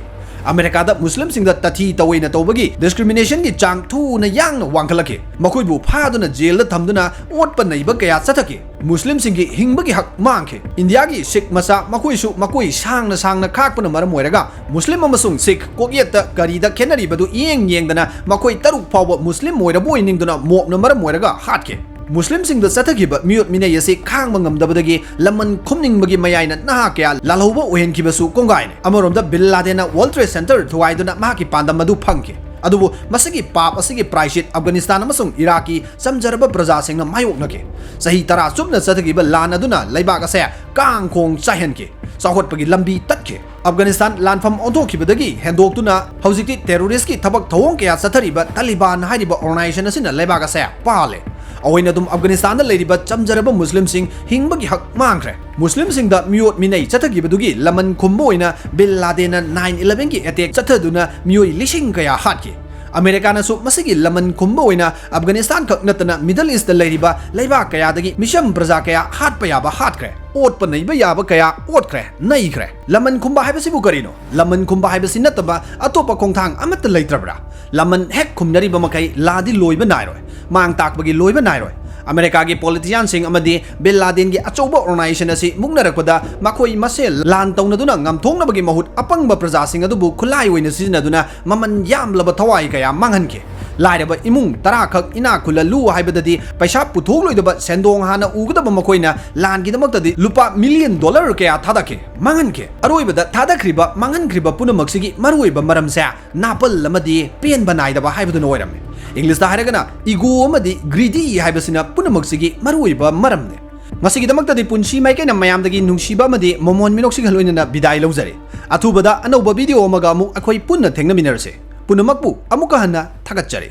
ꯑꯃꯦꯔꯤꯀꯥꯗ ꯃꯨꯁꯂꯤꯝꯁꯤꯡꯗ ꯇꯥꯊꯤ ꯇꯧꯑꯣꯏꯅ ꯇꯧꯕꯒꯤ discrimination ꯒꯤ ꯆꯥꯡ ꯊꯨꯅ ꯌꯥꯡꯅ ꯋꯥꯡꯈꯠꯂꯛꯈꯤ꯫ ꯃꯈꯣꯏꯕꯨ ꯐꯥꯗꯨꯅ ꯖꯦꯜꯗ ꯊꯝꯗꯨꯅ ꯑꯣꯠꯄ ꯅꯩꯕ ꯀꯌꯥ ꯆꯠꯊꯈꯤ꯫ ꯃꯨꯁꯂꯤꯝꯁꯤꯡꯒꯤ ꯍꯤꯡꯕꯒꯤ ꯍꯛ ꯃꯥꯡꯈꯤ꯫ ꯏꯟꯗꯤꯌꯥꯒꯤ ꯁꯤꯈ ꯃꯆꯥ ꯃꯈꯣꯏꯁꯨ ꯃꯀꯣꯏ ꯁꯥꯡꯅ ꯁꯥꯡꯅ ꯈꯥꯛꯄꯅ ꯃꯔꯝ ꯑꯣꯏꯔꯒ ꯃꯨꯁꯂꯤꯝ ꯑꯃꯁꯨꯡ ꯁꯤꯈ ꯀꯣꯛꯌꯦꯠꯇ ꯀꯔꯤꯗ ꯈꯦꯠꯅꯔꯤꯕꯗꯨ ꯏꯌꯦꯡ ꯌꯦꯡꯗꯅ ꯃꯈꯣꯏ ꯇꯔꯨꯛ ꯐꯥꯎꯕ ꯃꯨꯁꯂꯤꯝ ꯑꯣꯏꯔꯕꯣꯏ ꯅꯤꯡꯗꯨꯅ mob ꯅ ꯃꯔꯝ ꯑꯣꯏꯔꯒ ꯍꯥꯠꯈꯤ꯫ ꯃꯨꯁꯂꯤꯝꯁꯤꯡꯗ ꯆꯠꯊꯈꯤꯕ ꯃꯤꯑꯣꯠ ꯃꯤꯅꯩ ꯑꯁꯤ ꯈꯥꯡꯕ ꯉꯝꯗꯕꯗꯒꯤ ꯂꯃꯟ ꯈꯨꯝꯅꯤꯡꯕꯒꯤ ꯃꯌꯥꯏꯅ ꯅꯍꯥ ꯀꯌꯥ ꯂꯥꯜꯍꯧꯕ ꯑꯣꯏꯍꯟꯈꯤꯕꯁꯨ ꯀꯣꯡꯒꯥꯏꯅꯤ꯫ ꯑꯃꯔꯣꯝꯗ ꯕꯤꯟ ꯂꯥꯗꯦꯟꯅ World Trade Center ꯊꯨꯒꯥꯏꯗꯨꯅ ꯃꯍꯥꯛꯀꯤ ꯄꯥꯟꯗꯝ ꯑꯗꯨ ꯐꯪꯈꯤ꯫ ꯑꯗꯨꯕꯨ ꯃꯁꯤꯒꯤ ꯄꯥꯞ ꯑꯁꯤꯒꯤ ꯄ꯭ꯔꯥꯏꯁꯤꯠ ꯑꯐꯒꯥꯅꯤꯁꯇꯥꯟ ꯑꯃꯁꯨꯡ ꯏꯔꯥꯛꯀꯤ ꯆꯝꯖꯔꯕ ꯄ꯭ꯔꯖꯥꯁꯤꯡꯅ ꯃꯥꯌꯣꯛꯅꯈꯤ꯫ ꯆꯍꯤ ꯇꯔꯥ ꯆꯨꯞꯅ ꯆꯠꯊꯈꯤꯕ ꯂꯥꯟ ꯑꯗꯨꯅ ꯂꯩꯕꯥꯛ ꯑꯁꯦ ꯀꯥꯡ ꯈꯣꯡ ꯆꯥꯏꯍꯟꯈꯤ꯫ ꯆꯥꯎꯈꯠꯄꯒꯤ ꯂꯝꯕꯤ ꯇꯠꯈꯤ꯫ ꯑꯐꯒꯥꯅꯤꯁꯇꯥꯟ ꯂꯥꯟꯐꯝ ꯑꯣꯟꯊꯣꯛꯈꯤꯕꯗꯒꯤ ꯍꯦꯟꯗꯣꯛꯇꯨꯅ ꯍꯧꯖꯤꯛꯇꯤ terrorist ꯀꯤ ꯊꯕꯛ ꯊꯧꯑꯣꯡ ꯀꯌꯥ ꯆꯠꯊꯔꯤꯕ ꯇꯥꯂꯤꯕꯥꯟ ꯍꯥꯏꯔꯤꯕ organization ꯑꯁꯤꯅ ꯂꯩꯕꯥꯛ ꯑꯁꯦ ꯄꯥꯜꯂꯦ꯫ ꯑꯣꯏꯅ ꯑꯗꯨꯝ ꯑꯐꯒꯥꯅꯤꯁꯇꯥꯟꯗ ꯂꯩꯔꯤꯕ ꯆꯝꯖꯔꯕ ꯃꯨꯁꯂꯤꯝꯁꯤꯡ ꯍꯤꯡꯕꯒꯤ ꯍꯛ ꯃꯥꯡꯈ꯭ꯔꯦ꯫ ꯃꯨꯁꯂꯤꯝꯁꯤꯡꯗ ꯃꯤꯑꯣꯠ ꯃꯤꯅꯩ ꯆꯠꯊꯈꯤꯕꯗꯨꯒꯤ ꯂꯃꯟ ꯈꯨꯝꯕ ꯑꯣꯏꯅ ꯕꯤꯟ ꯂꯥꯗꯦꯟꯅ nine eleven ꯒꯤ attack ꯆꯠꯊꯗꯨꯅ ꯃꯤꯑꯣꯏ ꯂꯤꯁꯤꯡ ꯀꯌꯥ ꯍꯥꯠꯈꯤ꯫ ꯑꯃꯦꯔꯤꯀꯥꯅꯁꯨ ꯃꯁꯤꯒꯤ ꯂꯃꯟ ꯈꯨꯝꯕ ꯑꯣꯏꯅ ꯑꯐꯒꯥꯅꯤꯁꯇꯥꯟ ꯈꯛ ꯅꯠꯇꯅ Middle East ꯇ ꯂꯩꯔꯤꯕ ꯂꯩꯕꯥꯛ ꯀꯌꯥꯗꯒꯤ ꯃꯤꯆꯝ ꯄ꯭ꯔꯖꯥ ꯀꯌꯥ ꯍꯥꯠꯄ ꯌꯥꯕ ꯍꯥꯠꯈ꯭ꯔꯦ꯫ ꯑꯣꯠꯄ ꯅꯩꯕ ꯌꯥꯕ ꯀꯌꯥ ꯑꯣꯠꯈ꯭ꯔꯦ, ꯅꯩꯈ꯭ꯔꯦ꯫ ꯂꯃꯟ ꯈꯨꯝꯕ ꯍꯥꯏꯕꯁꯤꯕꯨ ꯀꯔꯤꯅꯣ? ꯂꯃꯟ ꯈꯨꯝꯕ ꯍꯥꯏꯕꯁꯤ ꯅꯠꯇꯕ ꯑꯇꯣꯞꯄ ꯈꯣꯡꯊꯥꯡ ꯑꯃꯠꯇ ꯂꯩꯇ꯭ꯔꯕ꯭ꯔꯥ? ꯂꯃꯟ ꯍꯦꯛ ꯈꯨꯝꯅꯔꯤꯕ ꯃꯈꯩ ꯂꯥꯗꯤ ꯂꯣꯏꯕ ꯅꯥꯏꯔꯣꯏ, ꯃꯥꯡ ꯇꯥꯛꯄꯒꯤ ꯂꯣꯏꯕ ꯅꯥꯏꯔꯣꯏ꯫ ꯑꯃꯦꯔꯤꯀꯥꯒꯤ politician ꯁꯤꯡ ꯑꯃꯗꯤ ꯕꯤꯟ ꯂꯥꯗꯦꯟꯒꯤ ꯑꯆꯧꯕ organization ꯑꯁꯤ ꯃꯨꯛꯅꯔꯛꯄꯗ ꯃꯈꯣꯏ ꯃꯁꯦꯜ ꯂꯥꯟ ꯇꯧꯅꯗꯨꯅ ꯉꯝꯊꯣꯛꯅꯕꯒꯤ ꯃꯍꯨꯠ ꯑꯄꯪꯕ ꯄ꯭ꯔꯖꯥꯁꯤꯡ ꯑꯗꯨꯕꯨ ꯈꯨꯠꯂꯥꯏ ꯑꯣꯏꯅ ꯁꯤꯖꯤꯟꯅꯗꯨꯅ ꯃꯃꯜ ꯌꯥꯝꯂꯕ ꯊꯋꯥꯏ ꯀꯌꯥ ꯃꯥꯡꯍꯟꯈꯤ꯫ ꯂꯥꯏꯔꯕ ꯏꯃꯨꯡ ꯇꯔꯥ ꯈꯛ ꯏꯅꯥꯛ ꯈꯨꯜꯍꯜꯂꯨ ꯍꯥꯏꯕꯗꯗꯤ ꯄꯩꯁꯥ ꯄꯨꯊꯣꯛꯂꯣꯏꯗꯕ ꯁꯦꯟꯗꯣꯡ ꯍꯥꯟꯅ ꯎꯒꯗꯕ ꯃꯈꯣꯏꯅ ꯂꯥꯟꯒꯤꯗꯃꯛꯇꯗꯤ ꯂꯨꯄꯥ million dollar ꯀꯌꯥ ꯊꯥꯗꯈꯤ, ꯃꯥꯡꯍꯟꯈꯤ꯫ ꯑꯔꯣꯏꯕꯗ ꯊꯥꯗꯈ꯭ꯔꯤꯕ ꯃꯥꯡꯍꯟꯈ꯭ꯔꯤꯕ ꯄꯨꯝꯅꯃꯛꯁꯤꯒꯤ ꯃꯔꯨꯑꯣꯏꯕ ꯃꯔꯝꯁꯦ ꯅꯥꯄꯜ ꯑꯃꯗꯤ ꯄꯦꯟꯕ ꯅꯥꯏꯗꯕ ꯍꯥꯏꯕꯗꯨꯅ ꯑꯣꯏꯔꯝꯃꯤ꯫ English ꯇ ꯍꯥꯏꯔꯒꯅ ego ꯑꯃꯗꯤ greedy ꯍꯥꯏꯕꯁꯤꯅ ꯄꯨꯝꯅꯃꯛꯁꯤꯒꯤ ꯃꯔꯨꯑꯣꯏꯕ ꯃꯔꯝꯅꯤ꯫ ꯉꯁꯤꯒꯤꯗꯃꯛꯇꯗꯤ ꯄꯨꯟꯁꯤ ꯃꯥꯏꯀꯩꯅ ꯃꯌꯥꯝꯗꯒꯤ ꯅꯨꯡꯁꯤꯕ ꯑꯃꯗꯤ ꯃꯣꯃꯣꯟ ꯃꯤꯅꯣꯛꯁꯤꯡꯒ ꯂꯣꯏꯅꯅ ꯕꯤꯗꯥꯏ ꯂꯧꯖꯔꯦ꯫ ꯑꯊꯨꯕꯗ ꯑꯅꯧꯕ video ꯑꯃꯒ ꯑꯃꯨꯛ ꯑꯩꯈꯣꯏ ꯄꯨꯟꯅ ꯊꯦꯡꯅꯃꯤꯟꯅꯔꯁꯦ꯫ ꯄꯨꯝꯅꯃꯛꯄꯨ ꯑꯃꯨꯛꯀ ꯍꯟꯅ ꯊꯥꯒꯠꯆꯔꯤ꯫